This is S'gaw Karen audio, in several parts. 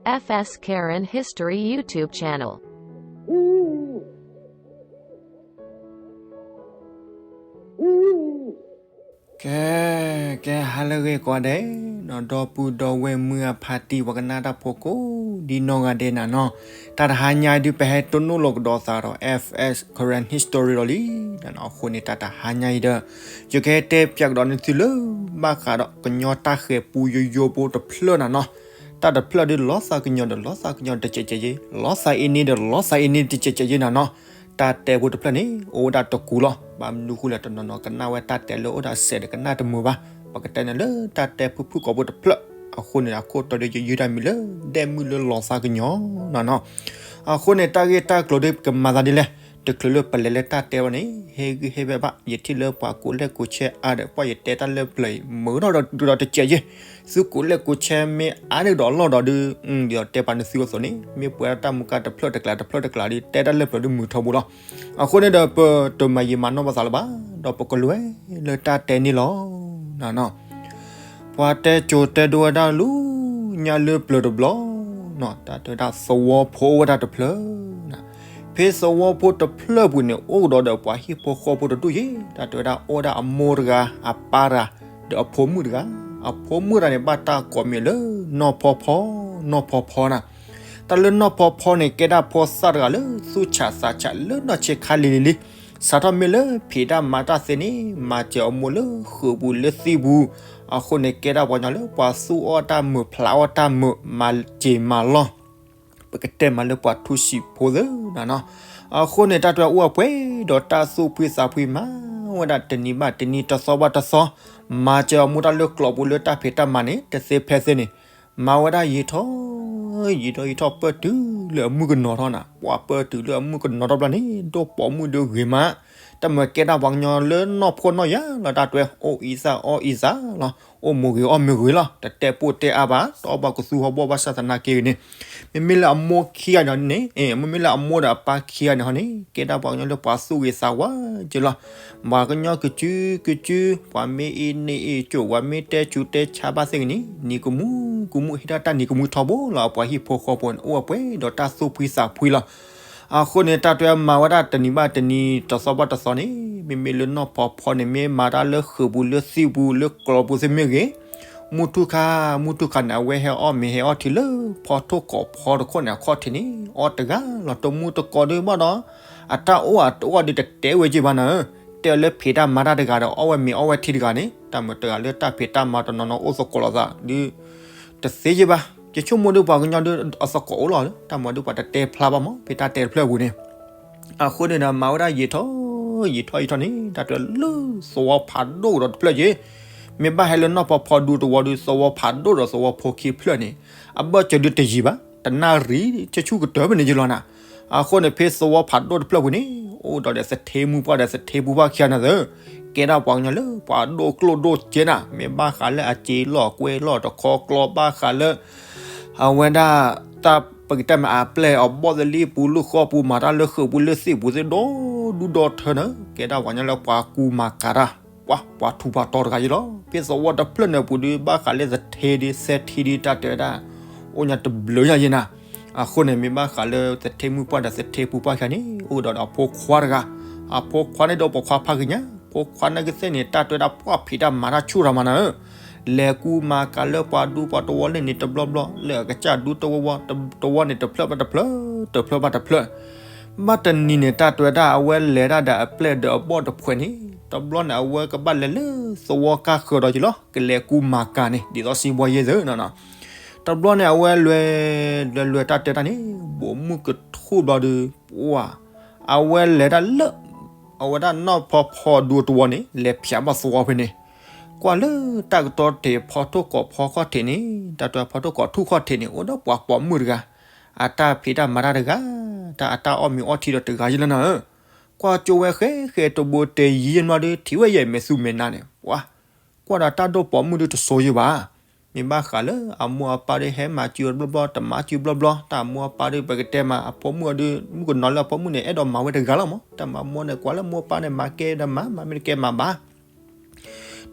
F S Karen History YouTube channel. ကဲ ကဲ ဟါလၢအဂ့ၤကိးဂၤဒဲးနီၤ ဒီပုၢ်ဒီဝဲၢ်မုၢ်အဖါတံၢ် ပှၤကနၣ်တၢ်ဖိကိးဒ်နီၢ်ဂၤဒဲးနၤနီၤ, တၢ်တဟါညါအံၤဒုး ပဟဲတိၢ်နီၣ်လီၤကဒီးသးဒီး F S Karen History ဒီးလံနၤနီၤ. အဃိန့ၣ် တၢ်တဟါညါအံၤဒီး ယကဟဲတဲပၠးကဒီးနသုလၢ ဘၣ်ဃးဒီးကညီတၢ်ဃဲၤပူယိယိဖိတဖျၢၣ်နၤနီၤ. တၢ်တဖျၢၣ်ဒုး လီသးကညီၤဒီး လီသးကညီၤတစဲးစဲးယ့ၣ်, လီသးအ့န့ဒီး လီသးအ့န့တစဲးစဲးယ့ၣ်နၤနီၤ. တၢ်တဲဖိတဖျၢၣ်န့ၣ် အိၣ်ဝဲဒၣ်တကူလီၤ. ဘၣ်မနုၤဃိလဲၣ် တနီၤနီၤကနၣ်ဝဲတၢ်တဲလၢအိၣ်ဒီးစဲးဒီးကနၣ်တမုာ်ဘၣ်. ပကတဲန့ၣ်လၢတၢ်တဲဖုၣ်ဖုၣ်ကိာ်ဖိတဖျၢၣ်, အဃိန့ၣ် အခိၣ်တီဒီးယယုၢ်တၢ်မံၤလၢ ဒဲၣ်မုၣ်လၢလီသးကညီၤနၤနီၤ. အဃိန့ၣ် တၢ်ဂ့ၢ်တၢ်ကျိၤဒုး ပကမၤသးဒ်လဲၣ်, တချုးလၢပလဲၤလၢတၢ်တဲဘၣ်န့ၣ် ဟ့ၣ်ဂံၢ်ဟ့ၣ်ဘါဘၣ်, ယထံၣ်လၢပှၤကိးလဲၣ်ကိးဆဲးအါဒီး ပှၤယတဲတၢ်လၢပျၢၤအံၤ မုာ်ထီၣ်ဒီးတုၤဒီးတစဲးယ့ၣ်, သုကိးလဲၣ်ကိးဆဲးမ့ၢ်အါန့ၢ်ဒီးအလီၢ်ဒီးဒုး ဒ်သိးတဲပာ်နသုအသိးန့ၣ် မ့ၢ်ပှဲၤတၢ်မူကါတဖျၢၣ်တကျးတဖျၢၣ်တကျးဒီး တဲတၢ်လၢပျၢၤဒုးမုာ်ထီဘိလီၤ. အဃိန့ၣ်ဒီး ပတမၤယံာ်မၤနီၢ်ပသးလၢၤဘၣ်, ဒီးပကလဲၤလၢတၢ်တဲန့ၣ်လီၤ နၤနီၤ. ပှၤတဲကိၤတဲဒိဝဲဒၣ်လၢညါလၢပျၢၤတဘျီနီၤ, တၢ်တဲဝဲဒၣ်သဝီဖိအိၣ်ဝဲဒၣ်တဖျၢၣ်နၤ. ဖဲသဝီဖိတဖျၢၣ်ပူၤန့ၣ် အိၣ်ကဒီးဒီးပှၤဟံၣ်ဖိဃီဖိတဒူၣ်ယ့ၣ်, တၢ်တဲဝဲဒၣ်အိၣ်ဝဲဒၣ်အမိၢ်တဂၤ, အပၢ်တဂၤ, ဒီးအဖိမုၣ်တဂၤ. အဖိမုၣ်တဂၤန့ၣ် ဘၣ်တၢ်ကိးမံၤလၢ နီၢ်ဖီဖီ, နီၢ်ဖီဖီနၤ. တၢ်လၢနီၢ်ဖီဖီန့ၣ် ကဲဒၣ်ဖိသၣ်တဂၤလၢသူၣ်ဆးသးဆးလၢနီၢ်ဆံးခါလံၤလံၤလံ, စးထီၣ်မ့ၢ်လၢဖံးတၢ်မၤတၢ်သ့န့ၣ် မၤစၢၤအမိၢ်လၢဃုာ်ပူၤလၢသံၣ်ပူၤ, အဃိန့ၣ် ကဲဒၣ်ပှၤကညီလၢပှၤသူၣ်အီၣ်တၢ်မုာ်ဖျးအီၣ်တၢ်မုာ် မၤစၢၤမၤလီၢ်, ပကတဲမးလၢပှၤထူးစံးဖိသ့နၤနီၤ. အဃိန့ၣ် တၢ်တဲဝဲအိၣ်အပှဲၤဒီးတၢ်သူၣ်ဖှံသးဖှံ မၤဝဲဒၣ်တနံၤဘၣ်တနံၤ တသီဘၣ်တသီ, မၤစၢၤအမိၢ်တၢ်လၢကျိာ်ပူၤလၢတၢ်ဖံးတၢ်မၤန့ၣ် တသ့ဖဲသ့န့ၣ် မၤဝဲဒၣ်ယံာ်ထီၣ် ယံာ်ထီၣ်ယံာ်ထီၣ် ပၢၢ်တုၤလၢအမုၣ်ကနီၤထီၣ်နၤ. ပှၤပၢၢ်တုၤလၢအမုၣ်ကနီၤထီၣ်ဘျီန့ၣ် ဒိၣ်ပိာ်မုၣ်ဒုးဂ့ၤမး, တၢ်မၤကဲဒၣ်ပှၤကညီလၢနီၢ်ဖှီၣ်နီၢ်ယာ်လီၤ. တၢ်တဲဝဲ အိၣ်အံသၣ်အီၣ်အံသၣ်လီၤ, အိၣ်မုာ်ဂ့ၤအီၣ်မုာ်ဂ့ၤလီၤ, တတဲပိၢ်တဲအါဘၣ်, တအီၣ်ဘၣ်ကသူဟီၣ်ဘီၣ်ဘၣ်ဆၣ်သနာ်က့ဂ့ၤန့ၣ်, မ့မ့ၢ်လၢအမိၢ်ခံဂၤန့ၣ်န့ၣ်, မ့မ့ၢ်လၢအမိၢ်ဒီးအပၢ်ခံဂၤန့ၣ်ဟီန့ၣ် ကဲဒၣ်ပှၤကညီလၢပှၤသူၣ်ဂ့ၤသးဝါက့လီၤ. ပှၤကညီကစုကစု, ပှၤမ့ၢ်အ့န့ၢ်အ့ကၠိၣ်, ပှၤမ့ၢ်တဲဆူးတဲဆါဘၣ်သ့ၣ်ဂ့ၤန့ၣ် နံၤကမူကမူ ဟ့ၣ်တၢ်တၢ်နံၤကမူထီဘိလီၤ. ပှၤဟံၣ်ဖိဃီဖိန့ၣ် အိၣ်အပှဲၤဒီးတၢ်သူၣ်ဖှံသးဖှံလီၤ. အဃိန့ၣ် တၢ်တဲဝဲမၤဝဲဒၣ်တနံၤဘၣ်တနံၤ တသီဘၣ်တသီန့ၣ်, မ့မ့ၢ်လၢနီၢ်ဖီဖီန့ၣ် မ့ၢ်မၤတၢ်လၢဃုာ်ပူၤ လၢသံၣ်ပူၤ လၢကျိာ်ပူၤသ့ၣ်မ့ၢ်ဂ့ၤ, မုၢ်ထူၣ်ခါ မုၢ်ထူၣ်ခါန့ၣ် အဝဲဟဲအီၣ်မ့ၤဟဲအီထံလၢဖီထိၣ်ကိးဖီတခိၣ်န့ၣ် အခီၣ်ထံးန့ၣ် အီၣ်တဂၤလီၤ. တမူတကိးဒုးဘၣ်ဒီး အတၢ်အိၣ်အတအိၣ်ဒုးတတဲဝဲက့ဘၣ်နၤဧၢ, တဲအီၤလၢဖံးတၢ်မၤတၢ်တဂၤဒီး အီၣ်ဝဲမ့ၤအီၣ်ဝဲထံတဂၤန့ၣ် တၢ်မၤတဂၤလၢတၢ်ဖံးတၢ်မၤတနီၤနီၤအိၣ်သကိးလိာ်သးဒုး တသ့ယ့ၣ်ဘၣ်. ယဆိကမိၣ်ဒုးပှၤကညီဒုးအသကိးအိၣ်လီၤလၢ တၢ်မၤဒုးပှၤတတဲဖျါဘၣ်မး ဖဲတၢ်တဲတဖျၢၣ်ပူၤန့ၣ်. အဃိန့ၣ်ဒီး မၤဝဲဒၣ်ယံာ်ထီၣ် ယံာ်ထီၣ်ယံာ်ထီၣ်န့ၣ် တၢ်တဲလၢသဝီဖးဒိၣ်ကဒီးတဖျၢၣ်ယ့ၣ်, မ့ၢ်ဘၣ်ဟဲလၢနီၢ်ဖီဖီဒူသဝီဒုး သဝီဖးဒိၣ်ဒီးသဝီဖိခံဖျၢၣ်န့ၣ် အဘၢၣ်စၢၤဒုးတယံာ်ဘၣ်, တနၣ်ရံၣ်ဆူၣ်ဆူၣ်ကတၢၢ်ဖဲန့ၣ်ယ့ၣ်လီၤနၤ. အဃိန့ၣ် ဖဲသဝီဖးဒိၣ်တဖျၢၣ်ပူၤန့ၣ် အိၣ်ဒီးဒီးသထ့မုၢ်ပှၢ်ဒီးသထ့ပူၤပှၢ်ခံဂၤန့ၣ်သ့ၣ်, ကဲဒၣ်ပှၤကညီလၢပှၤဒိၣ်ကျိၣ်ဒိၣ်စ့နၤ, မ့ၢ်ဘၣ်ဃးလၢအစ့လီၢ်ကွဲလီၢ်တခီကျီ ဘၣ်ဃးလၢ အဝဲဒၣ် တၢ်ပကတဲမ့ၢ်အပျဲၢ်အဘီၣ်သလံပူၤ လၢဃီပူၤ မၤတၢ်လၢဃုာ်ပူၤလၢသံၣ်ပူၤသ့ၣ်ဒီဒူၣ်ဒီထၢန့ၣ် ကဲဒၣ်ပှၤကညီလၢပှၤကူမၤကၤတၢ် ပှၤ ပှၤထူးပှၤတီၤတဂၤယ့ၣ်လီၤ. ဖဲသဝီတဖျၢၣ်န့ၣ်ပူၤဒုး ဘၣ်ဃးလၢသထ့ဒုး သထ့ဒုး တၢ်တဲဝဲဒၣ် အိၣ်ညါတဘျုးညါယ့ၣ်နၤ. အဃိန့ၣ် မ့ၢ်ဘၣ်ဃးလၢသထ့မုၢ်ပှၢ်ဒီးသထ့ပူၤပှၢ်ခံဂၤန့ၣ် အိၣ်ဒီးဒီးအဖိခွါတဂၤ, အဖိခွါန့ၣ်ဒီးပိာ်ခွါဖးဂ့ၤညါ, ဖိခွါန့ၣ်ကသ့ၣ်န့ၣ် တၢ်တဲဝဲဒၣ်ပှၤဖံးတၢ်မၤတၢ်ဆူၣ်တၢ်မၤနၤဧၢ လဲၤကူမၤကၤလၢပှၤဒူပှၤတဝီလၢန့ၣ်တဘျီဘျီ, လၢအကစၢ်ဒူတဝီဝီ တဝီန့ၣ် တဖျၢၣ်ဘၣ်တဖျၢၣ်, တဖျၢၣ်ဘၣ်တဖျၢၣ်. ဘၣ်တနံၤန့ၣ် တၢ်တဲဝဲဒၣ် အဝဲလဲၤဒၣ်ဒီးအပျဲၢ်ဒီးအဘီၣ်တဖှဲးန့ၣ်, တဘျီန့ၣ် အဝဲကဘၣ်လဲၤလၢသဝီကါဃၢၤဒီးက့ၤလီၤ, ကလဲၤကူမၤကၤန့ၣ် ဒ်သိးစံးဘီယဲၢ်သ့ၣ်နီၤနီၤ. တဘျီန့ၣ် အဝဲလဲၤ လဲၤလဲၤတၢ်တဲတၢ်န့ၣ် ဘိးမုၢ်ကထူၣ်ဘျီဒီး ပှၤ အဝဲလဲၤဒၣ်လၢ အဝဲဒၣ်နီၢ်ဖီဖီဒူတဝီန့ၣ် လဲၤဖျါဘၣ်သဝီဖဲန့ၣ်, ကွၢ်လၢတၢ်ကတီၤထံး ဖီထိၣ်ကိးဖီခီၣ်ထံးန့ၣ်, တၢ်တဲဖီထိၣ်ကိးထူၣ်ခီၣ်ထံးန့ၣ် အိၣ်ဒီးပှၤပိာ်မုၣ်တဂၤ, အတၢ်ဖံးတၢ်မၤတၢ်တဂၤ, တၢ်အတၢ်အီၣ်မ့ၤအီထံဒီးတဂၤယ့ၣ်လီၤနၤဧၢ. ကွၢ်ကၠိဝဲဃဲဃဲတဘိတဲယံၤယံၤနွားဒီး ထံၣ်ဝဲယဲၢ်မဲာ်သူမဲာ်နါန့ၣ်, ပှၤ ကွၢ်ဒီးတၢ်ဒိၣ်ပိာ်မုၣ်ဒုးတစိယ့ၣ်ဘၣ်. မ့ၢ်ဘၣ်ဃးလၢအမိၢ်အပၢ်ဒုးဟဲမၤစုဘျီဘျီ တမၤစုဘျီဘျီ, တၢ်အမိၢ်အပၢ်ဒုး ပကတဲမး အဖိမုၣ်အီၤဒုး မုၣ်ကနီၤလၢအဖိမုၣ်န့ၣ် အဲၣ်ဒိးမၤဝဲတဂၤလီၤမး, တၢ်မၤမိၢ်န့ၣ် ကွၢ်လၢမိၢ်ပၢ်န့ၣ် မၤကဲဒီးမၤ, မၤမ့ၢ်တကဲမၤဘၣ်.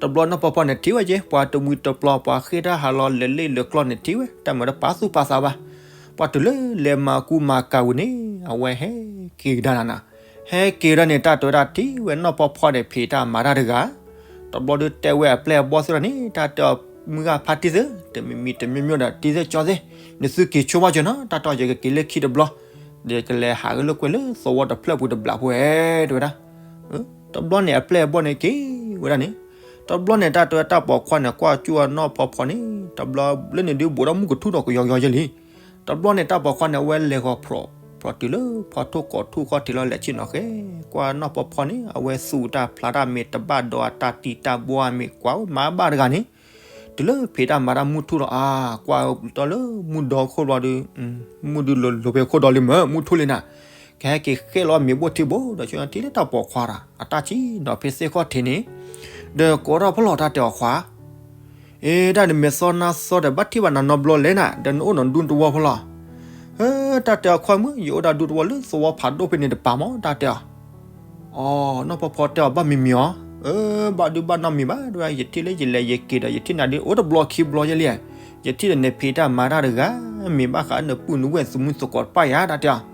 တဘျီနီၢ်ဖီဖီန့ၣ်ထံၣ်ဝဲက့ၤ ပှၤတမှံၤတပျီၤ ပှၤဃ့တၢ်ဟးလီၤလဲၤလ့ၣ်လၢကျီၢ်န့ၣ်ထံၣ်ဝဲ တၢ်မၤတပာ်သူၣ်ပာ်သးဘၣ်. ပှၤတုၤလၢလဲၤမၤကူမၤကၤဝံၤန့ၣ် အဝဲဟဲက့ၤကဒါနၤနၤ, ဟဲက့ၤကဒါန့ၣ် တၢ်တဲဝဲဒၣ်ထံၣ်ဝဲနီၢ်ဖီဖီန့ၣ် ဖံးတၢ်မၤတၢ်တဂၤ, တဘျီဒီးတဲဝဲအပျဲၢ်အဘီၣ်သ့ၣ်ဒီးန့ၣ် တၢ်တဲအီၤ မုၢ်ဂၢ်ဖါတံၢ်သ့ၣ် တမံၤမံၤတမံၤမံၤဒီး တံၢ်သ့ၣ်ကၠီသ့ၣ် နသုက့ၤဆိကမိၣ်ကၠီနီၤ တၢ်တဲအီၤ ယကက့ၤလၢခံတဘျီ, ဒီးယကလဲၤဟးဂ့ၤလၢကွဲၤလၢသဝီတဖျၢၣ်ပူၤတဘျီဖိဧဲ တဲဝဲဒၣ်. တဘျီန့ၣ် အပျဲၢ်အဘီၣ်န့ၣ်က့ၤဝဲဒၣ်န့ၣ်, တဘျီန့ၣ် တၢ်တဲဝဲတၢ်ပိာ်ခွါန့ၣ် ကွၢ်ကၠူၣ်အနီၢ်ဖီဖီန့ၣ် တဘျီလၢန့ၣ်ဒုးဘူးဒီးမုၢ်ကထူၣ်ဒီးကယီကယီယဲလံ. တဘျီန့ၣ် တၢ်ပိာ်ခွါန့ၣ် အဝဲလဲၤဂီၤဖျိး ဖျိးတုၤလၢဖီထိၣ်ကိးထူၣ်ခီၣ်ထံးလီၤ လဲၤဆ့ၣ်နီၤဃဲ ကွၢ်နီၢ်ဖီဖီန့ၣ် အဝဲသူၣ်တၢ်ဖျးတၢ်မ့ၢ်တဘၣ်ဒီးအတၢ်တံၢ်တၢ်ဘီအမ့ၢ် ကွၢ်မၤဘၣ်တဂၤန့ၣ် တုၤလၢဖံးတၢ်မၤတၢ်မုၢ်ထူၣ်လီၤ အါ ကွၢ်တီလၢမုၢ်ဒီခိၣ်ဘျီဒီး မုၢ်ဒုးလိၤလိၤဖဲခိၣ်ဒီလံမ့ၢ် မုၢ်ထူၣ်လံနၤ, ကဟဲက့ၤဃဲလီၤမ့ၤဘိၣ်ထံဘိဒီး ဆၢထံလၢတၢ်ပိာ်ခွါတဂၤ အတၢ်ဆ့ၣ်နီၤဖဲသ့ၣ်ခီၣ်ထံးန့ၣ်, ဒီးကိးထီၣ်ဖီၣ်လီၤတၢ်တဲအီၤခွါ အ့ တၢ်နမဲာ်သီနါသီဒီး ဘၣ်ထံၣ်ဘၣ်နၤနီတဘျီလဲၣ်နၤ ဒီးနအိၣ်နဒူတဝီဖိလီၤ. အၢ တၢ်တဲအီၤခွါမုၣ် ယအိၣ်ဒၣ်ဒူတဝီလၢသဝီဖးဒိၣ်ဖဲန့ၣ်တပၤမး တၢ်တဲအီၤ. အီ နီၢ်ဖီဖီတဲအီၤဘၣ်မံၤမံၤအီၤ, အၢ ဘၣ်ဒုးဘၣ်နီတမံၤဘၣ် တဲဝဲ ယထံၣ်လၢယလဲၤယက့ၤဒီး ယထံၣ်နၤဒ်အိၣ်တဘျီခံဘျီယဲလံ, ယထံၣ်ဒီးနဖံးတၢ်မၤတၢ်တဂၤ မ့ၢ်ဘၣ်ဃးနပုၢ်နဝဲၢ်သမူသကိးတဖၣ်ယါ တၢ်တဲအီၤ.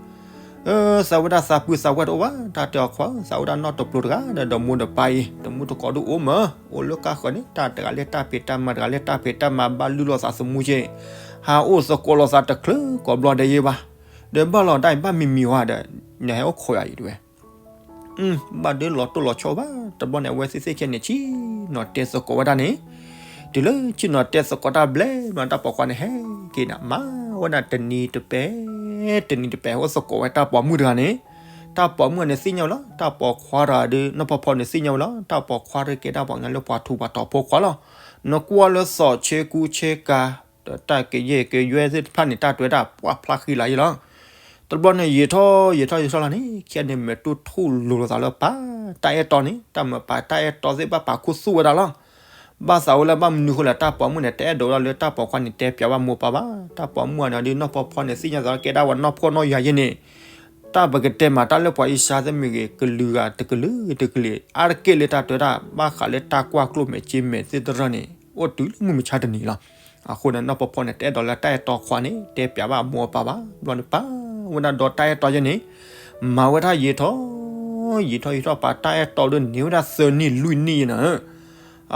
အၢ သးဝဲဒၣ်သးပုၢ်သးဝဲၢ်တအိၣ်ဘၣ် တၢ်တဲအီၤခွါ သးဝဲဒၣ်နီၢ်တပျိၤတဂၤဒီး ဒီးမိၢ်ဒီးပၢ်အံၤ တမူတကိးဒိၣ်အိၣ်မး အိၣ်လၢကါဃၢၤန့ၣ် တၢ်တဂၤလၢတၢ်ဖံးတၢ်မၤ တဂၤလၢတၢ်ဖံးတၢ်မၤ ဘၣ်လုၢ်လိာ်သးသမူက့ၢ်, ဟးအိၣ်သကိးလိာ်သးတချုးကိးဘျီဒဲးယဲဘၣ်, ဒီးဘၣ်လီၤတၢ်အံၤဘၣ်မံၤမံၤအီၤဒီး နဟဲအိၣ်ခိးယၤအံၤတဲဝဲ ဘၣ်ဒုးလီၤတိၢ်လီၤဆီဘၣ် တဘျီန့ၣ် အဝဲသ့ၣ်သ့ၣ်ခဲန့ၣ်ဆ့ၣ်နီၤတဲသကိးဝဲဒၣ်န့ၣ်, တုၤလၢဆ့ၣ်နီၤတဲသကိးတၢ်ဘျဲၣ်ဘျီ တၢ်ပိာ်ခွါန့ၣ်ဟဲက့ၤနၤ မၤဝဲဒၣ်တနံၤတပဲ တနံၤတပဲ အိၣ်သကိးဝဲတၢ်ပိာ်မုၣ်တဂၤန့ၣ်, တၢ်ပိာ်မုၣ်န့ၣ်သ့ၣ်ညါဝဲလီၤ တၢ်ပိာ်ခွါတဂၤဒီး နီၢ်ဖီဖီန့ၣ်သ့ၣ်ညါဝဲလီၤ တၢ်ပိာ်ခွါတဂၤကဲဒၣ်ပှၤကညီလၢပှၤထူးပှၤတီၤဖိခွါလီၤ. နကွၢ်လၢသီၣ်ဆ့ကူဆ့ကၤ ဒီးတၢ်ကယဲၢ်ကယွဲသ့ၣ်တဖၣ်န့ၣ် တၢ်တဲဝဲဒၣ်ပှၢ်ဖျါဃံလၤယဲလီၤ. တဘျီန့ၣ် ယံာ်ထီၣ်ယံာ်ထီၣ်ယံာ်ထီၣ်လီၤန့ၣ် ခဲန့ၣ်မဲာ်တူၢ်ထူၣ်လိၤလိာ်သးလၢပၢ်တၢ်အဲၣ်တီန့ၣ် တၢ်မၤပၢ်တၢ်အဲၣ်တီသ့ၣ်ဘၣ်ပာ်ခူသူၣ်ဝဲဒၣ်လီၤ. ဘၣ်သးဝဲလၢဘၣ်မနုၤဃိလဲၣ် တၢ်ပိာ်မုၣ်န့ၣ် တအဲၣ်ဒိးဝဲဒၣ်လၢတၢ်ပိာ်ခွါန့ၣ် တဲပျးဘၣ်မိၢ်ပၢ်ဘၣ်. တၢ်ပိာ်မုၣ်အန့ၣ်ဒုး နီၢ်ဖီဖီန့ၣ် သ့ၣ်ညါသးလၢကဲဒၣ်ဝဲနီၢ်ဖှီၣ်နီၢ်ယာ်ယဲန့ၣ် တၢ်ပကတဲမၤတၢ်လၢပှၤအံၣ်စၢ်သ့ၣ်မ့ၢ်ဂ့ၤ ကလုာ်ဂၤတကလုာ်ဂ့ၤတကလုာ်ဂ့ၤ အါတက့ၢ်လၢတၢ်တဲဒၣ် ဘၣ်ဃးလၢတၢ်ကွၢ်ကျိၣ်မဲာ်စ့မဲာ်သ့ၣ်တဖၣ်န့ၣ် အိၣ်တုၤလၢမုၢ်မဆါတနံၤလီၤ. အဃိန့ၣ် နီၢ်ဖီဖီန့ၣ် တအဲၣ်ဒိးလၢတၢ်အဲၣ်တီခွါန့ၣ် တဲပျးဘၣ်မိၢ်ပၢ်ဘၣ်. ဘျီန့ၣ်ပာ်ဝဲဒၣ်ဒီးတၢ်အဲၣ်တီယဲန့ၣ် မၤဝဲဒၣ်ယံာ်ထီၣ် ယံာ်ထီၣ်ယံာ်ထီၣ် ပာ်တၢ်အဲၣ်တီဒီးန့ၢ်ဝဲဒၣ်သၢနံၣ်လွံၢ်နံၣ်ယဲနၤ.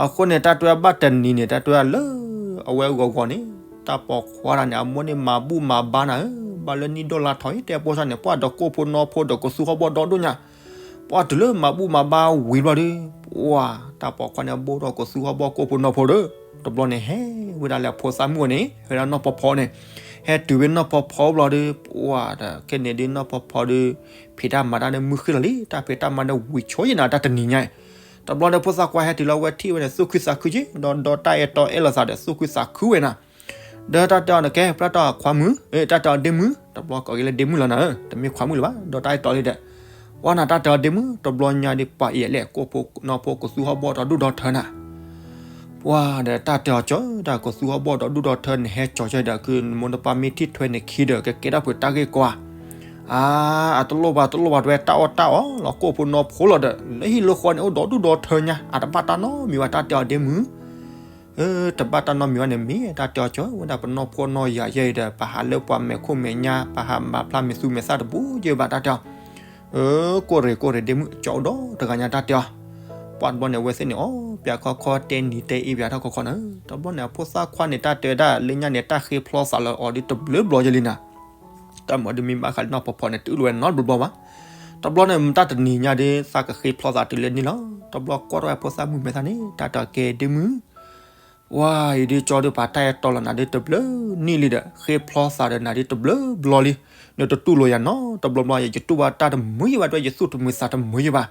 အဃိန့ၣ် တၢ်တဲဝဲဘၣ်တနံၤန့ၣ် တၢ်တဲဝဲလၢ အဝဲဂီၤဂီၤန့ၣ် တၢ်ပိာ်ခွါတဂၤန့ၣ် အမိၢ်န့ၣ်မၤဘူၣ်မၤဘါနၤဧၢ, ဘၣ်လၢနံၣ်ဒိၣ်လါထီၣ်အံၤ တဲပိၢ်ဆၣ်န့ၣ် ပှၢ်ဒီးကိၣ်ဖိနီဖိဒီးကသူဟီၣ်ဘီၣ်ဒီဒိၣ်ညါ, ပှၢ်တုၤလၢမၤဘူၣ်မၤဘါဝံၤဘျီဒီး ပှၢ်တၢ်ပိာ်ခွါန့ၣ် ဘိၣ်ထီၣ်ကသူဟီၣ်ဘီၣ်ကိၣ်ဖိနီဖိဒီး တဘျီန့ၣ် ဟဲဝဲဒၣ်လၢဖိသၣ်မုၣ်အအိၣ်န့ၣ် ဟဲဒၣ်နီၢ်ဖီဖီန့ၣ်, ဟဲတုၤဝဲနီၢ်ဖီဖီဘျီဒီး ပှၢ်တခဲန့ၣ်ဒုး နီၢ်ဖီဖီဒီး ဖံးတၢ်မၤတၢ်န့ၣ်မုၢ်ဃ့လီၤလံ, တၢ်ဖံးတၢ်မၤန့ၣ်ဝံၤဆိယဲနၤ တၢ်တနံၤညါအံၤ တဘျီဒီးဖိသၣ်ခွါဟဲတုၤလၢအဝဲထံၣ်ဝဲန့ၣ် သူၣ်ခုသးခုက့ၤ ဒီးဒီးတၢ်အဲၣ်တီအဲၣ်လိာ်သးဒီး သူၣ်ခုသးခုဝဲနၤ, ဒီးတၢ်တဲအီၤန့ၣ် ကဲ ပျၢ်တီၢ်ခွါမုၣ်, တၢ်တဲအီၤဒ့မုၣ်, တဘျီကိးက့ၤလၢဒ့မုၣ်လီၤနၤဧၢ, တမ့ၢ်ခွါမုၣ်လၢၤဘၣ်, ဒီးတၢ်အဲၣ်တီလံဒီး, ပှၢ်နၤတၢ်တဲအီၤဒ့မုၣ်, တဘျီညါဒီးပှၤအံၤလဲၣ် ကိၣ်ဖိနီဖိကသူဟီၣ်ဘီၣ်ဒီဒိၣ်ဒီထၢနၤ ပှၢ်ဒီးတၢ်တဲအီၤကၠီ တၢ်ကသူဟီၣ်ဘီၣ်ဒီဒိၣ်ဒီထၢန့ၣ် ဟဲကၠီကၠီဒီး ကမိၢ်တပၢ်မ့ၢ်ထံၣ်ထွဲန့ၣ်ခံဒီး ကကဲဒၣ်ပှၤတၢ်ဂ့ၢ်ကီဧါ, အါ အတလိၣ်ဘၣ်တလိၣ်ဘၣ် တဲဝဲတၢ်အီၣ်တၢ်အီလီၤ ကိၣ်ဖိနီဖိလီၤဒီး လၢဟံၣ်လၢဃီန့ၣ် အိၣ်ဒီဒိၣ်ဒီထၢညါ အတဘၣ်တၢ်နီတမံၤဘၣ် တၢ်တဲအီၤဒ့မုၣ် တဘၣ်တၢ်နီတမံၤဘၣ်န့ၣ်မ့ၢ် တၢ်တဲအီၤကၠီ ဝဲဒၣ်ပနီၢ်ဖှီၣ်နီၢ်ယာ်ယဲအံၤဒီး ပဟးလၢပှၤမဲာ်ခိၣ်မဲာ်ညါ ပဟးမၤဖျါမဲာ်သူမဲာ်သၣ်တဘူးယဲဘၣ် တၢ်တဲအီၤ, ကိၣ်ရ့ၣ်ကိၣ်ရ့ၣ်ဒ့မုၣ် ကၠီအိၣ်ဒီတဂၤညါ တၢ်တဲအီၤ, ပှၢ်တဘျီန့ၣ် အဝဲသ့ၣ်န့ၣ် အီၣ်ပၠးခီခီတဲနံၤတဲအ့ၣ်ပၠးထီၣ်ခီခီနၤ, တဘျီန့ၣ် အဖိသၣ်ခွါန့ၣ် တၢ်တဲဝဲဒၣ်လၢညါန့ၣ် တၢ်ဃ့ဖျီသးလၢအီၤဒ်တဘျုးဘျီယဲလံနၤ တၢ်မၤဒ်မ့ၢ်ဘၣ်ဃးလၢနီၢ်ဖီဖီန့ၣ် တအၢၣ်လီၤဝဲနီတဘျီဘျီဘၣ်. တဘျီန့ၣ် မတၢ်တနံၤညါဒီး သးကဃ့ဖျီသးတုၤလၢန့ၣ်လီၤ. တဘျီကွၢ်ထီၣ်ဝဲဖိသၣ်မုၣ်မဲာ်သၣ်န့ၣ် တၢ်တဲအီၤကဲဒ့မုၣ်, ဝါ အံၤဒ်ကၠီဒုးပာ်တၢ်အဲၣ်တီလီၤနၤဒ်တဘျုးနံၣ်လံဒီး ဃ့ဖျီသးဒီးနၤဒ်တဘျုးဘျီလံ, နတတူၢ်လိာ်ယၤနီတဘျီဘျီ ယတတူၢ်ဘၣ်တၢ်တမုာ်ယဲဘၣ် တဲဝဲယသူၣ်တမုာ်သးတမုာ်ယဲဘၣ်.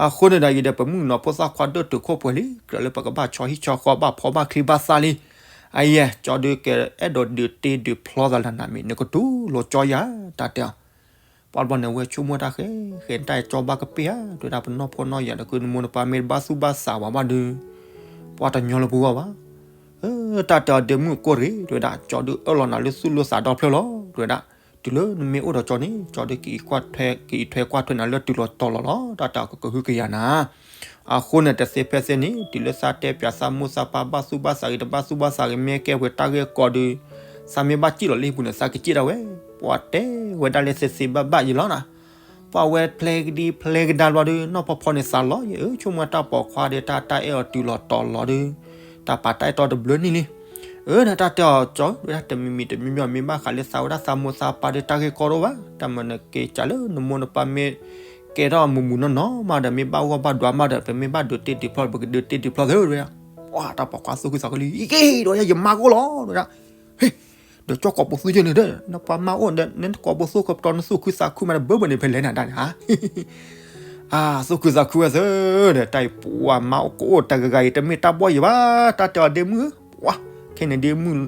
အဃိန့ၣ်ဒီး အံၤဒီးပမုၣ်နီၢ်ဖိသၣ်ခွါဒိၣ်တုာ်ခိၣ်ပှဲၤလံ ကြၢးလၢပကဘၣ်ဆီဟံၣ်ဆီဃီဘၣ်ဖီဘၣ်ချံဘၣ်သၣ်လံ. အယဲၢ် ကၠီဒုးကအဲၣ်ဒိးဒုးတ့ဒုးဖျီသးလၢနၤမ့ၢ် နကတူၢ်လိာ်ကၠီယၤ တၢ်တဲအီၤ, ပှၢ်တဘျီန့ၣ် ဝဲဆိကမိၣ်တၢ်ဃဲ ဃဲတၢ်အဲၣ်ကၠီဘၣ်ကပ့ၢ်ဧါ တဲဝဲဒၣ်ပနီၢ်ဖှီၣ်နီၢ်ယာ်ဒီး ကနမိၢ်နပၢ်မ့ၢ်တဘၣ်သူၣ်ဘၣ်သးဝဲဘၣ်ဒီး ပှၢ်တညီလၢပဂီၢ်ဘၣ်. တၢ်တဲအီၤဒ့မုၣ်ကိၢ်ရ့ၣ် တဲဝဲဒၣ် ကၠီဒုးအၢၣ်လီၤနၤလၢသူၣ်လၢသးဒီဖျၢၣ်လီၤ တဲဝဲဒၣ်, တုၤလၢနမ့ၢ်အိၣ်ဒီးကၠီန့ၣ် ကၠီဒုး ကအံးထွဲကွၢ်ထွဲနၤလၢတုၤလီၤတီၤလီၤလီၤ တၢ်တဲအီၤကကဟုကယာ်နၤ. အဃိန့ၣ် တသ့ဖဲသ့န့ၣ် တုၤလၢသးတဲပၠးသးမိၢ်သးပၢ်ဘၣ်သူၣ်ဘၣ်သးဂ့ၤ တဘၣ်သူၣ်ဘၣ်သးဂ့ၤ မ့ၢ်ကဲပှဲၤတၢ်ဂ့ၢ်ကီဒီး သးမ့ၢ်ဘၣ်စံၣ်လီၤလၢဟံၣ်ပူၤန့ၣ် သးကစံၣ်ဒၣ်ဝဲ, ပှၤတဲဝဲဒၣ်လၢသ့သ့ဘၣ်ဘၣ်ယံၤလီၤနီၤ. ပှၤဝဲဖျဲကဒံဖျဲကဒါဘျီဒီး နီၢ်ဖီဖီန့ၣ်သးလီၤယဲ အၢ ဆိကမိၣ်တၢ်ပိာ်ခွါဒီး တၢ်တၢ်အဲၣ်အီၤတုၤလီၤတီၤလီၤဒီး တၢ်ပာ်တၢ်အဲၣ်တီတဘျုးနံၣ်လံ. အၢ နတၢ်တဲအီၤကၠီ ဝဲဒၣ်တမံၤမံၤတမံၤမံၤ မ့ၢ်ဘၣ်ဃးလၢသးဝဲဒၣ်သးမိၢ်သးပၢ်ဒီး တၢ်ဂ့ၢ်ကီတအိၣ်ဘၣ်, တၢ်မၤနက့ၤကးလၢနမိၢ်နပၢ်မ့ၢ်ကဲထီၣ်မုာ်မုာ်နီၢ်နီၢ်မးဒီး မ့ၢ်ဘၣ်ဂီၢ်ဘၣ်ဒွးမးဒီး ပမ့ၢ်ဘၣ်ဒုးတ့ဒုးဖျီ ပကဒုးတ့ဒုးဖျီသ့ဝဲ. ပှၤတၢ်ပိာ်ခွါသူၣ်ခုသးခုလံ ယက့ၤဒီးယမါကအိၣ်လီၤ ဝဲဒၣ် ဟ့ၣ်, ဒီးကၠီကိးပသူယဲန့ၣ်ဒီး နပှၤမါအိၣ်ဒီး နကိးပသူကပတီၢ် နသူၣ်ခုသးခုမးဒီး ဘၢဘၢန့ၣ် ဖဲလဲၣ်နၤဒၣ်န့ၣ်ဧါ. အါ သူၣ်ခုသးခုဝဲသၢဒီး တၢ်အံၤပှၤမါအိၣ်ကအိၣ်တဂၤဂၤအံၤ တမ့ၢ်တၢ်ဘီၣ်ယံၤဘၣ် တၢ်တဲအီၤဒ့မုၣ်ဧၢ, ပှၤ ခဲန့ၣ်ဒ့မုၣ်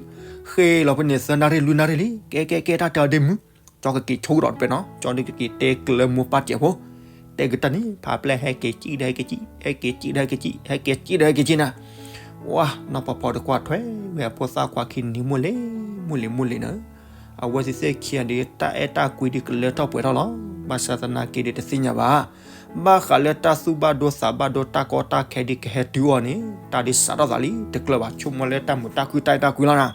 ဃ့လီၤဖဲန့ၣ် သၢနၣ်ရံၣ်လွံၢ်နၣ်ရံၣ်လံ ကဲကဲကဲ တၢ်တဲအီၤဒ့မုၣ်, ကၠီကက့ၤဆိကဒီးတပဲနီၤ ကၠီဒုးကက့ၤတဲကျၢၤမိၢ်ပၢ်တစဲးဖိ, တဲကတၢၢ်န့ၣ် ဖးပျဲၢ်ဟဲက့ၤစံၣ်ဒီးဟဲက့ၤစံၣ် ဟဲက့ၤစံၣ်ဒီးဟဲက့ၤစံၣ် ဟဲက့ၤစံၣ်ဒီးဟဲက့ၤစံၣ်နၤ ဝါ နီၢ်ဖီဖီတကွၢ်ထွဲဝဲအဖိသၣ်ခွါခံနံၤ မိၢ်လ့ၤ မိၢ်လ့ၤ မိၢ်လ့ၤနၤ, အဝဲသ့ၣ်သ့ၣ်ခံဂၤဒီး တၢ်အဲၣ်တၢ်ကွံဒုးကလၢထီၣ်ပှဲၤထီၣ်လီၤ. ဘၣ်ဆၣ်သနာ်က့ဒီးတသ့ၣ်ညါဘၣ် ဘၣ်ဃးလၢတၢ်သူၣ်ဘၣ်ဒိသးဘၣ်ဒိ တၢ်ကီတၢ်ခဲဒုးကဟဲတုၤအီၤန့ၣ် တၢ်ဒုးစးထီၣ်သးလံ တကျၢၤဘၣ် ဆိကမိၣ်လၢတၢ်မုာ်တၢ်ခုၣ်တၢ်အဲၣ်တၢ်ကွံလီၤနၤ.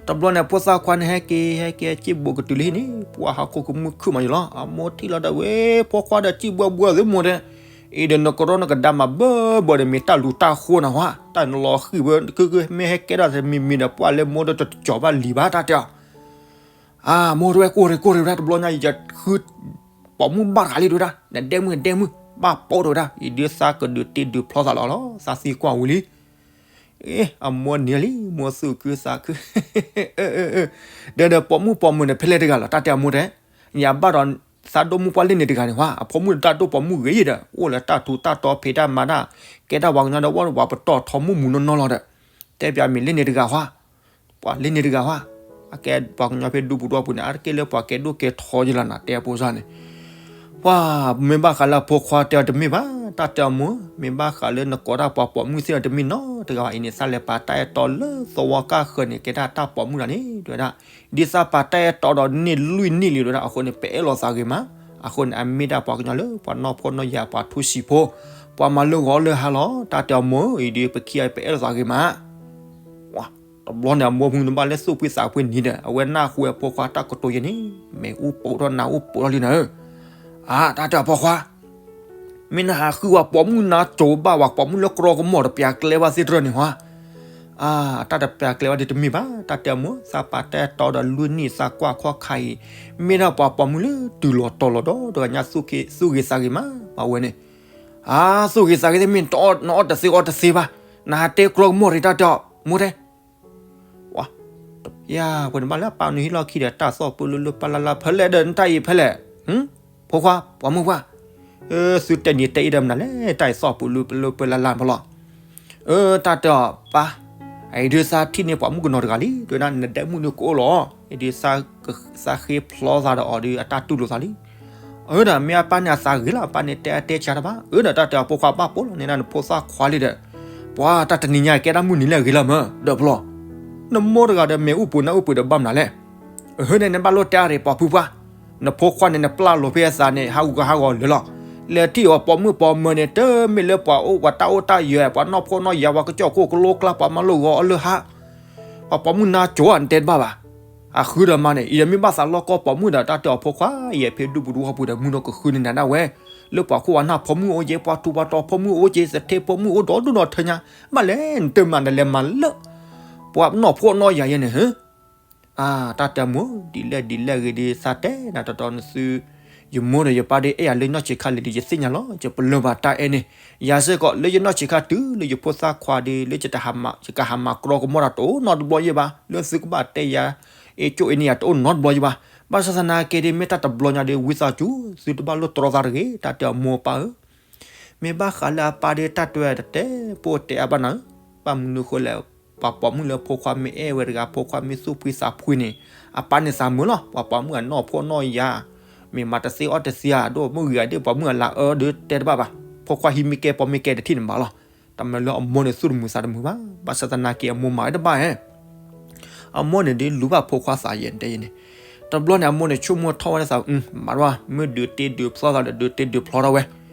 တဘျီန့ၣ် ဖိသၣ်ခွါန့ၣ် ဟဲက့ၤ ဟဲက့ၤစံၣ်ဘိးကတုၤလံန့ၣ် ပှၤဟးခိၣ်ကမုၣ်ခုၣ်မးယံၤလီၤ. အမိၢ်ထံၣ်လီၤဒီး ဝဲဖိခွါဒီးစံၣ်ဘှီဘှီသ့မိၢ်တဲ, အံၤဒီးနကရီနကဒါမးဘၢဘၢဒီး မ့ၢ်တၢ်လူၤတၢ်ဃိနၤဝဲ, တၢ်နလီၤဃံၣ်ဝဲ ကမ့ၢ်ဟဲကဲထီၣ်မံၤမံၤဒီး ပှၤလၢမိၢ်ဒီးတကၠီၤဘၣ်လံၤဘၣ် တၢ်တဲအီၤ. အမိၢ်တဲဝဲ ကိၢ်ရ့ၣ်ကိၢ်ရ့ၣ်ဝဲဒၣ် တဘျီညါယဃု ပိာ်မုၣ်ဘၣ်တဂၤလံ တဲဝဲဒၣ် နဒဲမုၣ်ဒဲမုၣ် ဘၣ်ပိာ်တဲဝဲဒၣ် ယဒုးသးကဒုးတ့ဒုးဖျီသးလီၤလီၤ သးသံကွၢ်ဝံၤလံ. အမိၢ်န့ၢ်လံ မိၢ်သူၣ်ခုသးခု, ဒီးဒီးပိာ်မုၣ်ပိာ်မုၣ်န့ၣ် ဖဲလဲၣ်တဂၤလီၤ တၢ်တဲအမိၢ်တဲ, ယဘၣ်ဒီး သးဒိၣ်မုၣ်ပှၢ်လ့န့ၣ်တဂၤန့ၣ်ဝဲ အဖိမုၣ်ဒီးတၢ်ဒိၣ်ပိာ်မုၣ်ဂ့ၤဒီး အိၣ်လၢတၢ်ထူးတၢ်တီၤဖံးတၢ်မၤတၢ် ကဲတၢ်ပှၤကညီဒီး ဝဲပှၤပတီၢ်ထီမုၢ်မုၢ်နီၢ်နီၢ်လီၤဒီး တဲပၠးမ့ၢ်လ့န့ၣ်တဂၤဝဲ ပှၤလ့န့ၣ်တဂၤဝဲ, အကဲပှၤကညီဖဲဒူပူၤဒူပူၤန့ၣ် အါတက့ၢ်လၢပှၤကဲဒိၣ်ကဲထီယလီၤနၤ တဲအဖိစၢ်န့ၣ် ပှၤမ့ၢ်ဘၣ်ဃးလၢအဖိခွါတဲအီၤတမ့ၢ်ဘၣ် တၢ်တဲအမိၢ် မ့ၢ်ဘၣ်ဃးလၢနကိးတၢ်ပှၤပိာ်မုၣ်သ့ၣ်အီၤတမ့ၢ်နီတဂၤဘၣ် အံၤန့ၣ် သးလဲၤပာ်တၢ်အဲၣ်တီလၢသဝီကၢ်ဃၢၤန့ၣ် ကဲဒၣ်တၢ်ပိာ်မုၣ်တဂၤန့ၣ် တဲဝဲဒၣ်, ဒ်သးပာ်တၢ်အဲၣ်တီဒီးန့ၢ်လွံၢ်နံၣ်လံ တဲဝဲဒၣ် အဃိန့ၣ် ပအဲၣ်လိာ်သးဂ့ၤမး, အဃိန့ၣ် အမ့ၢ်ဒၣ်ပှၤကညီလၢပှၤနီၢ်ဖှီၣ်နီၢ်ယာ်ပှၤထူစံးဖိ, ပှၤမၤလၢဂီၤလၢဟါလီၤ တၢ်တဲအမိၢ် အံၤဒီးပခံဂၤပအဲၣ်လိာ်သးဂ့ၤမး တဘျီန့ၣ် အမိၢ်မုၢ်နဘၣ်လၢသူၣ်ဖှံသးဖှံနံၤဒီး အဝဲနၢ်ဟူဝဲဖိခွါတၢ်ကတိၤယဲန့ၣ် မ့ၣ်အူပိာ်ထီၣ်နါအူပိာ်ထီၣ်လံနၤဧၢ, အါ တၢ်တဲအဖိခွါ, မ့ၢ်နဟးဃုဝဲပိာ်မုၣ်နါစိၤဘၣ် ဝဲပိာ်မုၣ်လၢကြီကမီၤတပျးကျဲဘၣ်သ့ၣ်တဖၣ်န့ၣ်ဟါ, အါ တၢ်တပျးကျဲဘၣ်ဒ်တမ့ၢ်ဘၣ် တၢ်တဲအမိၢ် သးပာ်တၢ်အဲၣ်တီဒီးလွံၢ်နံၣ်သးကွၢ်ခီၣ်ခါအံၤ, မ့ၢ်ဒၣ်ပှၤပိာ်မုၣ်လၢတုၤလီၤတီၤလီၤဒီး တဂၤညါသူၣ်ဂ့ၤသးဂ့ၤမး ပှၤဝဲန့ၣ် အါ သူၣ်ဂ့ၤသးဂ့ၤသ့ၣ်မ့ၢ်နတအီၣ်တသ့အီတသ့ဘၣ်, နဟးတဲကြီကမီၤရံၣ် တၢ်တဲအီၤ မိၢ်တဲ ယၤ ပှၤန့ၣ်ဘၣ်လၢအပၢ်နုၤဟံၣ်လီၢ်ခံဒီး တၢ်သီၣ်ပူၤလူၤလၢပၢလၢ်လၢ် ဖဲလဲၣ်ဒီးနတၢ်အံၤဖဲလဲၣ်, ဖိခွါ ပိာ်မုၣ်ပှၢ်, သုတဲနံၤတဲအံၤဒီးမနုၤလဲၣ် တၢ်အံၤသီၣ်ပူၤလူၤလၢပၢလၢ်လၢ်ဖဲလီၤ, အၢ တၢ်တဲအီၤ ပၢ်, အံၤဒုးသးထံၣ်န့ၢ်ပိာ်မုၣ်ကနီၤတဂၤလံ တဲဝဲဒၣ် နဒဲမုၣ်ဒုးကအိၣ်လီၤ, အံၤဒုး သးဃ့ဖျီသးဒီးအီၤဒုး အတၢ်တူၢ်လိာ်သးလံ အၢ ဒီးမ့ၢ်အပၢ်န့ၣ်အသးဂ့ၤလီၤ အပၢ်န့ၣ်တဲအတဲဆါတဘၣ် အၢ ဒီးတၢ်တဲအီၤ ဖိခွါဘၣ်ပိာ်လီၤန့ၣ်ဒၣ်နဖိသၣ်ခွါလံဒီး, ပှၤတၢ်တနံၤညါကဲဒၣ်မုၢ်နံၤလၢအဂ့ၤလီၤမး ဒီးဖျီ, နမိၢ်တဂၤဒီးမ့ၣ်အူပူၤနါအူပူၤဒီးဘၣ်မနုၤလဲၣ်, အၢ န့ၣ်နဘၣ်လိၣ်တဲအါရ့ၣ် ပိာ်ဖုပှၢ်, နဖိခွါန့ၣ် နပျၢ်လိာ်ဖဲအသးန့ၣ် ဟးဂူာ်ဟးဂီၤလၢာ်လီၤ, လဲၤထံၣ်အီၤပိာ်မုၣ်ပိာ်မၢၤန့ၣ် တမ့ၢ်လၢပှၤအိၣ်ပှၤတၢ်အိၣ်တၢ်ယၢၤ ပှၤနီၢ်ဖှီၣ်နီၢ်ယာ် ပှၤကစၢၢ်ခိၣ်ကလိကျါ ပှၤမၤလိာ်ဂီၤအီၤလၢဟါ ပှၤပိာ်မုၣ်နါစိၤဧါ နတဲတဘၣ်ဘၣ်. အဃုဒီးမါန့ၣ် အံၤဒီးမ့ၢ်ဘၣ်သးလီၢ်ကီၢ်ပိာ်မုၣ်ဒီး တၢ်တဲအီၤဖိခွါ ယဖဲဒူပူၤဒူဝီပူၤဒီး မုၢ်နီၢ်ကဃုန့ၢ်နၤဒၣ်ဝဲ, လၢပှၤခိၣ်ပှၤနၢ်ဖိမုၣ်အိၣ်က့ ပှၤထူးပှၤတီၤဖိမုၣ်အိၣ်က့ သထ့ဖိမုၣ်အိၣ်ဒီဒူၣ်ဒီထၢညါ, ဘၣ်လဲၣ် နတမၤနလဲၤမၤလၢ ပှၤနီၢ်ဖှီၣ်နီၢ်ယာ်ယဲန့ၣ်ဧၢ အါ တၢ်တဲမိၢ် ဒ်လဲၣ်ဒ်လဲၣ်ဂ့ၤဒီး သးတဲနၤတီတီနသု ယမိၢ်ဒီးယပၢ်ဒီးအဲၣ်ယၤလၢနီၢ်ဆံးခါလံဒီး ယသ့ၣ်ညါလီၤ ယပလၢၢ်ဘၣ်တၢ်အဲၣ်န့ၣ်, ယၤစ့ၢ်ကီးလၢယနီၢ်ဆံးခါတုၤလၢယဖိသၣ်ခွါဒီး လၢယကဟးမၤကရီကမီၤတၢ်တအိၣ်နီတဘျီယဲဘၣ်, လၢသုကဘၣ်တဲယၤ အ့ၣ်ကၠိအ့ၣ်န့ၢ်ယၤတအိၣ်နီတဘျီယဲဘၣ်, ဘၣ်ဆၣ်သနာ်က့ဒီး မ့ၢ်တၢ်တဘျီညါဒီး ဝံသးစူၤ သုတဘၣ်လိၣ်တြီသးတဂ့ၤ, တၢ်တဲအမိၢ်ပၢ်ဧၢ မ့ၢ်ဘၣ်ဃးလၢအပၢ်ဒီးတၢ်တဲတတဲ ပိၢ်တဲအါဘၣ်နၤဧၢ, ဘၣ်မနုၤဃိလဲၣ်, ပှၤပိာ်မုၣ်လၢဖိခွါမ့ၢ်အဲၣ်ဝဲတဂၤ ဖိခွါမ့ၢ်သူၣ်ဖှံသးဖှံန့ၣ်, အပၢ်န့ၣ်သးမုာ်လီၤ, ပှၤပိာ်မုၣ်အနီၢ်ဖှီၣ်နီၢ်ယာ်, မ့ၢ်မၤတသ့အီၣ်တသ့ဧါ, ဒိၣ်မုၢ်ဂံၤဂၤဒ်ပှၤမုၣ်အလၤအၢဒုးတဲတဘၣ်ဘၣ်, ဖိခွါဟံးမ့ၢ်ကဲပိာ်မ့ၢ်ကဲတထံၣ်န့ၣ်ဘၣ်လီၤ, တၢ်မၤလၢအမိၢ်န့ၣ်သူၣ်တမုာ်သးတမုာ်ဘၣ်, ဘၣ်ဆၣ်သနာ်က့အမိၢ်မၤဝဲတဘၣ်ဧါ အမိၢ်န့ၣ်ဒုးလူၤဘၣ်ဖိခွါသးယဲၢ်တဲယဲၢ်န့ၣ်, တဘျီန့ၣ် အမိၢ်န့ၣ်ဆိကမိၣ်ထီၣ်ဝဲဒၣ်သး မၤတဘၣ် မ့ၢ်ဒုးတ့ဒုးဖျီသးဒီး ဒုးတ့ဒုးဖျီထီၣ်ဝဲ,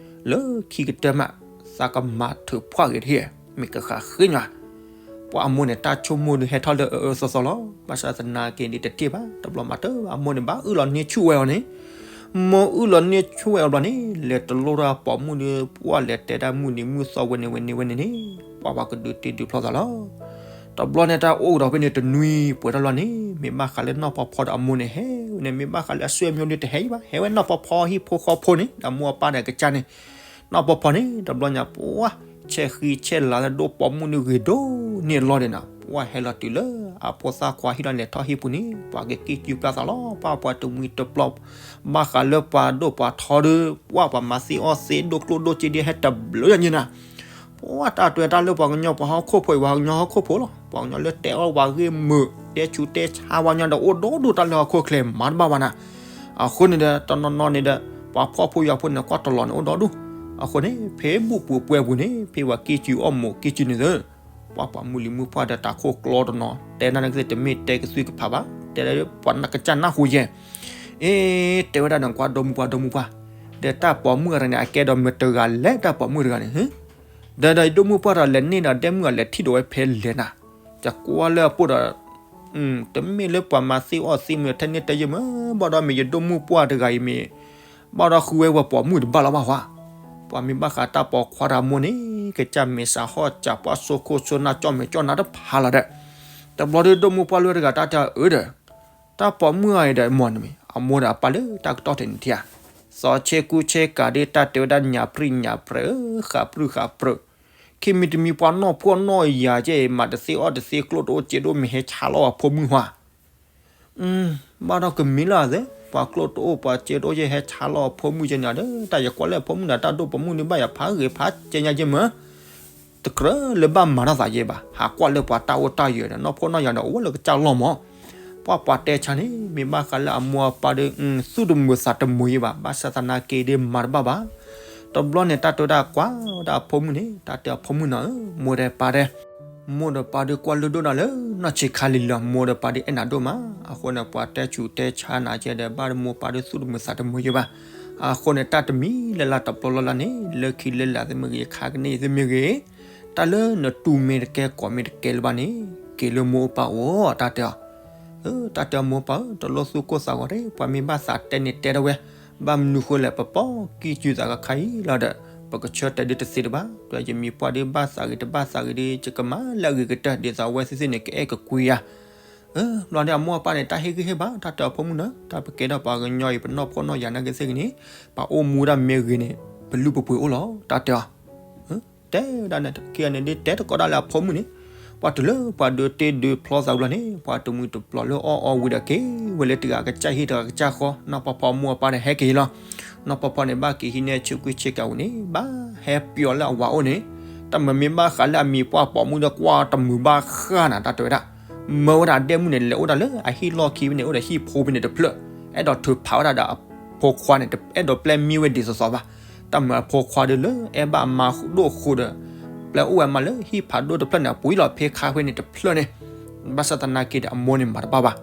လၢခံကတၢၢ်မး သးကမၤထုးဖှၣ်ဂ့ၤတဟ့ၣ်, မ့ၢ်ကဃးဃ့ညီ, ပ ပှၤအမိၢ်န့ၣ် တၢ်ဆိကမိၣ်ဒုးဟဲထီၣ်လၢအအၢအၢသီသီလီၤ. ဘၣ်ဆၣ်သနာ်က့ဒုးတတ့ၢ်ဘၣ်, တဘျီမၤတၢ်ဘၣ် အမိၢ်န့ၣ် ဘၣ်အုၣ်လီၤန့ၢ်ဆူၣ်ဝဲအီၤန့ၣ်, မိၢ်အုၣ်လီၤန့ၢ်ဆူၣ်ဝဲအီၤဘျီန့ၣ် လဲၤတလိၣ်တၢ်ပိာ်မုၣ်ဒီး ပှၢ်လဲၤတဲဒၣ်မုၢ်နံၤမုၢ်သီဝဲန့ၣ်ဝဲန့ၣ်ဝဲန့ၣ်န့ၣ်, ပှၤပှၤကဒုးတ့ဒုးဖျီသးလီၤ. တဘျီန့ၣ် တၢ်အိၣ်ကဒီးဖဲန့ၣ် တနွံပှဲၤထီၣ်လီၤန့ၣ် မ့ၢ်ဘၣ်ဃးလၢနီၢ်ဖီဖီဒီးအမိၢ်န့ၣ် ဟဲန့ၣ် မ့ၢ်ဘၣ်ဃးလၢအဆွေမျိုးဒုးတဟဲအံၤဘၣ်, ဟဲဝဲနီၢ်ဖီဖီဟံၣ်ဖိဃီဖိန့ၣ် ဒီးအမိၢ်အပၢ်ဒီးအကစၢ်န့ၣ်, နီၢ်ဖီဖီန့ၣ် တဘျီညါ ပှၢ် ဆဲးဃံဆဲးလၤလၢဒိၣ် ပိာ်မုၣ်ဒုးဂ့ၤဒိၣ်န့ၢ်အလီၢ်ဒီးနၤ, ပှၢ်ဟဲလီၤတုၤလၢအဖိသၣ်ခွါဟံၣ်လီၤ လဲၤထီၣ်ဟံၣ်ပူၤန့ၣ် ပှၤကကံၣ်ကူပျၢ်သးလီၤ. ပှၢ်ပှၤတမှံၤတပျီၤ ဘၣ်ဃးလၢပှၤဒိၣ်ပှၤထီဒုး ပှၢ်ပှၤမၤသ့အီၣ်သ့ ဒိၣ်ကျိၣ်ဒိၣ်စ့ဒုး ဟဲတဘျုးညါန့ၣ်နၤ, ပှၢ်တၢ်တဲတၢ်လၢပှၤကညီ ပှၤဟီၣ်ခိၣ်ဖိအံၤ ပှၤကညီဟီၣ်ခိၣ်ဖိလီၤ. ပှၤကညီလၢတဲအီၣ်ပှၤဂ့ၢ်မုာ် တဲဆူးတဲဆါပှၤကညီဒီး အိၣ်ဒီဒူၣ်တၢ်လၢဟီၣ်ခိၣ်ချၢမၤတဘၣ်ဘၣ်နၤ. အဃိန့ၣ်ဒီး တနီၤနီၤန့ၣ်ဒီး ပှၤဖှီၣ်ဖိယာ်ဖိန့ၣ် ကွၢ်တလီၤန့ၣ်အိၣ်ဒီဒူၣ်. အဃိန့ၣ် ဖဲဘူၣ်ပူၤပှဲၤပူၤန့ၣ် ဖဲပှၤကံၣ်ကူအီၣ်မူးကံၣ်ကူန့ၣ်သ့ ပှၢ်ပှၤမုၢ်လံၤမုၢ်ပှၢ်ဒီးတၢ်ခိၣ်ကျီတနီၤ တဲနၤနကသ့ၣ် တမ့ၢ်တဲကသုၣ်ကဖးဘၣ်, တဲလၢပှၤကစၢ်နၢ်ဟူယဲၢ်, အ့ တဲဝဲဒၣ်န့ၣ် ကွၢ်ဒီမုၢ်ပှၢ် ဒီမုၢ်ပှၢ်, ဒီးတၢ်ပိာ်မုၣ်အရၤန့ၣ် အကဲဒီးမတၤတဂၤလဲၣ် တၢ်ပိာ်မုၣ်တဂၤန့ၣ်, ဒီးဒီးယဒိၣ်မုၢ်ပှၢ်ဒီးလဲၤန့ၢ်ဒီးဒဲမုၣ်အလဲၤထံၣ်ဒိးဝဲဖဲလဲၣ်နၤ, ယကွၢ်လၢအပိၢ်ဒီး တမ့ၢ်လၢပှၤမၤသ့အီၣ်သ့မုာ် ထဲန့ၣ်တဲယဲၢ်မး, ဘၣ်ဒီးမ့ၢ်ယဒိၣ်မုၢ်ပှၢ်တဂၤအံၤမ့ၢ် ဘၣ်ဒီးဃုဝဲပှၤပိာ်မုၣ်တဘၣ်လီၤဘၣ်ဃီ, ပှၤမ့ၢ်ဘၣ်ဃးတၢ်ပိာ်ခွါတၢ်အမိၢ်န့ၣ် ကစၢ်မဲာ်ဆှးဟီၣ်စၢၤ ပှၢ်စိခိၣ်စိနၢ်ကၠီၣ်မဲာ်ကၠီၣ်နၢ်တဖးလီၤဒီး, တဘျီဒီးဒိၣ်မုၢ်ပှၢ်လွဲၢ်တဂၤတၢ်တဲအီၤဒီး တၢ်ပိာ်မုၣ်အံၤဒီး မ့ၢ်နမ့ၢ် အမိၢ်ဒီးအပၢ်လၢတၢ်ကတီၢ်ထဲန့ၣ်ထံဧါ, သီဆ့ကူဆ့ကၤဒ်တၢ်တဲဝဲဒၣ်ညၣ်ပြံၣ်ညၣ်ပြဲး ဃးပြူၢ်ဃးပြူၢ်, ခံမံၤတမံၤပှၤနီၢ်ဖှီၣ်နီၢ်ယာ်ကဲ မၤတသ့အီၣ်တသ့ ကျိၣ်တအိၣ်စ့တအိၣ် မ့ၢ်ဟဲဆါလီၤအဖိမုၣ်ဟါ ဘၣ်ဒီးကမံၤလၢအသ့ ပှၤကျိၣ်တအိၣ်ပှၤစ့တအိၣ် ယဟဲဆါလီၤအဖိမုၣ်ကဲန့ၣ်ဒီး တၢ်ယကွၢ်လၢအဖိမုၣ်န့ၣ် တၢ်ဒိၣ်ပိာ်မုၣ်န့ၣ် ဘၣ်ယဖးဂ့ၤဖးကဲညါကဲမး တကြၢးလၢဘၣ်မၤတၢ်သးယဲဘၣ်, ဟးကွၢ်လၢပှၤတၢ်အိၣ်တၢ်ယၢၤဒီး နီၢ်ဖှီၣ်နီၢ်ယာ်ဒီး အိၣ်ဝဲလၢကစၢ်လီၢ်မး, ပှၤပှၤတဲဆါန့ၣ် မ့ၢ်ဘၣ်ဃးလၢအမိၢ်အပၢ်ဒီး သူၣ်တမုာ်သးတမုာ်ယဲဘၣ်, ဘၣ်ဆၣ်သနာ်က့ဒီးမၤတဘၣ်ဘၣ်. တဘျီန့ၣ် တၢ်တဲဝဲဒၣ်ကွၢ်ဝဲဒၣ်အဖိမုၣ်န့ၣ် တၢ်တဲအဖိမုၣ်နီၤဧၢ, မိၢ်ဒီးပၢ်ဒီး မိၢ်ဒီးပၢ်ဒီးကွၢ်လုၢ်ဒိၣ်နၤလၢနီၢ်ဆံးခါလံလီၤ, မိၢ်ဒီးပၢ်ဒီးအဲၣ်နၤဒိၣ်မး, အဃိန့ၣ် ပှၤတဲဆူးတဲဆါနၤကဲဒီး ဘၣ်ဒီးမိၢ်ပၢ်ဒီးသူၣ်တမုာ်သးတမုာ်ယဲဘၣ်. အဃိန့ၣ် တၢ်တမံၤလၢ်လၢ်တဘျီလၢ်လၢ်န့ၣ် လၢခံလၢလာ်သ့ၣ်မ့ၢ်ဂ့ၤ ခါကန့ၢ်သ့ၣ်မ့ၢ်ဂ့ၤ တၢ်လၢနတူၢ်မ့ၢ်တကဲကိးမ့ၢ်တကဲလၢၤဘၣ်န့ၣ် က့ၤလၢမိၢ်အိၣ်ပၢ်အိၣ် တၢ်တဲအီၤ. တၢ်တဲအီၤမိၢ်ပၢ်ဧၢ, တလိၣ်သူၣ်ကိၢ်သးဂီၤတ့ၢ်, ပှၤမ့ၢ်ဘၣ်သးတဲန့ၣ်တဲဒၣ်ဝဲ, ဘၣ်မနုၤဃိလဲၣ် ပပိာ်ကံၢ်ကူသးဂၤခါအံၤလီၤဒီး ပကဆၢတဲာ်ဒုးတသ့တဘၣ်, ဒီးယမံၤပှၢ်ဒုးဘၣ်သးဂ့ၤတဘၣ်သးဂ့ၤဒီး ယကမၤလၢအဂ့ၤကတၢၢ် ဒ်သိးအဝဲသ့ၣ်သ့ၣ်န့ၣ် ကအဲၣ်ကကွံယၤ ဘျီန့ၣ် အမိၢ်အပၢ်န့ၣ် တၢ်ဟ့ၣ်ဂံၢ်ဟ့ၣ်ဘါ တၢ်တဲအဖိမုၣ်န့ၣ် တၢ်ပကဲထီၣ်ပှၤကညီအံၤ ပနီၢ်ဖှီၣ်နီၢ်ယာ်နာ်က့သ့ၣ်ဂ့ၤန့ၣ် ပှၤအိၣ်မူဒၣ်မ့ၢ်ဂ့ၤန့ၣ် ပလုၢ်ပပှ့ၤအိၣ်လီၤ တၢ်တဲအီၤ. တဲဒၣ်န့ၣ် ခံဂၤန့ၣ်ဒ်တဲတကိးဒၣ်လၢအဖိမုၣ်န့ၣ် ပှၤတုၤလၢပှၤဒုးတ့ဒုးဖျီသးဘျီန့ၣ် ပှၤတမှံၤတပျီၤလၢအီၣ်အီဝံၤဒီးက့ၤဝဲလၢတဂၤကစၢ်ဟံၣ်တဂၤကစၢ်ဃီ နီၢ်ဖီဖီမိၢ်အပၢ်န့ၣ် ဟဲက့ၤလီၤ. နီၢ်ဖီဖီန့ၣ် ဘၣ်က့ၤဟံးန့ၢ်ဆ့ကူဆ့ကၤဝံၤန့ၣ် ဘၣ်ဟဲပျီလၢအဝၤအိၣ်န့ၣ် တၢ်မၤမ့ၢ်ဘၣ်ဃးလၢအမံၤပှၢ်ပိာ်မုၣ်ဒီးကွၢ်တမုာ်ဘၣ်ဃၣ်နၤ တၢ်တဲဝဲဒၣ် မၢဝဲဒၣ်ဒဲမုၣ်န့ၣ် လဲၤအိၣ်ဒၣ်လၢအဟံၣ်လီၢ်ခံဖဲန့ၣ် အိၣ်ဒီးဟံၣ်ဖိဖဲန့ၣ်တဖျၢၣ် အဲၣ်ဒိးထုးဖးဝဲဒၣ်ဒီးအဖိခွါန့ၣ် အဲၣ်ဒိးပျဲမံဝဲဒ်သိးသိးဘၣ်. တၢ်မၤအဖိခွါဒီးလၢအဲၣ်ဘၣ်မါဒိၣ်ဃိဒီး ပျဲအိၣ်ဝဲမးလၢဟံၣ်ဖးဒိၣ်တဖျၢၣ်န့ၣ် အပှ့ၤလီၤဖဲခါဖဲန့ၣ်တဖျၢၣ်န့ၣ် ဘၣ်ဆၣ်သနာ်က့ဒီးအမိၢ်န့ၣ်မၤတဘၣ်ဘၣ်.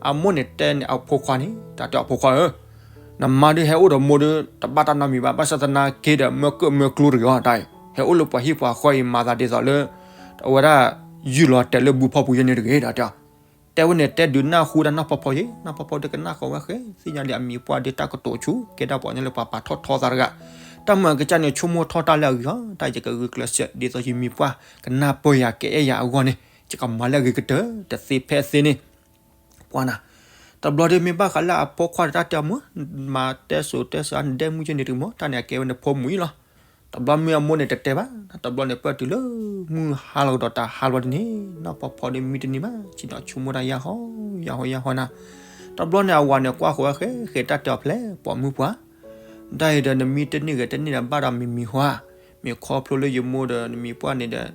အမိၢ်န့ၣ်တဲန့ၣ်အဖိခွါန့ၣ် တၢ်တဲအဖိခွါဧၢ နမါဒုးဟဲအိၣ်ဒီးမိၢ်ဒီး တဘၣ်တၢ်နီတမံၤဘၣ်. ဘၣ်ဆၣ်သနာ်က့ဒီး မၢကၢၣ်မၢကျိတဂ့ၤအီၤတၢ်အံၤ ဟဲအိၣ်လၢပှၤဟံၣ်ပှၤဃီအံၤ မၤသးဒ်သိးလၢ အဝဲဒၣ် ယုၢ်လီၤတဲာ်လၢဘူဖီပူၤယဲန့ၣ်တဂ့ၤ တၢ်တဲအီၤ. တဲဝဲန့ၣ် တဲဒုးနၢ်ဟူဒၣ်နီၢ်ဖီဖီယဲ နီၢ်ဖီဖီဒုးကနၣ်ဃီၤဝဲဃဲ သ့ၣ်ညါလံအမံၤပှၢ်ဒုးတၢ်ကတိၤဆူ ကဲဒၣ်ပှၤကညီလၢပှၤပာ်ထီၣ်ထီသးတဂၤ တၢ်မၤအကစၢ်န့ၣ် ဆိကမိၣ်ထီၣ်တၢ်လၢအဂ့ၤအီၤ တၢ်ယကဂုာ်ကျဲးစၢး ဒ်သိးယမံၤပှၢ် ကနၢ်ပၢၢ်ယၤကအဲၣ်ယၤအဂီၢ်န့ၣ် ယကမၤလၢအဂ့ၤကတၢၢ် တသ့ဖဲသ့န့ၣ် ပှၤနၤ တဘျီဒုးမ့ၢ်ဘၣ်ဃးလၢအဖိခွါတၢ်တဲအီၤမး မၤတဲစိၤတဲစှၤနဒဲမုၣ်ကဲန့ၣ်တဂ့ၤမး တၢ်န့ၣ်အကဲဝဲန့ၣ်ဖိမုၣ်အံၤလီၤ. တဘျီမ့ၢ်အမိၢ်န့ၣ်တတဲဘၣ် တဘျီန့ၣ်ပၢၢ်တုၤလၢ မုၢ်ဟါလီၤကဒီးတၢ်ဟါလီၤဒ်န့ၣ် နီၢ်ဖီဖီဒုးမံတန့ၢ်ဘၣ် ဆ့ၣ်နီၤဆိကမိၣ်တၢ်ယၢ်ဟီ ယၢ်ဟီ ယၢ်ဟီနၤ တဘျီန့ၣ်အဝၤန့ၣ်ကွၢ်ဃီၤဝဲဃဲ ဃဲတၢ်တဲအီၤဖျဲၣ် ပိာ်မုၣ်ပှၤ ဒ်အံၤဒီးနမံတန့ၢ်ဂ့ၤတန့ၢ်ဒီးဘၣ်ဒီးမံၤမံၤဟါ မ့ၢ်ခီဖျိလၢယမိၢ်ဒီးနမံၤပှၢ်န့ၣ်ဒီး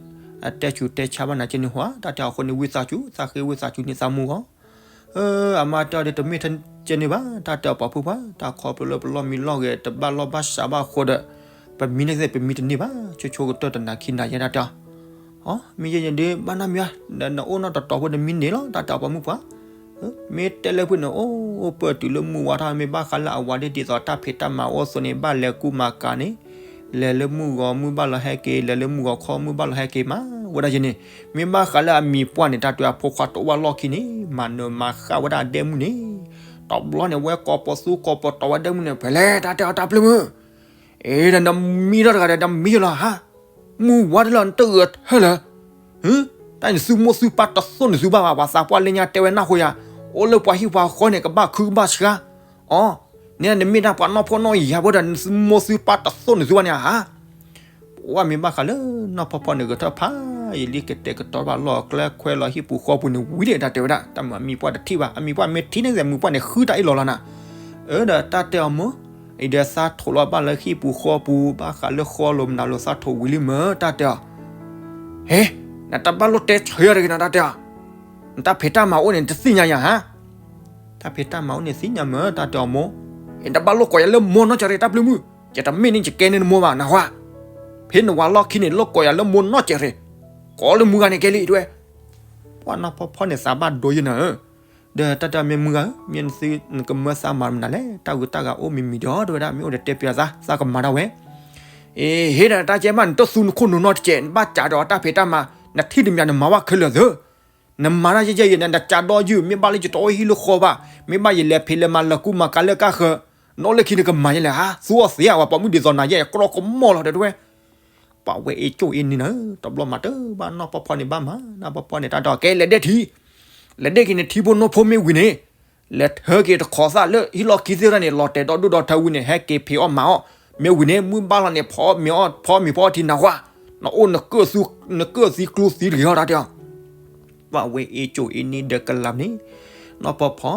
အတဲဆူးတဲဆါဘၣ်နၤကဲန့ၣ်ဟါ တၢ်တဲအီၤအဃိန့ၣ် ဝံသးစူၤ သးဃ့ဝံသးစူၤန့ၢ်သးမူဂီၢ် အမါတဲအီၤဒီး တမ့ၢ်ထဲကဲန့ၣ်ဘၣ် တၢ်တဲအီၤပိာ်မုၣ်ပှၤ တၢ်ခီဖျိလၢပလီၢ်မံလီၢ်ဂဲၤ တဘၣ်လီၢ်ဘၣ်စးဘၣ်အဃိဒီး ပမံန့ၣ်သ့ၣ် ပမံတန့ၢ်ဘၣ် ဆိဆိကတၢၢ်တနၤခံနၤယဲဒၣ်တဲအီၤ အ မ့ၢ်ယဲန့ၣ်ဒုး ဘၣ်နီတမံၤဘၣ် ဒီးနအိၣ်နီတတီၤဖိနမံန့ၣ်လီၤ တၢ်တဲအီၤပိာ်မုၣ်ပှၤ မ့ၢ်တဲလၢဖုန့ၣ်အိၣ်ပၢၢ်တုၤလၢမုၢ်ဝါထီၣ် မ့ၢ်ဘၣ်ဃးလၢအဝၤဒ်သိးတၢ်ဖံးတၢ်မၤအိၣ်အသိးန့ၣ် ဘၣ်လဲၤကူမၤကၤန့ၣ် လဲၤလၢမုၢ်ဂီၤမုၢ်ဘၣ်လီၤဟဲက့ၤ လဲၤလၢမုၢ်ဂီၤခီမုၢ်ဘၣ်လီၤဟဲက့ၤမး ဝဲဒၣ်ယဲန့ၣ်, မ့ၢ်ဘၣ်ဃးလၢအမံၤပှၢ်န့ၣ် တၢ်တဲအဖိခွါတအိၣ်ဘၣ်လီၢ်ခံန့ၣ် မၤနၢၤမၤဃၣ်ဝဲဒၣ်အဒဲမုၣ်န့ၣ်, တဘျီန့ၣ် ဝဲကိးပသူကိးပတီၤဝဲဒဲမုၣ်န့ၣ် ဖဲလဲၣ် တၢ်တဲအီၤတၢ်ပျုၢ်မုၣ်, အဲ ဒီးနမံထီၣ်တဂၤဒီး နမံလီၤဟါ, မုၢ်ဝါတလီၤ နတဂၢၢ်ထဲလၢာ်, တၢ်နသုမိၢ်သုပၢ်တသိၣ်နသုဘၣ်ဘၣ်, ပှၤသးပှၢ်လၢညါတဲဝဲနၢ်ဟူယၤ, အိၣ်လၢပှၤဟံၣ်ပှၤဃီန့ၣ် ကဘၣ်ခုကဘၣ်ဆှါ, အီ, န့ၣ်နမ့ၢ်ဒၣ်ပှၤနီၢ်ဖှီၣ်နီၢ်ယာ်ဖိဒီး နသုမိၢ်သုပၢ်တသိၣ်နသုဘၣ်န့ၣ်ဧါ. ပှၢ်မ့ၢ်ဘၣ်ဃးလၢနီၢ်ဖီဖီန့ၣ်ဂဲၤထၢၣ်ဖး, ယလံကတဲာ်ကတီၤဘၣ်လီၢ်ကျဲခွဲလီၤဟံၣ်ပူၤဃီပူၤန့ၣ်ဝံၤဒီး တၢ်တဲဝဲဒၣ် တၢ်မုၢ်အမံၤပှၢ်တထံၣ်ဘၣ်, အမံၤပှၢ်မ့ၢ်ထံၣ်န့ၣ် မုၢ်ပှၢ်န့ၣ်ဃုတၢ်အ့ၣ်လိာ်လီၤနၤ, အၢ ဒီးတၢ်တဲအီၤမိၢ်, အံၤဒီးသးထိးလီၤဘၣ်လၢဟံၣ်ပူၤဃီပူၤ ဘၣ်ဃးလၢဃီလိၤမနုၤလိၤ သးထိးဝံၤလံမၢ် တၢ်တဲအီၤ, ဟ့, နတဘၣ်လိၣ်တဲဆၢယၤတဂ့ၤနၤ တၢ်တဲအီၤ, နတၢ်ဖံးတၢ်မၤအိၣ်န့ၣ် နတသ့ၣ်ညါယၤဧါ. တၢ်ဖံးတၢ်မၤအိၣ်န့ၣ်သ့ၣ်ညါမၢ် တၢ်တဲအီၤမိၢ်, နတဘၣ်လိၣ်ကိးယၤလၢမိၢ်နီတစဲးရ့ၣ် တၢ်ပျုၢ်မုၣ်, ယတမ့ၢ်န့ၣ် ယကဲန့ၢ်နမိၢ်ဘၣ်နဟါ, ဖဲနဝၤလီၢ်ခံန့ၣ် လိၣ်ကိးယၤလၢမိၢ်နီတစဲးရ့ၣ်, ကိးလၢမုၢ်ဂၤန့ၣ်ကဲလံတဲဝဲ, ပှၢ်နီၢ်ဖီဖီန့ၣ်သးဘၣ်ဒိယဲနၤဧၢ, ဒီးတၢ်တဲအီၤမ့ၢ်မုၢ်ဂၤဧၢ, မ့ၢ်နသုနကမၢသးမၤမနုၤလဲၣ်, တၢ်ဂုၤတၢ်ဂၤအိၣ်မံၤမံၤဒီးတဲဝဲဒၣ် မ့ၢ်အိၣ်ဒီးတဲပျးသး သးကမၤဒၣ်ဝဲ အ့ ဟ့ၣ်ဒီးတၢ်ကဲမး နတသူနခိၣ်နူာ်နီတစဲး နဘၣ်ကးဒီးတၢ်ဖံးတၢ်မၤ, နထံၣ်တမံၤနမၤဝဲခဲလၢာ်သၢ, နမၤတၢ်ယဲၢ်ယဲၢ်ယဲၢ်န့ၣ် နကးဒီးယုၢ် မ့ၢ်ဘၣ်လၢယတအိၣ်ဟံၣ်လၢဃီဘၣ်, မ့ၢ်ဘၣ်ယလဲၤဖံးလဲၤမၤလၢကူမၤကၤလၢကါဃၢၤ, နအိၣ်လၢခံနကမၤယဲၢ်လဲၣ်ဧါ, သူအီၤသ့ဧါ ပှၤပိာ်မုၣ်ဒ်သိးနၤယဲၢ် ကြီကမီၢ်လီၤဒီးတဲဝဲ ပှၢ်ဝဲအ့ၣ်ကၠိၣ်အ့ၣ်နံၤနၤဧၢ, တဘျီမၤတၢ်ဘၣ်နီၢ်ဖီဖီန့ၣ်ဘၣ်မၤ, နီၢ်ဖီဖီန့ၣ်တၢ်ဒီးကဲလဲၤဒ့ထံ, လဲၤဒ့က့ၤန့ၣ်ထံဖိနိဖိမ့ၢ်ဝံၤန့ၣ်, လဲၤထၢက့ၤတခိးသၣ်လၢဟံၣ်လီၢ်ခံသ့ၣ်တဖၣ်န့ၣ် လီၤတဲာ်ဒီဒူၣ်ဒီထၢဝံၤန့ၣ် ဟဲက့ၤဖံးအီၣ်မၤအီၣ်, မ့ၢ်ဝံၤန့ၣ် မုၢ်ဘၣ်လီၤန့ၣ် ဖီမ့ၤအီၣ်ဖီမ့ၤဖီအီထံနၢ်ဟါ, နအိၣ်နကၢၣ်သံကျူသံတဂ့ၤအီၤတၢ်တဲအီၤ ပှၢ်ဝဲအ့ၣ်ကၠိၣ်အ့ၣ်နံၤဒီးကလၤန့ၣ်, နီၢ်ဖီဖီ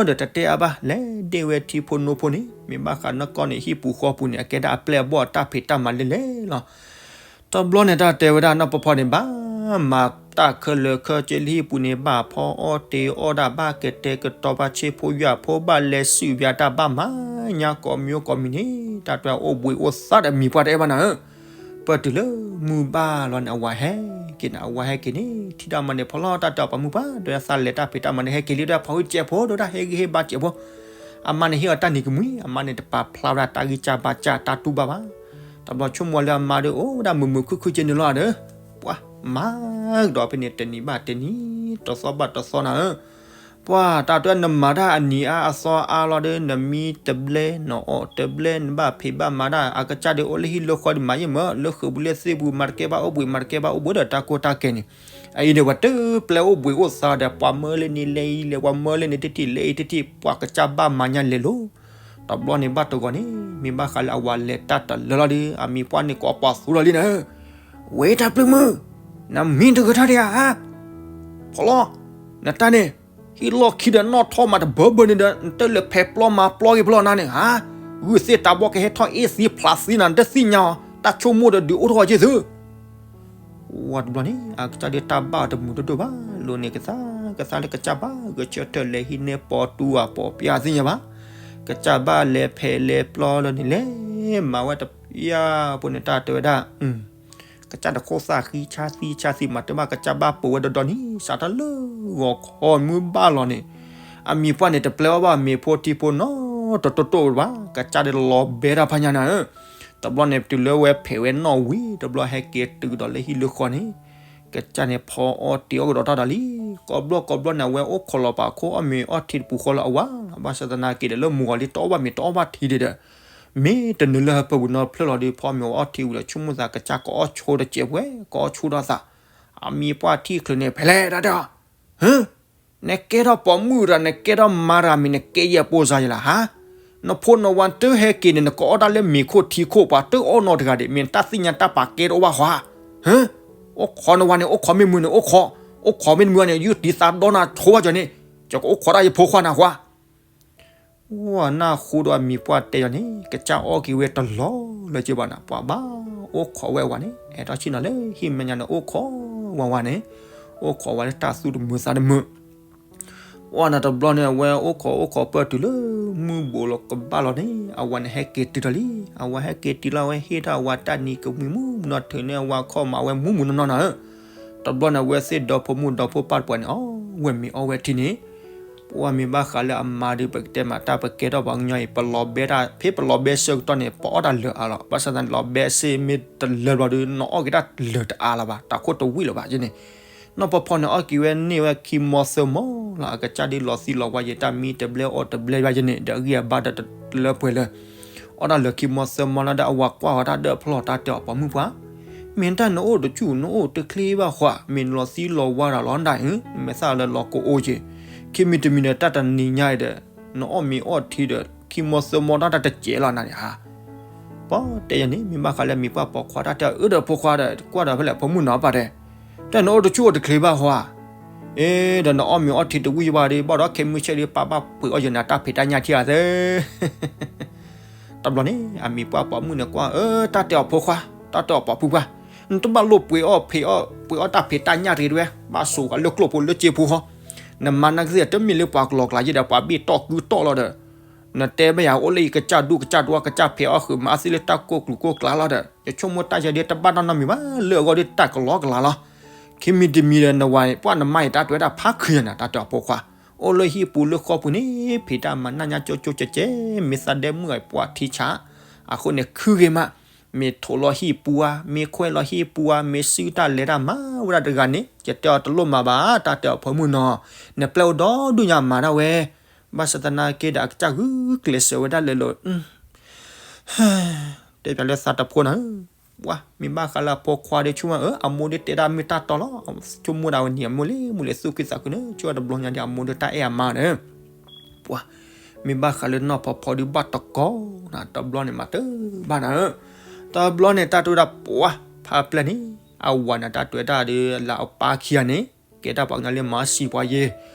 ဒီးတတဲအါဘၣ် လဲၤဒ့ဝဲထံဖိနိဖိန့ၣ်, မ့ၢ်ဘၣ်ဃးနီၢ်ကီၢ်န့ၣ် ဟံၣ်ပူၤဃီပူၤန့ၣ် အကဲဒၣ်အပျဲၢ်အဘီၣ်အတၢ်ဖံးတၢ်မၤလဲၣ်လဲၣ်လီၤ. တဘျီန့ၣ်တၢ်တဲဝဲဒၣ် နီၢ်ဖီဖီန့ၣ် ဘၣ်မၤတၢ်ခဲလၢာ်ခဲဆ့လၢဟံၣ်ပူၤန့ၣ် ဘၣ်ဖီအီၣ်တ့ၤအီၣ်ဒၣ် ဘၣ်ကတဲာ်ကတီၤပှၤဆ့ဖိယာ်ဖိ ဘၣ်လဲၤစုၣ်ပှၤတၢ်ဘၣ်မၤညါကိးမံၤကိးမံၤန့ၣ်, တၢ်တဲအိၣ်ဘှံးအိၣ်သါဒီးမံၤပှၢ်တအဲၣ်ဘၣ်နၤဧၢ ပၢၢ်တုၤလၢမုၢ်ဘၣ်လီၤန့ၣ် အဝၤဟဲက့ၤန့ၣ်, အဝၤဟဲက့ၤန့ၣ် ထံၣ်ဒၣ်မါန့ၣ် ဖီလီၤ တၢ်တဲအီၤပှၤမုၢ်ပှၢ် ဒီးသးလဲၤတၢ်ဖံးတၢ်မၤန့ၣ် ဟဲက့ၤလံဒီးဖီဝံၤတစဲးဖိ ဒီးဝဲဒၣ်ဟဲဂ့ၤဟ့ၣ်ဘါတစဲးဖိ, အမါန့ၣ်ဟ့ၣ်အီၤတၢ်နံၤကမှံ, အမါန့ၣ်တပာ်ဖျါဝဲဒၣ်တၢ်ဂံၢ်စၢ်ဘါစၢ်တၢ်တူၢ်ဘၣ်ဘၣ်. တဘျီဆိကမိၣ်လၢအမါဒီးအိၣ်ဝဲဒၣ်မုာ်မုာ်ခုၣ်ခုၣ်က့ၤန့ၣ်လီၤဒီး, ပှၤမၤကဒီးဖဲန့ၣ် တနံၤဘၣ်တနံၤ, တသီဘၣ်တသီနၤဧၢ ပှၤတၢ်တဲနမၤတၢ်အနံၤအါအသီအါလီၤဒီး နမံတဘျဲ နအီၣ်တဘျဲ နဘၣ်ဖံးဘၣ်မၤတၢ် အကစၢ်ဒုးအိၣ်လၢဟံၣ်လၢဃီဒုးမၤယဲၢ်မၢ လၢဃုာ်ပူၤလၢသ့ၣ်ပူၤ မၤတကဲဘၣ်အိၣ်ဘှံး မၤတကဲဘၣ်အိၣ်ဘှံးဒီးတၢ်ကိၢ်တၢ်ကဲန့ၣ်, အအံၤန့ၣ် ပှၤတပျဲအိၣ်ဘှံးအိၣ်သါဒီး ပှၤမၢလၢန့ၣ်လဲၤအံၤလဲၤ ပှၤမၢလၢန့ၣ်တထံၣ်လဲၤအံၤတထံၣ် ပှၤကစၢ်ဘၣ်မၤညါလဲၤလိၤ တဘျီန့ၣ်ဘၣ်တဂီၤန့ၣ် မ့ၢ်ဘၣ်ဃးလၢအဝၤလဲၤတၢ်တလၢလီၤဒီး အမံၤပှၢ်န့ၣ်ကိးပှၤသူလီၤလံနၤဧၢ, ဝဲတၢ်ပျုၢ်မုၣ်, နမံတဂ့ၤထီၣ်ဒံးဧါ, ဖီလီၤ, နတၢ်န့ၣ်, ဟံၣ်လီၢ်ခံဒီးနီၣ်ထီၣ်မးတဘၢဘၢန့ၣ်ဒီး နတလဲၤဖဲးပျီမၤပျီက့ၤဖီလီၤနၤန့ၣ်ဧါ, ဂုာ်သ့ၣ်တၢ်ဘီကဟဲထီၣ်အ့ၣ်သံဖျးသံနၤ နတသ့ၣ်ညါအီၤ တၢ်ဆိကမိၣ်ဒီးဒုးအိၣ်ထီၣ်က့ၤသု ဝံၤတဘျီန့ၣ် အကစၢ်ဒုးတၢ်ဘၣ်အီၤတမုာ်တဒိၣ်ဘၣ် လိၤန့ၣ်ကသါကသါလၢကစၢ်ဘၣ် ဂဲၤဆၢထၢၣ်လဲၤဟံးန့ၢ်ပိာ်တူၢ်အပိာ်ပျါသ့ၣ်ညါဘၣ်, ကစၢ်ဘၣ်လဲၤဖဲးလဲၤပျီလၢန့ၣ်လဲၤမၤဝဲတပျၢ်ဖိန့ၣ် တၢ်တဲဝဲဒၣ် ကစၢ်တခိၣ်သၣ်ဃံဆါသံဆါသံမး တမ့ၢ်ကစၢ်ဘၣ်ပိာ်ဝဲဒီဒီန့ၣ် စးထီၣ်လၢဂီၤခီမုၢ်ဘၣ်လီၤန့ၣ်, အမံၤပှၢ်န့ၣ် တပျဲအီၣ်ဘၣ်မ့ၤဖိထံဖိနီတတိၢ်တိၢ်ဘၣ်, ကစၢ်ဒၣ်လီၤဘဲတၢ်ဖးညါနၤဧၢ, တဘျီန့ၣ် တုၤလၢဝဲဖဲးဝဲနီၣ်ဝံၤ တဘျီဟဲက့ၤတုၤဒီးလၢဟံၣ်လၢဃီန့ၣ်, ကစၢ်န့ၣ်ဖီအီၣ်တ့ၤအီၣ်ကဒီးတၢ်ဒီးလံ, ကိးဘျီကိးဘျီန့ၣ် အဝဲအိၣ်ခိးလီၤပာ်ခိၣ်အီၣ်မ့ၤအီထံတပူၤဃီလၢအဝၤ, ဘၣ်ဆၣ်သနာ်က့ဒီးလၢမုၢ်ဂီၤလံတအီၣ်ဘၣ်မ့ၤတအီၣ်ဘၣ်ထံဒံးဒီး မ့ၢ်တနုာ်လၢဟၢဖၢပူၤနီတဖျၢၣ်လီၤဒီး ဖီမ့ၤအီထံဝံၤဒီး ဆိကမိၣ်သးကစၢ်ကအီၣ်ဆိတစဲးပှဲၤ ကအီၣ်ဆိဒီးသး, အမံၤပှၢ်ထံၣ်ချုးန့ၣ် ဖဲလဲၣ်တၢ်တဲအီၤ, ဟၢ, နကဲထီၣ်ပိာ်မုၣ်တဂၤ နကဲထီၣ်မါတဂၤမ့ၢ် နကဲယဲၢ်ပိၢ်စါယဲၢ်လၢဟါ, နဖိနဝၤတဟဲက့ၤန့ၣ် နကအီၣ်တၢ်လၢမ့ၤခိၣ်ထံခိၣ် ပှၤတအီၣ်နီတဂၤဒံး မ့ၢ်နတၢ်သ့ၣ်ညါတၢ်ပာ်ကဲတအိၣ်ဘၣ်ဃီဧါ, ဟၢ, အိၣ်ခိးနဝၤန့ၣ် အိၣ်ခိးမ့ၢ်မုာ်န့ၣ် အိၣ်ခိး, အိၣ်ခိးမ့ၢ်တမုာ်န့ၣ် ယုၢ်တံၤသးဒီနၤဆိဘၣ်ကၠီန့ၣ်, ယကအိၣ်ခိးတၢ်ယဖိခွါနၤဃီဧါ ဝဲနၢ်ဟူဒီးအမံၤပှၢ်တဲယီၤန့ၣ် ကစၢ်အီၣ်က့ၤဝဲတလီၤလၢၤက့ဘၣ်နၤ ပှၤဘၣ်အိၣ်ခိးဝဲအဝၤန့ၣ် အဲၣ်ထီၣ်ဆ့ၣ်နီၤလၢဟံၣ်မဲာ်ညါန့ၣ် အိၣ်ခိးဝဲဝၤန့ၣ်, အိၣ်ခိးဝဲလၢတၢ်သူၣ်တမုာ်သးတမုာ် ဝဲနၤတဘျီန့ၣ် အဝဲအိၣ်ခိးအိၣ်ခိးပၢၢ်တုၤလၢမုၢ်ဘူးလီၤကဘၣ်လီၤန့ၣ် အဝၤန့ၣ်ဟဲက့ၤတုၤထီၣ်လံ. အဝၤဟဲက့ၤတုၤလီၤ အဝဲဟ့ၣ်ထီၣ်အဝၤတၢ်နံၤကမှံမူးမူးနီၢ်ထုးန့ၢ်အဝၤခီၣ်မၤဝဲမူးမူးနီၢ်နီၢ်နၤဧၢ. တဘျီန့ၣ် အဝဲသ့ၣ်ဒီဖိမုၣ်ဒီဖိပၢ်တပှၤန့ၣ် အီၣ်ဝဲမ့ၤအီၣ်ဝဲထံန့ၣ် ပှၢ်မ့ၢ်ဘၣ်ဃးလၢအမါဒုး ပကတဲမးတၢ်ပကဲထီၣ်ပှၤကညီအံၤ ပလီၤဘဲတၢ် ဖဲပလီၤဘဲဆၢကတီၢ်န့ၣ် ပအီၣ်တၢ်လၢာ်အါလီၤ. ဘၣ်ဆၣ်သနာ်က့ လီၤဘဲစ့မ့ၢ်တလၢာ်ဘျီဒုး နအီၣ်က့ၤတၢ်လၢာ်တအါလၢၤဘၣ်, တၢ်ခိၣ်တဝံၣ်လၢၤဘၣ်ယဲန့ၣ်. နီၢ်ဖီဖီန့ၣ် အီၣ်က့ၤဝဲန့ၢ်ဝဲခံမီသၢမီလီၤ. အကစၢ်ဒုးလီၤသံလီၤဝါယဲ တၢ်မံတဘျဲၣ်အီၣ်တဘျဲၣ်ဘၣ်ယဲန့ၣ် ဒီးအဂံၢ်အဘါဒီးတလၢပှဲၤလၢ အီၣ်တၢ်လၢာ်ခံမီသၢမီလီၤဒီး အဝၤကွၢ်ဃီၤတၢ်ဒၢၣ်ဖျီၣ်တၢ်တဲအီၤ ပိာ်မုၣ်ပှၢ်, မ့ၢ်တၢ်နအိၣ်တဆူၣ် နအိၣ်တချ့ဘၣ်ဃီ, မ့ၢ်နလီၤသံလီၤဝါတၢ်လီၤဒၣ်အံၤ, နမဲာ်သၣ်လၢလီၤကအိၣ်က့ၤ, ခံမံၤတမံၤဒီး တၢ်တနံၤညါအံၤဒီး နအီၣ်မ့ၤအီၣ်ထံဒီး ခံမီသၢမီတၢ်တစဲးလီၤနၤန့ၣ်ဧါ. ပှၢ်တဲယဲန့ၣ် မ့ၢ်ဘၣ်ဃးလၢအမံၤပှၢ်ပိာ်ခွါတၢ်တဲအီၤ အၢဒီးဖိခွါဒီး ကွၢ်ဒီးဖဲလဲၣ် ဖိမုၣ်နီၤပၢ်တဲ, တၢ်နအိၣ်တဆူၣ်အိၣ်တချ့ဘၣ်ဃီဧါ, အ့ဒီးနအီၣ်မ့ၤအီၣ်ထံတဝံၣ်ဘၣ်ဒီး ဘၣ်ဒီးခဲမုၢ်ဆ့ၣ်ဒီး ပၢ်ဘၣ်ပှ့ၤအီၣ်ယဲန့ၣ် တၢ်ဖံးတၢ်ညၣ်ထံဧါသၢ တဘျီန့ၣ် အမံၤပှၢ်ပိာ်မုၣ်န့ၣ်ကွၢ် အၢ တၢ်တဲအီၤဖိခွါ, တၢ်တဲအီၤပိာ်မုၣ်ပှၢ်, နတဘၣ်လိၣ်ပှ့ၤအီၣ်ဖံးအီၣ် ပှ့ၤအီၣ်တၢ်ဖံးတၢ်ညၣ်တဂ့ၤတဝဲ, ဘၣ်ဆိးဃာ်လၢကျိၣ်ဖိလၢစ့ဖိဃီ, နမါနာ်က့သ့ၣ်တမ့ၢ်လၢပှၤကလီကလးယဲဒီး ပှၤဘ့ၣ်တီၢ်ကုတီၢ်လီၤဒီး နတဲဘၣ်ယၤအိၣ်လၢယကစၢ်ဒူၣ်ကစၢ်ဒွါကစၢ်ဖံးအီၣ်ဃုာ်မၤအါသ့လၢတၢ်ကိၢ်ကျူၤကိၢ်ကျါလီၤဒီး ယဆိကမိၣ်တၢ်ယဲဒ်တဘၣ်တၢ်နီတမံၤဘၣ် လၢအဂီၢ်ဒ်တၢ်ကလီကလးလီၤ. ခံမံၤတမံၤဒီး နဝၤပှၢ်နမါအံၤတၢ်တဲဝဲဒၣ်ဖးခုယဲန့ၣ် တၢ်တဲအီၤဖိခွါ, အိၣ်လၢဟံၣ်ပူၤလၢဃီပူၤန့ၣ် ဖံးတၢ်မၤနၢ်ညါကၠိကၠိကဲကဲ, မ့ၢ်သးဒဲမုၣ်အပှၢ်ထံဆး, အဃိန့ၣ်ခုဂ့ၤမး, မ့ၢ်ထိးလီၤဟံၣ်ပူၤဧါ, မ့ၢ်ခွဲးလီၤဟံၣ်ပူၤဧါ, မ့ၢ်စုတၢ်လဲၤတၢ်မၤဝဲဒၣ်တဂၤန့ၣ် ယတဲအီၤတလိၣ်မၤဘၣ် တၢ်တဲအီၤဖိမုၣ်နီၤ, နပျဲၢ်အိၣ်ဒီဒူၣ်ညါမၤဒၣ်ဝဲ, ဘၣ်ဆၣ်သနာ်က့ဒီး အကစၢ်ဂုာ်ကျဲးစၢးဝဲဒၣ်လဲာ်လီၤ တဲပၠးလၢသးတဖိနီၤ, ပှၢ်မ့ၢ်ဘၣ်ဃးလၢအဖိခွါဒီး ဆိကမိၣ်အၢ အမိၢ်ဒုးတဲဒၣ်မ့ၢ်တၢ်တီလီၤ, ဆိကမိၣ်ဒၣ်ဝဲန့ၣ် အမိၢ်လံ မိၢ်လံသူၣ်ခုသးခုန့ၣ် ဆိတဘျီညါဒီး အမိၢ်ဒုးတၢ်အဲၣ်အမါဒီး, ပှၢ်မ့ၢ်ဘၣ်ဃးလၢနီၢ်ဖီဖီဒုးဘၣ်တကိးနၤ တဘျီန့ၣ်မၤတဘၣ်နၤဧၢ, တဘျီန့ၣ် တၢ်တဲဝဲဒၣ်ပှၢ်ဖးပျဲၢ်န့ၣ် အဝၤန့ၣ် တၢ်တဲဝဲဒၣ်ဒီး လၢအပၢ်ခံဂၤန့ၣ် ကဲဒၣ်ပှၤကညီလၢမၤစံးပှၤယဲ,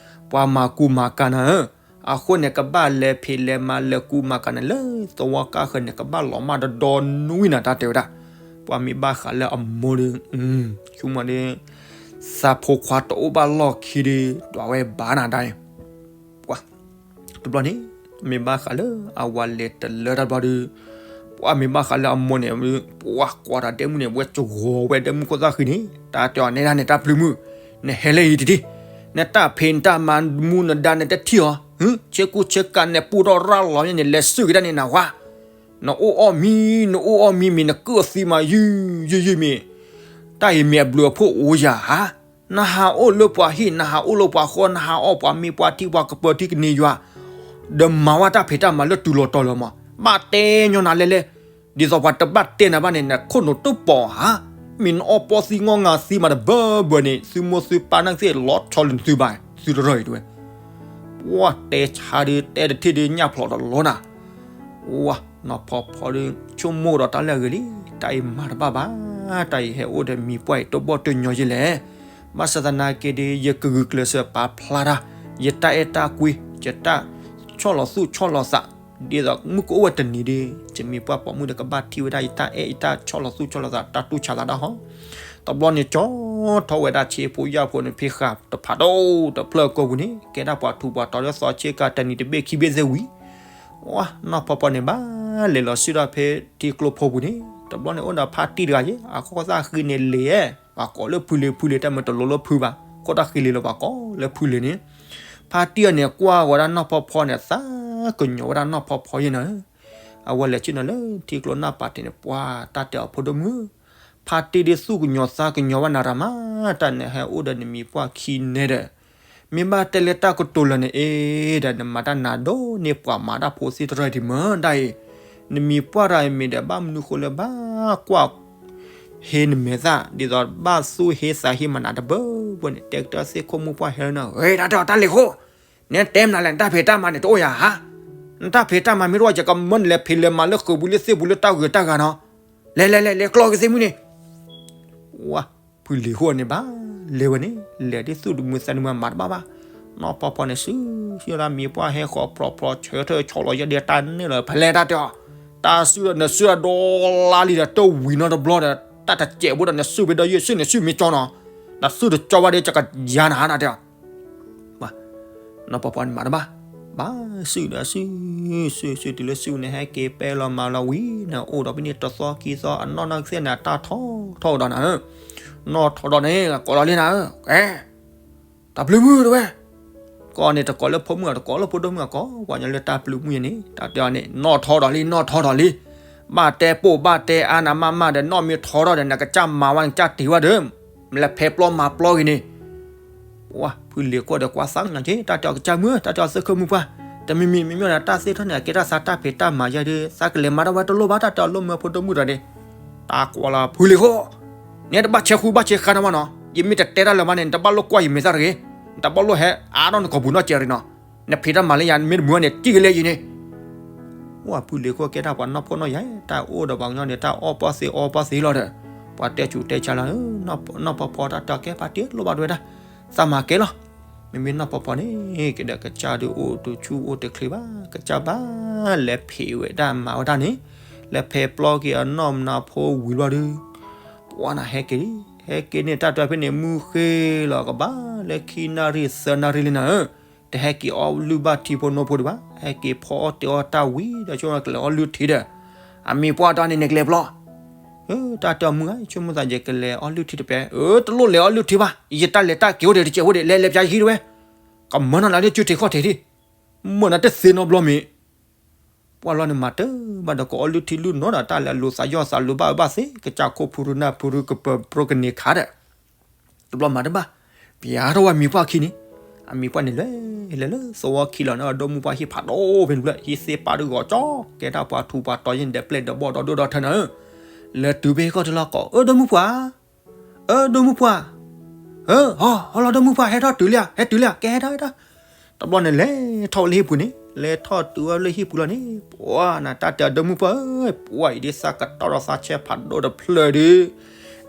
ပှၤမၤကူမၤကၤနၤဧၢ, အဃိန့ၣ် ကဘၣ်လဲၤဖံးလဲၤမၤလဲၤကူမၤကၤနၤလၢသဝီကါဃၢၤန့ၣ် ကဘၣ်လီၤမၢ်ဒီဒီနွံနၤ တၢ်တဲဝဲဒၣ်, ပှၢ်မ့ၢ်ဘၣ်ဃးလၢအမိၢ်ဒီး ဆိကမိၣ်ဒီး သးဖိခွါတအိၣ်ဘၣ်လီၢ်ခံဒီး ဒွးဝဲဘၣ်နၤဒၣ်အံၤ ပှၢ်တဘျီန့ၣ် မ့ၢ်ဘၣ်ဃးလၢအဝၤလဲၤတလၢတၢ်တဘျီဒီး, ပှၢ်မ့ၢ်ဘၣ်ဃးလၢအမိၢ်န့ၣ် ပှၢ်ကွၢ်တၢ်ဒဲမုၣ်န့ၣ် ဝဲစဂီၤဝဲဒဲမုၣ်ခိၣ်သၣ်ဃံန့ၣ် တၢ်တဲအီၤနဲဒၣ်န့ၣ် တၢ်ပျုၤမုၣ်, နဟဲလၢအံၤတဒံ, နတၢ်ဖံးနတၢ်မၤမူနဒါနတထံၣ်အီၤ, ဆ့ကူဆ့ကၤနဲၣ်ပူၣ်ထီၣ်ရၣ်လီၤန့ၣ် လဲၤစုၣ်က့ၤဒၣ်န့ၣ်နၢ်ဟူဧါ, နအိၣ်အီၣ်မံ နအိၣ်အီၣ်မံ မ့ၢ်နကုၢ်အသံမးယုၢ်ယုၢ်ယုၢ်မ့ၢ်, တၢ်အံၤမ့ၢ်အဘျုးအဖှိၣ်အိၣ်ယၤဧါ နဟးအိၣ်လၢပှၤဟံၣ် နဟးအိၣ်လၢပှၤဃီ နဟးအီၣ်ပှၤမ့ၢ်ပှၤထံပှၤကပၢၤထံကန့ၢ်ယွၤ, ဒီးမၤဝဲတၢ်ဖံးတၢ်မၤလၢတုၤလီၤတီၤလီၤမး ဘၣ်တဲညီနၤလဲၣ်လဲၣ်, ဒ်သိးပှၤတဘၣ်တဲနၤဘၣ်န့ၣ် နခိၣ်နူာ်တပိာ်ဧါ, မ့ၢ်နအီၣ်ပီသံငီၢ်ငါသံမးတဘၢဘၢန့ၣ် သုမိၢ်သုပၢ်နာ်က့သ့ၣ်လီၤဆီလၢနသုဘၣ် သုတရၢၢ်အံၤတဝဲ ပှၢ်တဲဆါဒီး တဲတထံၣ်ဒီး ညၣ်ဖျိးတလီၤနၤ, ပှၢ်နီၢ်ဖီဖီဒီး ဆိကမိၣ်ဒီးတၢ်လၢအဂ့ၤလံ, တၢ်အံၤမၤတဘၣ်ဘၣ်, တၢ်အံၤဟဲအိၣ်ဒီးမံၤပှၢ်အံၤ တဘီၣ်တညီယဲလဲၣ်, ဘၣ်ဆၣ်သနာ်က့ဒီး ယကဂုာ်ကျဲးစၢးပာ်ဖျါတၢ်, ယတၢ်အဲၣ်တၢ်ကွံ, ယတၢ်ဆီၣ်လီၤသူၣ်ဆီၣ်လီၤသး, ဒ်သိးမုၢ်ကအိၣ်ဝဲတနံၤဒီး ယမံၤပှၢ်ပိာ်မုၣ်ဒီး ကဘၣ်ထံၣ်ဝဲဒၣ်ယတၢ်အဲၣ် ယတၢ်ဆီၣ်လီၤသူၣ်ဆီၣ်လီၤသး တၢ်တူၢ်ဆါသးဒၣ်ဟီ, တဘျီန့ၣ် ကၠီထီၣ်ဝဲဒၣ်ဆ့ဖိယာ်ဖိန့ၣ် ဖံးဃာ်တဖးဒိၣ်တဖျၢၣ်အကိာ်ပူၤန့ၣ် ကဲဒၣ်ပှၤထူးပှၤတီၤလၢသီဆ့ကၤတနံၤတဘ့ၣ်ခံဘ့ၣ်သ့ၣ်ဝံၤ, နီၢ်ဖီဖီန့ၣ် ဘၣ်လဲၤလီၤစုၣ်ထီၣ်ဖဲထံကျိဖိပူၤန့ၣ် တဘျီန့ၣ် အိၣ်ဒီးဖါတံၢ်တဂၤယဲ အခိၣ်သၣ်ဃံန့ၣ်လံၤဧဲ, ပှၤကိးလၢဖုလံၤ ဖုလံၤ တၢ်မ့ၢ်တလိၤလၢဖုဘၣ်, ခိၣ်သၣ်ဃံလံၤလီၤ ပှၤကိးလၢဖုလံၤန့ၣ်, ဖါတံၢ်အန့ၣ် ကွၢ်ဝဲဒၣ်နီၢ်ဖီဖီန့ၣ် သးကညီၤဝဲဒၣ်နီၢ်ဖီဖီယဲန့ၣ်, အဝဲလဲၤဆ့ၣ်နီၤလၢထံကျိနၢ်ပၤတ့ၢ်န့ၣ် ပှၤတၢ်တဲအီၤဖိဒိၣ်မုၣ် ဖါတံၢ်ဒ်သူၣ်ကညီၤသးကညီၤဘၣ်နၤတၢ်မး, တၢ်နဟဲအိၣ်ဒီးနမံၤပှၢ်ခံန့ၣ်ဒီး, မ့ၢ်ဘၣ်တဲလၢတၢ်ကတိၤလၢာ်န့ၣ်အ့ဒီး နမၤတၢ်နၤဒိၣ်န့ၢ်ပှၤမၤတၢ်ဖိသ့ၣ်တရၢၢ်ဒံးမ့ၢ်ဒၣ်အံၤ, နမံၤပှၢ်တၢ်အံၤမ့ၢ်ဒီး ဘၣ်မနုၤဃိလၢဘၣ်ကွၢ် ဟ့နမဲာ်သၣ် ဒ်သိးဘၣ်သူၣ်ဟ့သးဟ့မၤနၤတဘၢဘၢန့ၣ် တဲကတၢၢ်သ့ၣ်ခိၣ်မုၣ်ပှၢ်ဟဲလၢနၤ, တၢ်တဲအီၤတၢ်လ့ၤဃိ, နတဲမနုၤလဲၣ် နတၢ်ဖံးတၢ်မၤန့ၣ်တအိၣ်ယၤဧါ, နတၢ်ဖံးတၢ်မၤမ့ၢ်တအိၣ် ယကမၢနလဲၤဖံးလဲၤမၤလၢဃုာ်ပူၤလၢသ့ၣ်ပူၤလၢတၢ်ဂုၤတၢ်ဂၤနီၤ, လဲၤလဲၤလဲၤလဲၤကျီက့ၤသ့ၣ်မုၢ်န့ၣ် ဝါ, ဖုလံၤဃိန့ၣ်ဘၣ်, လဲၤဝဲန့ၣ် လဲၤဒ်သူၣ်တမုာ်သးတမုာ်မၤတဘၣ်ဘၣ်, နီၢ်ဖီဖီန့ၣ် စုၣ်စုၣ်ဒၣ်မံၤပှၢ်ဟဲဃီၤဖျိးဖျိး ဆၢထၢၣ်ဆီလီၤယဲဒၣ်တၢ်န့ၣ်လီၤ ဖဲလဲၣ်တၢ်တဲအီၤ, တၢ်စုၣ်ဒီးနစုၣ်ဒီးဒီလါလံဒီးတဝံၤနီတဘျီဒီး တၢ်တစဲးဖိဒီးနစုၣ်ဖဲဒီးယဲၢ်စုၣ်န့ၣ် စုၣ်မ့ၢ်ကၠီနီၤ, နစုၣ်တကၠီဘၣ်ဒီး ယကယၤနၤတၢ်တဲအီၤ နီၢ်ဖီဖီန့ၣ်မၤတဘၣ်, ဘၣ်စုၣ်ဒီးစုၣ်, စုၣ်စုၣ်တုၤလၢစုၣ်န့ၣ် ဟဲက့ၤပဲလီၤမၤလီၤဝံၤန့ၣ် အိၣ်ဒီးဖဲန့ၣ်တသီခံသီ အနီၢ်နီၢ်ကသ့ၣ်န့ၣ် အတၢ်ထီၣ်ထီၣ်ဒီးနၤဧၢ, နီၢ်ထီၣ်ဒီးန့ၣ် ကိးလီၤလံနၤဧၢ, ကဲ, တၢ်ဘျုးမုၢ်တဝဲ, က ကိးန့ၣ်တကိးလၢဖိမုၣ်အီၤ တကိးလၢဖိဒိၣ်မုၣ်အီၤ ကိးပှၤညီလၢတၢ်ပျုၤမုၣ်ယဲန့ၣ် တၢ်တဲအီၤန့ၣ် နီၣ်ထီၣ်ဒီးလံ နီၣ်ထီၣ်ဒီးလံ. ဘၣ်တဲပိာ်ဘၣ်တဲအါနၤမးမးဒီး နီၣ်မ့ၢ်ထီထီၣ်ဒီး နကစၢ်မၤဝဲ နကစၢ်တ့ၤဝဲဒီး လဲၤဖဲပျီမၤပျီဂ့ၤန့ၣ် ပှၤဖုလ့ၤခိၣ်ဒီးကွၢ်သးကညီၤက့ၤ တၢ်တဲအီၤကစၢ်မုၣ် တၢ်တဲအီၤသ့ၣ်ခိၣ်မုၣ်ပှၢ်, တမံၤမံၤမ့မ့ၢ်ဒီးတၢ်သ့ၣ်ထီၣ်န့ၣ် အကဲတၢ်ဆါတၢ်ဖံးတၢ်မၤယဲဒုး သးကလဲၤမၤတၢ်ဝဲတလိၣ်ဘၣ် တၢ်တဲအီၤလိၣ်မၢဖိဒိၣ်မုၣ်ဒီးန့ၣ်, တၢ်ကွၢ်လီၤဖုလ့ၤခိၣ်, နတဘၣ်ဆဲးဃူဘၣ်ဆဲးဃါနီၤမးနီၤ, ယမ့ၢ်တတဲတၢ်လၢၤဘၣ်န့ၣ် နတဘၣ်လိၣ်ကွၢ်ယမဲာ်သၣ်တဂ့ၤ, နတဘၣ်လိၣ်ဟဲအါထီၣ်နကိာ်ပူၤနီတစဲးရံၤနီၤ, နဖံးတၢ်မၤလၢယၤ မ့ၢ်တမုာ်န့ၣ် တံၢ်ကလဲၢ်ယံၤန့ၣ် ပှၤဖုလ့ၤခိၣ်ကဲတၢ်ပှၤနီၢ်ဖှီၣ်နီၢ်ယာ် တၢ်အိၣ်ဒီးပှၤကညီန့ၣ် တၢ်အီၣ်ပှၢ်သ့အီပှၢ်သ့လီၤဒီး ပှၤတဲဆူးတဲဆါလီၤ, နီၢ်ဖီဖီတၢ်တဲကဲပာ်တ့ၢ်လိၣ်ဘၣ်တဝဲဒၣ်, သးမၤကဲလီၤ, မ့မ့ၢ်နီၢ်ဖီဖီန့ၣ် ကဒီးကစၢ်ဒုးအိၣ်တဆူၣ်အိၣ်တချ့ဘၣ်, ကစၢ်ဘၣ်လဲၤဖံးဝဲဒၣ်မၤဝဲဒၣ်န့ၣ်, လဲၤဖဲပျီက့ၤအနီၢ်မနၤဖိဝံၤလီၤဒုး ပှၤနၤဟဲက့ၤလံ, ဟဲက့ၤန့ၣ် တၢ်တဲဖဲန့ၣ် မုၢ်ဃ့လီၤကဘၣ်လၢခံနၣ်ရံၣ်သၢနၣ်ရံၣ်လံနၤဧၢ, တဟဲက့ၤအီၣ်လုၢ်ဘၣ်ထံဖိနိဖိဒံးဘၣ်, ဟဲက့ၤဖီအီၣ်တ့ၤအီၣ်တၢ်ဝံၤဒီး ဆိကမိၣ်ကလဲၤအီၣ်လုၢ်ထံဒီး, အမံၤပှၢ်တၢ်န့ၣ်န့ၣ်ကလဲၤပျီ, တၢ်တဲအီၤမုၢ်ဧါ ဆိကမိၣ်သးယဲ ကလဲၤအီၣ်လုၢ်ထံတပဲ, အၢ တလိၣ်လဲၤအီၣ်လုၢ်ထံဘၣ်, ယတၢ်လဲၤတၢ်က့ၤအိၣ်ဒီးတစဲးဖိဒံး လဲၤလဲၤပျးယဟံၣ်တဝဲ, ကမၢနီၢ်နၤလၢကၠူထံးခီၣ်ထံးဒံး, မၢနၤတသ့နီတဘျီမ့ၢ် ပှၤလီၤန့ၣ်မၤတၢ်ဘၣ်ဒီး ကအီၣ်လုၢ်ထံလုၢ်နီၤဒီး တၢ်လဲၤလိာ်သးယီၢ်သးလိၤဘၣ်အၢဘၣ်သ့ ကစၢ်ခိၣ်ဖုရူနၢ်ဖုရူကပၢၤပြိကန့ၢ်ခးဒီး တဘျီမၤတဘၣ်, ပျးထီၣ်ဝဲမံၤပှၢ်ခံန့ၣ်, အမံၤပှၢ်န့ၣ်လဲၤလဲၤလၢသဝီခံလီၤန့ၣ် အဒီမုၣ်ပှၢ်ဟံၣ်ဖးဒိၣ်ဖဲန့ၣ်ဖျၢၣ် ဟံၣ်သ့ၣ်ပာ်ဒုးဂီၤကၠီ, ကဲတၢ်ပှၤထူးပှၤတီၤယဲၢ်န့ၣ်ဒီး ပျဲၢ်ဒီးဘီၣ်ဒီဒိၣ်ဒီထၢနၤဧၢ, လဲၤတုၤဖဲဟံၣ်ခီၣ်ထံးလီၤကိး အၢ ဒီမုၣ်ပှၢ် အၢ ဒီမုၣ်ပှၢ်, အၢ ဟီ ဟီလီၤ ဒီမုၣ်ပှၢ် ဟဲထီၣ်တုၤလံဧါ ဟဲတုၤလံဧါ ကဲဟဲထီၣ်ဟဲထီၣ်, တဘျီန့ၣ်လဲၤထီၣ်ဝဲလၢဟံၣ်ပူၤန့ၣ်, လဲၤထီၣ်တုၤဝဲလၢဟံၣ်ပူၤလီၤန့ၣ်, ပှၤနၤတၢ်တဲအီၤ ဒီမုၣ်ပှၢ်ဧၢ, ပှၤအံၤဒ်သးကတီၢ်ဒီးသးဆဲးဖးဒိၣ်တဖျၢၣ်ဒီး,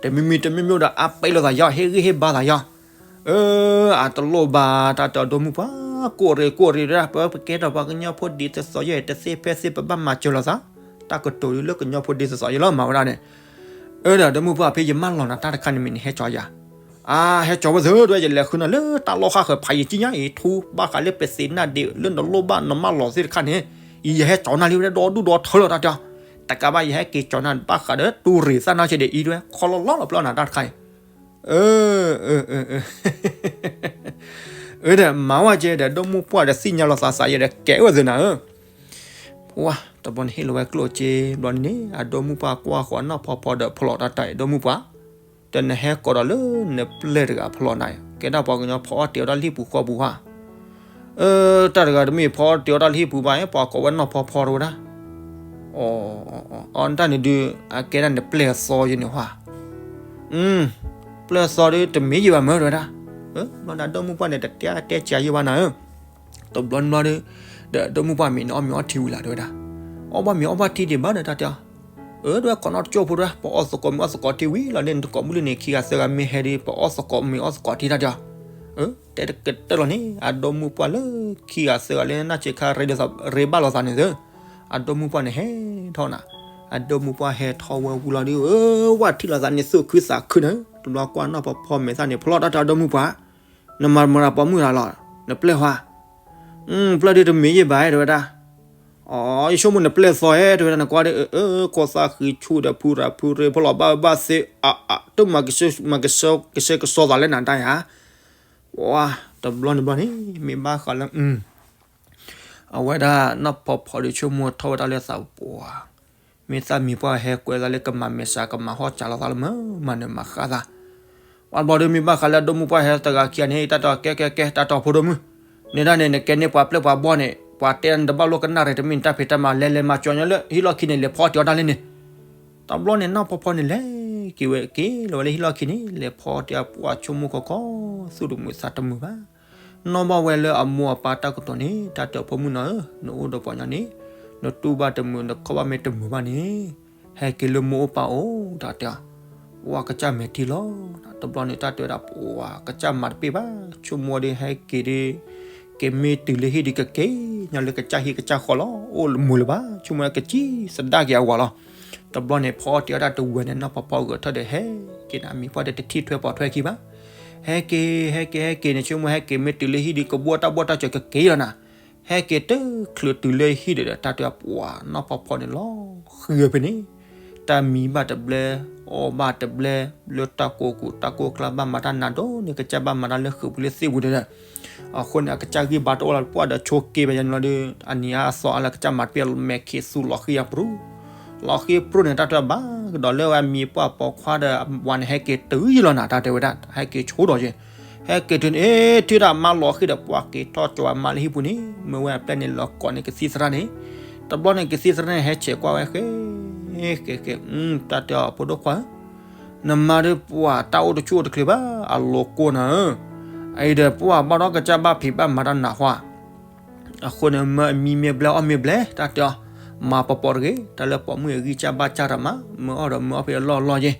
တမံၤမံၤတမံၤမံၤဒီး အါပဲလိာ်သးယီၤ ဟ့ၣ်ဂံၢ်ဟ့ၣ်ဘါသးယီၤ အၢ အတလိၣ်ဘၣ် တၢ်တဲအီၤ ဒီမုၣ်ပှၢ်, ကိးရ့ၣ်ကိးရ့ၣ်ဒၣ် ပကဲထီၣ်ပှၤကညီဖိဒ်သိးသိးယဲၢ် တသ့ဖဲသ့ ပဘၣ်မၤစၢၤလိာ်သး, တၢ်ကတိၤဒ်လၢကညီဖိဒ်သိးသိးယဲၢ်လီၤ မၤဝဲဒၣ်န့ၣ်, အၢ ဒီး ဒီမုၣ်ပှၢ် ဖဲယမၢလီၤနၤတၢ်တခါန့ၣ်မ့ၢ်နဟဲကၠီယၤ, အါ ဟဲကၠီဝဲသ့ ဒ်ယလဲၤဃုနၤလၢတၢ်လီၢ်ဃၣ်ဃၢၤ ဖးယံာ်ကံညါအံၤ ထူဘၣ်ဃးလၢပသ့ၣ်နၢ်ဒ့ လၢနလိၣ်ဘၣ်နမၢလီၤသ့ၣ်တခါန့ၣ်, ယဟဲကၠီနၤလံဝဲဒၣ်ဒီဒူၣ်ဒီထၢလီၤတၢ်တဲအီၤ, တကးဘၣ်ယဟဲက့ၤကၠီနၤဘၣ်ဃးဒီးတူၢ်ရ့ၣ်သၣ်နီၢ်ဆဲးဒ်အံၤတဝဲ ခီလီၤလီၤလီၤပျီနၤတၢ်တခါအံၤ အၢ အၢဒီးမၤဝဲကဲဒီး ဒီမုၣ်ပှၢ်ဒီးသ့ၣ်ညါလီၤသးသးယဲဒီးကဲဝဲသ့နၤဧၢ, ပှၤ တဘျီန့ၣ်ဟ့ၣ်လီၤဝဲကျိၣ်စ့ ဘျီန့ၣ် အဒီမုၣ်ပှၢ်ကွၢ်ဃီၤနီၢ်ဖီဖီဒီးဖီလီၤတၢ်တဲ ဒီမုၣ်ပှၢ်, တနဟဲကိးဒီးလၢနပျဲၢ်တဂၤဖီလီၤနၤ, ကဲဒၣ်ပှၤကညီဖီအီၣ်တ့ၤအီၣ်တၢ်လၢဟံၣ်ပူၤဃီပူၤဧါ အၢ တၢ်တဂၤတမ့ၢ်ဖီအီၣ်တ့ၤအီၣ်တၢ်လၢဟံၣ်ပူၤဘၣ် ပှၤကိးဝဲနီၢ်ဖီဖီတဝဲဒၣ်, အီ အီ တၢ်န့ၣ်ဒုး အကဲဒၣ်နပျဲၢ်သီယဲန့ၣ်ဟါ, ပျဲၢ်သီဒုးတမ့ၢ်ယဲဘၣ်မၢတဝဲဒၣ်, ဘျီန့ၣ် အဒီမုၣ်ပှၢ်န့ၣ် တတဲတဲစှၤယဲဘၣ်နၤဧၢ, တဘျီန့ၣ်ဘျီဒီး ဒီးအဒီမုၣ်ပှၢ်မ့ၢ်နအီၣ်မ့ၤအီထံဝံၤလီၤတဝဲဒၣ်, အီၣ်ဘၣ်မ့ၤအီဘၣ်ထံဒံးဘၣ်ဒီးတၢ်တဲအီၤ, အၢ တဝဲကိးနီၢ်တကၠိၢ်ဖိတဝဲ ပအီၣ်သကိးမ့ၤအီၣ်သကိးထံဝံၤလီၤန့ၣ် နကိးမုၢ်လၢန့ၣ် ခံဂၤသၢဂၤမ့ၢ်ဟဲဒီး ပအီၣ်သကိးမ့ၤအီၣ်သကိးထံတၢ်တဲအီၤ, အၢ တဲတကတၢၢ်လီၤန့ၣ် အဒီမုၣ်ပှၢ်လၢခံဂၤသၢဂၤလၢနၢ်ဆံးခါရ့ဘၣ်လိာ်သးန့ၣ်သၢ, အဒီမုၣ်ပှၢ်န့ၣ်ဟဲထီၣ်နၤ, အဒီမုၣ်ပှၢ်ဟဲထီၣ်ဝဲဝံၤလီၤဒီး အၢ ဝၢ်ထံၣ်လိာ်သးန့ၣ်သူၣ်ခုသးခုန့ၣ် တဘျီကွၢ်နီၢ်ဖီဖီမဲာ်သၣ်န့ၣ် ဖီလီၤတၢ်တဲအီၤ ဒီမုၣ်ပှၢ်, နမၤမတၤပိာ်မုၣ်တဂၤလီၤ, နပျဲၢ်ဟါ, ပျဲၢ်ဒုးတမ့ၢ်ယဲဘၣ်တဝဲဒၣ်, အီ ယဆိကမိၣ်နပျဲၢ်သီဧါတဝဲဒၣ် နကွၢ်ဒီး အၢ ခိၣ်သၣ်ဃံဆူၣ်ဒီးဖုရၤဖုရ့ဖီလီၤဘၣ်ဘၣ်သ့ အ အ တမၤကဆှဲကဆှီသးလၢနၤတၢ်ယါ, ပှၤ တဘျီန့ၣ်ဘျီန့ၣ် မ့ၢ်ဘၣ်ဃးလၢ အဝဲဒၣ်နီၢ်ဖီဖီဒီးဆိကမိၣ်ထီၣ်ဝဲဒၣ်လၢသးပှၤ, မ့ၢ်သးမံၤပှၢ်ဟဲကွဲးသးလၢကမၤမဲာ်ဆှး ကမၤဟီၣ်စၢၤလိာ်သးလၢမၤနၢၤမၤဃၣ်သး, ပှၤဘျီဒီးမ့ၢ်ဘၣ်ဃးလၢအဒီမုၣ်ပှၢ်ဟဲတဂၤခံဂၤန့ၣ် တၢ်တဲအီၤ ကဲကဲကဲ တၢ်တဲအီၤဖိဒိၣ်မုၣ်, န့ၣ်ဒၣ်န့ၣ် နကဲန့ၢ်ပှၤပျဲၢ်ပှၤဘီၣ်န့ၣ် ပှၤတဲနတဘၣ်လိာ်ကနၣ်ရ့ၣ် တမ့ၢ်နတၢ်ဖံးတၢ်မၤ လဲၤလဲၤမၤစၢၤညီလၢဟံၣ်လီၢ်ခံန့ၣ် လဲၤဖီအီၣ်တ့ၤအီၣ်တၢ်လံန့ၣ်, တဘျီန့ၣ် နီၢ်ဖီဖီန့ၣ်လဲၤက့ၤဝဲ က့ၤလီၤဝဲလၢဟံၣ်လီၢ်ခံန့ၣ် လဲၤဖီအီၣ်တ့ၤအီၣ်ပှၤဆိကမိၣ်ခီခီ သူၣ်တမုာ်သးတမုာ်ဘၣ် နီၣ်ဘၣ်ဝဲလၢအမိၢ်အပၢ်တၢ်ကတိၤန့ၣ် တၢ်တဲအီၤဖိမုၣ်နီၤဧၢ, နအိၣ်ဒီးပှၤညီန့ၣ် နတူၢ်ဘၣ်တမုာ် နခီၣ်ဘၣ်မ့ၢ်တမုာ်ဘၣ်န့ၣ် ဟဲက့ၤလၢမိၢ်အိၣ်ပၢ်အိၣ် တၢ်တဲအီၤ, ပှၤကစၢ်မဲာ်ထံလီၤ, တဘျီန့ၣ် တၢ်တဲဝဲဒၣ် ပှၤကစၢ်မၤတပ့ၢ်ဘၣ် ဆိကမိၣ်ဒီး ဟဲက့ၤဒီး ကမ့ၢ်တုၤလၢဟံၣ်ဒီး ကက့ၤညီလၢကစၢ်ဟံၣ်ကစၢ်ဃီလီၤ, အိၣ်မုာ်လၢၤဘၣ် ဆိကမိၣ်ကစံၣ်သဒါက့ၤအဝၤလီၤ. တဘျီန့ၣ် ဖီအီၣ်တ့ၤအီၣ်တၢ်တဝံၤန့ၣ် နီၢ်ဖီဖီဂဲၤထီၣ်ဒီး ဟဲက့ၤန့ၣ် အမံၤပှၢ်ဒီးတထံၣ်ထွဲပိာ်ထွဲခံဘၣ်. ဟဲက့ၤ ဟဲက့ၤ ဟဲက့ၤန့ၣ် ဆိကမိၣ်ဟဲက့ၤမ့ၢ်တုၤလၢဟံၣ်ဒီး ကဘှီတၢ်ဘှီတၢ်စၢၤကက့ၤလီၤနၤ. ဟဲက့ၤတချုးတုၤလၢဟံၣ်ဒီး တၢ်တဲပှၤ နီၢ်ဖီဖီန့ၣ်လီၤဃံၤဝဲဖဲန့ၣ် တၢ်မံဘၣ်တဘျဲ, အီၣ်ဘၣ်တဘျဲ, လၢတၢ်ကိၢ်ကိၢ်တၢ်ကိၢ်ကျါဘၣ်မၤတၢ်နးဒိၣ်န့ၣ် ကစၢ်ဘၣ်မၤတၢ်လၢဃုာ်ပူၤလၢသ့ၣ်ပူၤဒီး, အဃိန့ၣ် အကစၢ်ဂံၢ်ဘါတအိၣ်လီၤ ပှၢ်ဒီးဆိးက့ဘၣ်ယၤန့ၣ်လီၤဒီး အနံၤအါအသီအါလၢကစၢ်မၤတပ့ၢ်မဲာ်ခံးသူလီၤဃံအပရူၤ, လီၤဃံပရူၤန့ၣ် တၢ်တဲဘၣ်ကဒီးလၢဝဲအမံၤပှၢ်ပိာ်ခွါဒီး ဝၤန့ၣ်ဟဲက့ၤတုၤယံၤလီၤနၤ တၢ်တဲဝဲဒၣ် ဟဲက့ၤဆိဒီးယဲ ဟဲက့ၤတုၤန့ၣ် ထံၣ်ဒၣ်အမါလီၤဃံဒီး ပှၢ်က့ၤထီၣ်ကၠီၤအမါလၢဟံၣ်ပူၤန့ၣ် မ့ၢ်ဝဲအပျဲၢ်န့ၣ်လီၤကိးန့ၢ်ကသံၣ်သရၣ်န့ၣ်, တဘျီန့ၣ် ကသံၣ်သရၣ်န့ၣ် ဟဲဆဲးကွၢ်ဝဲဃဲ ဃဲဃဲ, တၢ်တဲအီၤ ဖိဒိၣ်ခွါဧၢ, နမါဒီးပှၢ်တၢ်အိၣ်တဆူၣ်အိၣ်တချ့ဘၣ် အလိၤကိၢ်နၤဧၢ, အအံၤဒီးပှၢ်ဘၣ်ဒီးကစၢ်ဘၣ်ဖံးဘၣ်မၤတၢ်နးဟါ အဃိန့ၣ် မၢအမံမ့ၢ်ဘျဲအီၣ်မ့ၢ်ဘျဲ တၢ်တဲအီၤ, မၤပီၤပီၤတဂ့ၤ တၢ်လၢပိာ်မုၣ်အဂံၢ်စၢ်ဘၣ်စၢ်တမၤ မၢအီၣ်ဒီးမၢအီၣ်ဖဲအလီၢ်အလီၢ်ယဲ,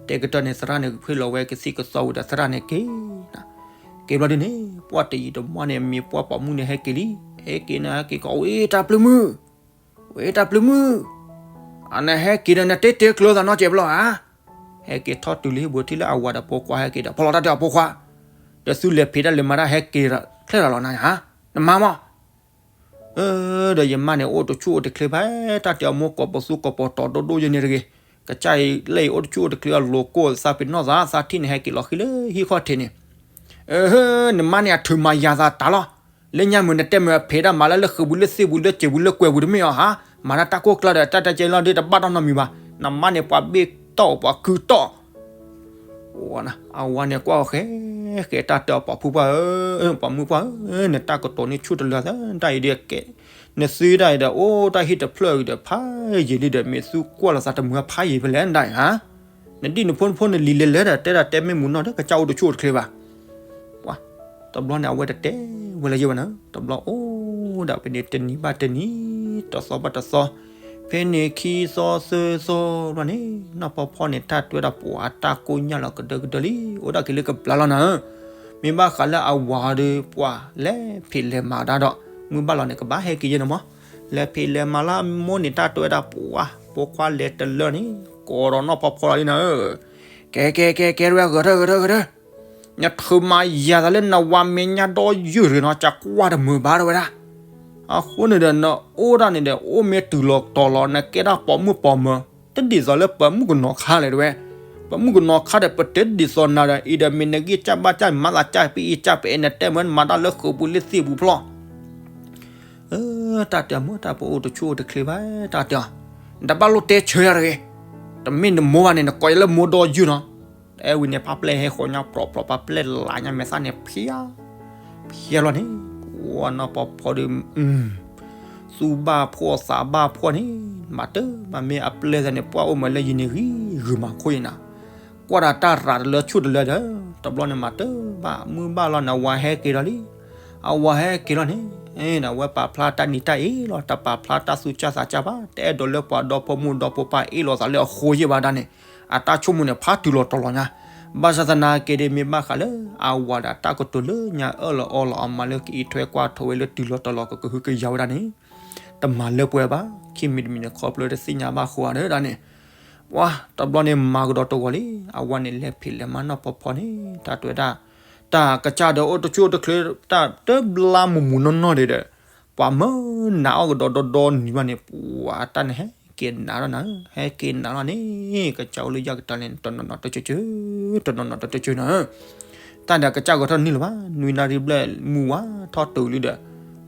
တဲကတၢၢ်န့ၣ် သရၣ်န့ၣ် ဖ့ၣ်လီၤဝဲကသံၣ်ကသီဝံၤဒီးသရၣ်န့ၣ်က့ၤ က့ၤဘျီဒ်န့ၣ် ပှၢ်တယံာ်တမီၢ်န့ၣ် မ့ၢ်ပှၢ်ပိာ်မုၣ်န့ၣ်ဟဲက့ၤလံ, ဟဲက့ၤန့ၣ် ဟဲက့ၤကီး ဝဲတၢ်ပျုၢ်မုၣ်, ဝဲတၢ်ပျုၢ်မုၣ်, အနဟဲက့ၤဒီးနတဲတဲကျၢၤသးနီတစဲးဘျီဧါ, ဟဲက့ၤထီၣ်တုၤလံဟံၣ်ပူၤထံၣ်လၢအဝၤဒီးပိာ်ခွါဟဲက့ၤဒီး ဖီလီၤတၢ်တဲအီၤ ပိာ်ခွါ, ဒီးသုလဲၤဖံးတၢ်လဲၤမၤတၢ်ဟဲက့ၤဒီး ချၢၣ်လီၤလီၤနၤဧါ, နမါမီၢ် ဒီးယမါန့ၣ် အိၣ်တဆူၣ်အိၣ်တချ့ဘၣ်, တၢ်တဲအီၤ မိၢ်ကိးပသူကိးပတီၤဒိၣ်ဒိၣ်ယဲန့ၣ်တဂ့ၤ, ကစၢ်အံၤလၢအံၤအိၣ်တဆူၣ်အိၣ်တချ့အလိၤကိၢ်သးပ့ၤနီၣ်သး သးထံၣ်န့ၣ်ဟဲက့ၤလီၤဃံလၢဟံၣ်ခီၣ်ထံးန့ၣ်, နမါန့ၣ်အထုးမၤယၤသးတၢ်လီၤ, လၢညါမုၢ်နတဲမုၢ်အဖံးတၢ်မၤလၢလၢဃုာ်ပူၤလၢသ့ၣ်ပူၤလၢစဲးပူၤလၢကွဲၤပူၤတမ့ၢ်အီၤဧါ, မၤတၢ်တၢ်ကိၢ်ကျါဒီး တၢ်တကဲလီၤဒီး တဘၣ်တၢ်နီတမံၤဘၣ်, နမါန့ၣ်ပှၤဘ့ၣ်တီၢ်ပှၤကုၢ်တီၢ် အဝၤန့ၣ်ကွၢ်အီၤဃဲဃဲ တၢ်တဲအီၤ ပိာ်မုၣ်ပှၢ်ဧၢ, ပိာ်မုၣ်ပှၢ်ဧၢ, နတၢ်ကတိၤန့ၣ်ဆူၣ်တလၢသး တၢ်အံၤဒ်ကဲ, နသုတၢ်အံၤဒီး အိၣ်တၢ်ဟံၣ်တဖျၢၣ်အံၤဒီး ဖးယံာ်လံဒီး မ့ၢ်သုကွၢ်လိာ်သးတမုာ်ဖးယံာ်ဖဲလဲၣ်ဒၣ်ဧါ, နဒံၣ်နဖိနဖိနလံၤလဲၤလဲၤဒီး တဲဒၣ်တဲမ့ၢ်မုာ်နီၢ်ဒီး ကစၢ်အိၣ်တဆူၣ်အိၣ်တချ့ဘၣ် ပှၤ, တဘျီန့ၣ် အဝဲတတဲဝဲလၢၤယဲဘၣ်န့ၣ်, တဘျီအိၣ်ဒၣ်ဖဲန့ၣ် တနံၤဘၣ်တနံၤ, တသီဘၣ်တသီ, ဖဲန့ၣ်ခံသီသၢသီဘျီန့ၣ် နီၢ်ဖီဖီန့ၣ် တၢ်တွဲဒၣ်ပှၤတၢ်ကိၢ်ညါလီၤကဒၢကဒၢလံ, အိၣ်ဒၣ်က့ၤလၢကဘျါလီၤနၤဧၢ, မ့ၢ်ဘၣ်ဃးလၢအဝၤဒီးပှၤလဲၤဖံးလဲၤမၤတၢ်ဒီး မုၢ်ဘၣ်လီၤန့ၣ် ကဘၣ်ဟဲက့ၤယဲန့ၣ်မး, လဲၤဖံးလဲၤမၤလၢမိၢ်န့ၣ် တၢ်တွဲဒၣ်ပှၤ ပိာ်ခွါလဲၤတလၢန့ၣ် ကိးဒီးနီၢ်ဖီဖီလီၤလံနၤဧၢ ကဲကဲကဲကဲ တဝဲဂဲၤထၢၣ်ဂဲၤထၢၣ်ဂဲၤထၢၣ်, နထုးမၤယၤသးလၢနဝၤမဲာ်ညါဒီယုၢ်တဂ့ၤနီၤ, ကကွၢ်တမုာ်ဘၣ်တဝဲဒၣ်, အဃိန့ၣ်ဒီး နအိၣ်ဒၣ်န့ၣ်ဒီး အိၣ်မ့ၢ်တုၤလီၤတီၤလီၤ နကဲဒၣ်ပိာ်မုၣ်ပိာ်မၢၤ, တဒ်သိးလၢပမုၣ်ကနီၤခါလဲၣ်တဝဲ, ပမုၣ်ကနီၤခါဒီး ပတဒ်သိးနၤဒီး အံၤဒီးမ့ၢ်နဂံၢ်စၢ်ဘၣ်စၢ် မၤသးစၢ်ပအံၤစၢ်ပအဲၣ် နတဲမ့ၢ်နမၤတၢ်လၢဃုာ်ပူၤလၢသ့ၣ်ပူၤဖျီၣ် တၢ်တဲအီၤ မိၢ်တၢ်ပအိၣ်တဆူၣ်အိၣ်တချ့ဘၣ် တၢ်တဲအီၤ, နတဘၣ်လိၣ်တဲဆၢယၤတဂ့ၤ, တမ့ၢ်နမိၢ်ဘၣ်န့ၣ် နကိးယၤလၢမိၢ်ဒီယုၢ်နီၤ, အဲဝံၤန့ၣ် ဖါပျဲၢ်ဟဲဃီၤညါပြီပြီ ဖါပျဲၢ်လးညါမဲာ်သၣ်န့ၣ် ဖျါ ဖျါလီၤန့ၣ်, ကွၢ်နီၢ်ဖီဖီဒီး သူၣ်ဘၣ်ဖှီၣ်သးဘၣ်ဖှီၣ်န့ၣ်, မၤတၢ်မၤမ့ၢ်အပျဲၢ်သးန့ၣ် ပှၢ်အိၣ်မးလၢယံၤန့ၣ် ဂံၢ်ဂုာ်မၤခိၣ်အံၤနၤ ကွၢ်ဒီးတၢ်ရၤတလၢဆူၣ်တလၢဒီး တဘျီန့ၣ်မၤတၢ်ဘၣ် မုၢ်ဘၣ်လီၤန့ၣ် အဝၤဟဲက့ၤလီၤလံ, အဝၤဟဲက့ၤလီၤန့ၣ်, အဝဲပာ်ဖျါတၢ်နံၤတၢ်အ့ၣ်လီၤ တပာ်ဖျါတၢ်သူၣ်စၢ်သးစၢ်ဘၣ် တအဲၣ်ဒိးလၢပှၤဒီဖိမိၢ်ဒီဖိပၢ်အ့ၣ်လိာ်သးလၢအဃိယဲၢ်ဘၣ်ဒၣ်န့ၣ်, အတၢ်ဆိကမိၣ်န့ၣ် ဖးတုၤလီၤတီၤလီၤညါ, ဘၣ်ဆၣ်သနာ်က့ဒီးမ့ၢ်ဘၣ်ဃးလၢ အဝၤဒီးတၢ်ကတိၤလၢညါအၢၣ်လီၤအီလီၤအမၤလၢကအံးထွဲကွၢ်ထွဲဝဲလၢတုၤလီၤတီၤလီၤကကဟုကယာ်ဝဲဒၣ်န့ၣ် တမၤလၢပှဲၤဘၣ်, ခံမံၤတမံၤန့ၣ် ခီဖျိတသ့ၣ်ညါဘၣ်ဃိဧါဒၣ်န့ၣ်, ပှၤတဘျီန့ၣ်မၤကဒီးတဂီၤလံ, အဝၤန့ၣ်လဲၤဖံးလဲၤမၤနီၢ်ဖီဖီန့ၣ် တၢ်တွဲဒၣ်, တၢ်ကစၢ်ဒီးအိၣ်တဆူၣ်အိၣ်တချ့ တၢ်တဘျါမုၢ်မုၢ်နီၢ်နီၢ်ဒံးဒီး, ပှၤမၢနးအီၣ်ကဒီးဒီဒီနံၤဘၣ်န့ၣ် ပှၤတၢ်န့ၣ်ဟဲက့ၤနးလီၤနၤ, ဟဲက့ၤနးလီၤန့ၣ် ကစၢ်အိၣ်လၢယၢ်ကတၢၢ်န့ၣ် တနီၤနီၤတကၢကၢ, တနီၤနီၤတကၢကၢနၤ တၢ်ဒီးကစၢ်ဂဲၤထၢၣ်နံၣ်လၢၤဘၣ်, နွံနၣ်ရံၣ်ဘျဲၣ်မုၢ်ဝါထီၣ်တုၤလံဒီး,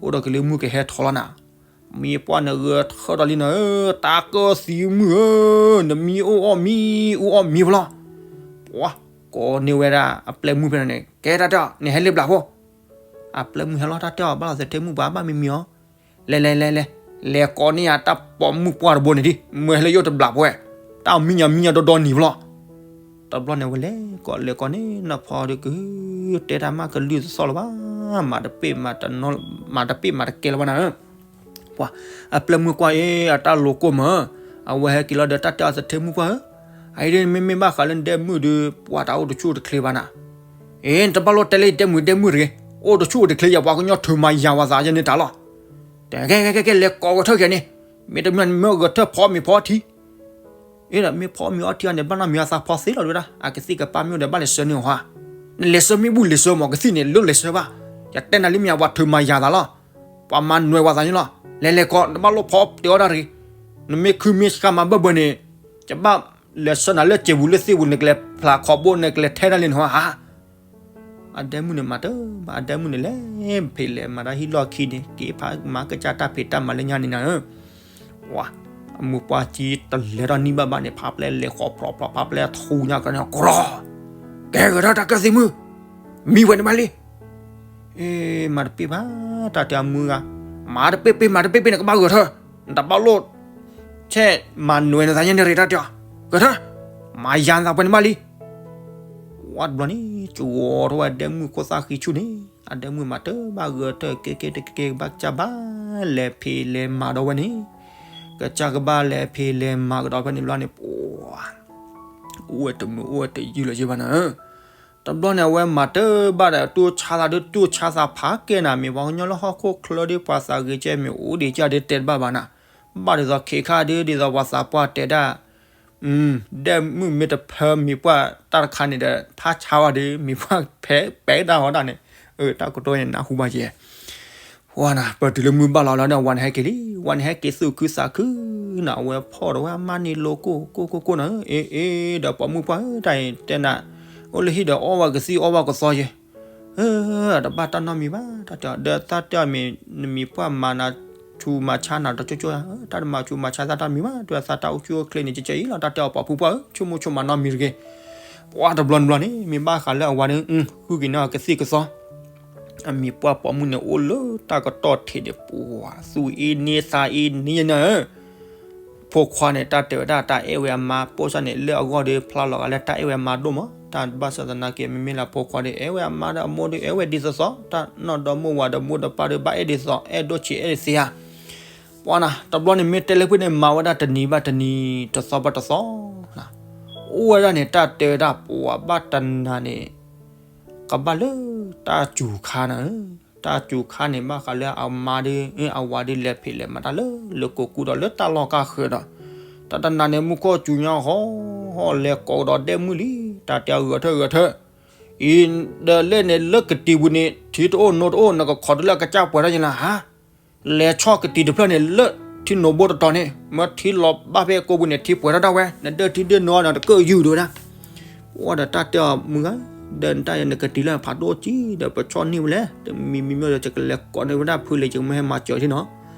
အိၣ်ဒီးက့ၤလၢမုၢ်ကဟဲထီလီၤနၤ, မ့ၢ်ပှၢ်န့ၣ်ဂဲၤထၢၣ်ဒီးလံနၤဧၢ, တၢ်ကၢသံမုၣ်ဧၢ, နမံအိၣ်အီၣ်မံ, အိၣ်အီၣ်မံဖျီ, ပှၤ, ကိးန့ၢ်ဝဲဒၣ်အပျဲၢ်မုၣ်ဖဲန့ၣ်, ကဲတၢ်တဲအီၤ နဟဲလၢဘျးဖိ, အပျဲၢ်မုၣ်ဟဲလီၤတၢ်တဲအီၤ ဘၣ်လီၤသထ့မုၣ်ပှၢ်ဘၣ်မံမံအီၤ, လဲၤလဲၤလဲၤလဲၤ, လဲၤကိးန့ၢ်ယၤတၢ်ပိာ်မုၣ်ပှၢ်တဘိန့ၣ်ဒံး, မ့ၢ်ဟဲလၢယအိၣ်တဘျးဖိဝဲ, တၢ်မံညါမံညါဒီဒီနံၤဖျီ တဘျီန့ၣ်ဝဲလဲၤကိးလဲၤကိးန့ၣ် နီၢ်ဖီဒီးကတဲတၢ်မးကလုၢ်သီၣ်လၢၤဘၣ်, မၤတပ့ၢ်မၤတကဲလၢၤဘၣ်နၤ, ပှၤ, အပျဲၢ်မုၣ်ကွၢ်အံၤ အတၢ်လိၤကိၢ်မး, အဝဲဟဲက့ၤလီၤဒီးတၢ်တဲအီၤသထ့မုၣ်ကွၢ်ဧၢ, အအံၤဒ်မ့မ့ၢ်ဘၣ်ဃးလၢနဒဲမုၣ်ဒီး ပှၤတၢ်အိၣ်တဆူၣ်အိၣ်တချ့ဘၣ်နၤ, အ့ နတဘၣ်လိၣ်တဲလၢယဒဲမုၣ်ဒဲမုၣ်တဂ့ၤ, အိၣ်တဆူၣ်အိၣ်တချ့ယၤ ပှၤကညီထုးမၤယၤဝဲသးယဲန့ၣ်တၢ်လီၤ ကဲကဲကဲ လဲၤကိးဂဲၤထၢၣ်ကဲန့ၣ်, မ့တမ့ၢ်မ့ၢ်ဂဲၤထၢၣ်ဖီမ့ၤဖီထံ, အ့ဒီးမ့ၢ်ဖီမ့ၤအီထံအီၤန့ၣ် ဘၣ်နီၢ်မံၤအသးဖီသ့လီၤတဝဲဒၣ်, အကသံၣ်ကပၢ်မ့ၢ်အိၣ်ဒီးဘၣ်လဲၤဆှၢန့ၢ်အီၤဧါ, နလဲၤဆှၢမ့ၢ်ဘူၣ်လဲၤဆှၢမး ကသံၣ်န့ၣ် လိၣ်လဲၤဆှၢဘၣ်, ယတဲနၤလံမ့ၢ်ယၤ ပှၤထုးမၤယၤသးလီၤ, ပှၤမၤနွဲၣ်ဝဲသးန့ၣ်လီၤ, လဲၤလဲၤကိး နတဘၣ်လိၣ်ဖီတဲအီၤတၢ်တဂ့ၤ, နမ့ၢ်ခုမ့ၢ်ဆှးမၤဘၢၣ်ဘၢၣ်န့ၣ် ယဘၣ်လဲၤဆှၢနၤလၢစံာ်ပူၤလၢသ့ၣ်ပူၤ နကလဲၤဖျးခီဘိ နကလဲၤထဲတၢ်လံန့ၣ်ဧါ. အဒဲမုၣ်န့ၣ်မၤတဘၣ်, အဒဲမုၣ်န့ၣ်လဲၤဖံးလဲၤမၤတၢ်ဟံၣ်လီၢ်ခံန့ၣ် က့ၤဖးမၤကစၢ်တၢ်ဖံးတၢ်မၤလၢညါန့ၣ်နၤဧၢ. ဝါ, အမိၢ်ပှၢ်ကံတလဲၤထီၣ်နံၣ်ဘၣ်ဘၣ်န့ၣ် ဖးပျဲလဲၤဃီၤဖျိးဖျိး ဖးပျဲထူညါကန့ၣ် ကရီ, ကဲဂဲၤထၢၣ်တၢ်ကၢၢ်သံမုၣ်, မံဝဲန့ၣ်မးလံ. အ့ မၤတပ့ၢ်ဘၣ် တၢ်တဲအမုၢ်ဂၤ, မၤတပ့ၢ်ပ့ၢ် မၤတပ့ၢ်ပ့ၢ်န့ၣ် ကဘၣ်ဂဲၤထၢၣ်, နတဘၣ်လိၣ် ဆဲးမၤနွဲၤနသးညါန့ၣ်ရ့ၣ်တၢ်တဲအီၤ, ဂဲၤထၢၣ်, မၤယၤနသးပှဲၤန့ၣ်မးလံ. ဝါတဘျီန့ၣ် ကဝီၤထီၣ်ဝဲအဒဲမုၣ်ခိၣ်သၣ်ဃံဆူၣ်န့ၣ် အဒဲမုၣ်မၤတဘၣ်ဂဲၤထၢၣ် က့ၤက့ၤတက့ၤက့ၤ ကဘၣ်ကစၢ်ဘၣ်လဲၤဖံးလဲၤမၤဒီးဝဲန့ၣ်, ကစၢ်ကဘၣ်လဲၤဖံးလဲၤမၤကဒီးဖဲန့ၣ်ဘျီန့ၣ် ပှၤ အိၣ်ဝဲတမုာ်အိၣ်ဝဲတယုၢ်လၢၤဘၣ်နၤဧၢ. တဘျီန့ၣ် အဝဲမၤတဘၣ်ဒီး တူၢ်ဆါသးဒုး တူၢ်ဆါသးဖးကဲနၤ မ့ၢ်ပှၤကညီလၢဟီၣ်ခိၣ်ချၢဒုး ပှၤသးဂ့ၤကဲမ့ၢ်အိၣ်ဒံးကၢ်ဒုးတဲတဘၣ်ဘၣ်နၤ, ဘၣ်ဒ်သိးခဲခါဒုး ဒ်သိးပှၤသးပှၢ်တဲဒၣ် ဒဲမုၣ်မ့ၢ်တဖၢမံၤပှၢ်တၢ်တခါန့ၣ်ဒီး ဖးဆါဝဲဒီး မံၤပှၢ်ဖဲပဲးတၢ်ဟီဒၣ်န့ၣ်, တၢ်ကတိၤန့ၣ်နၢ်ဟူဘၣ်ယဲ, ဝါနၤ ပတုၤလၢမုၢ်ဘၣ်လီၤလီၤဒီး ဝၤန့ၣ်ဟဲက့ၤလံ, ဝၤန့ၣ်ဟဲက့ၤသူၣ်ခုသးခုနၤ အဝဲဖီၣ်ဒီးဝဲအမါန့ၣ်လိၤကိၢ်ကိၢ်ကိၢ်ကိၢ်နၤ, အ့ အ့ ဒီးပိာ်မုၣ်ပှၢ်ဧၢ တၢ်အံၤတဲနၤ, အိၣ်လၢဟံၣ်ဒီးအီၣ်ဝဲကသံၣ်အီၣ်ဝဲကသီယဲ တဘၣ်တၢ်နီတမံၤဘၣ်, တၢ်တဲအီၤ ဒီးသးတဲအီၤမ့ၢ် နမံၤပှၢ်မၤနၤဆူးမၤဆါနၤဒီးကၠိကၠိဧါ, တၢ်တမၤဆူးမၤဆါသးတၢ်တမံၤဘၣ်, တဲသးတၢ်အိၣ်ဆူၣ်အိၣ်ချ့န့ၣ် ကဲကဲအံၤလီၤ, တၢ်တဲအီၤပိာ်မုၣ်ပှၢ်ဧၢ ဆိကမိၣ်ဆိကမးနီတမံၤတဂ့ၤ. ပှၤတဘျီတဘျီန့ၣ် မ့ၢ်ဘၣ်ဃးလၢအဝၤန့ၣ် ဃုက့ၤန့ၢ်ကသံၣ်ကသီ အမံၤပှၢ်ပိာ်မုၣ်န့ၣ်အိၣ်လၢတၢ်ကတီၢ်ထံးန့ၣ် ပှၤသူၣ်အ့န့သးအ့န့ယဲနၤဧၢ. ဖိခွါန့ၣ် တၢ်တဲဝဲဒၣ်တၢ်အဲၣ်ဝဲအမါ ပိၢ်စၢ်န့ၣ် လၢအဂီၢ်ဒီးဖျါလီၤဂာ်လၢတၢ်အဲၣ်ဝဲအမါဒိၣ်မး, တၢ်ဘၣ်ဆၣ်သနာ်က့ မ့မ့ၢ်လၢဖိခွါဒီး အဲၣ်ဝဲအမါဒီးအမိၢ်ဒီး အဲၣ်ဝဲဒ်သိးသိး, တၢ်နီၢ်ဒီမါဝၤဒီးမိၢ်ဒီးပၢ်ဒီး ဘၣ်အဲၣ်ဒ်သိး အဲၣ်ဒိၣ်ဆံးအဲၣ်ဒ်သ့ဧါ. ပှၤနၤ တဘျီန့ၣ် မ့ၢ်တဲလၢဖုၣ်န့ၣ် မၤဝဲဒၣ်တနံၤဘၣ်တနံၤ တသီဘၣ်တသီ အိၣ်ဝဲဒၣ်န့ၣ် တၢ်တဲဝဲဒၣ်ပှၤဘၣ်တနၤန့ၣ် ကဘၣ်လၢတၢ်စူၤခါနၤဧၢ, တၢ်စူၤခါန့ၣ် ဘၣ်ဃးလၢအမါဒီး အဝၤဒီး လဲၤဖံးလဲၤမၤတၢ်လၢလၢကိးကူဒီးလၢတၢ်လီၢ်ကါဃၢၤဒီး တၢ်တနၤန့ၣ် မူခိၣ်စူၤညါဟီၣ်ဟီၣ် လဲၤကိးကဒီးဒဲမုၣ်လံ, တၢ်တဲအီၤဂဲၤထၢၣ်ဂဲၤထၢၣ်, အံၤ ဒီးလဲၣ်န့ၣ် လၢကတံၤပူၤန့ၣ် ထံတအိၣ်နိတအိၣ် နကခိးတုၤလၢအကစၢ်ပှဲၤထီၣ်ယဲလၢဟါ လဲၤဆီၣ်ကတံၤတဖျၢၣ်န့ၣ် လၢထံနိဘိတတီၤန့ၣ် မ့ၢ်ထံလီၤဘၣ်ဖဲကိးပူၤန့ၣ် ထံပှဲၤထီၣ်ဒၣ်ဝဲ နဒၢထံဒၢနိအီၤန့ၣ် တကၢၢ်ယုၢ်ဒိၣ်ဝဲဒၣ်. အိၣ်ဒီးတၢ်တဲအီၤမုၢ်ဂၤ, ဒီးနတၢ်ယဲနကတံၤလၢဖးဒိၣ်ကံဒီး ပဆီၣ်န့ၢ်ဝဲလဲၣ်, တမံၤမံၤမ့ၢ်ဒီး ယကလဲၤကိးန့ၢ်ဝဲဒၣ်ဖုလ့ၤ ယကမ့ၢ်ဟဲမၤစၢၤထံနီၤ.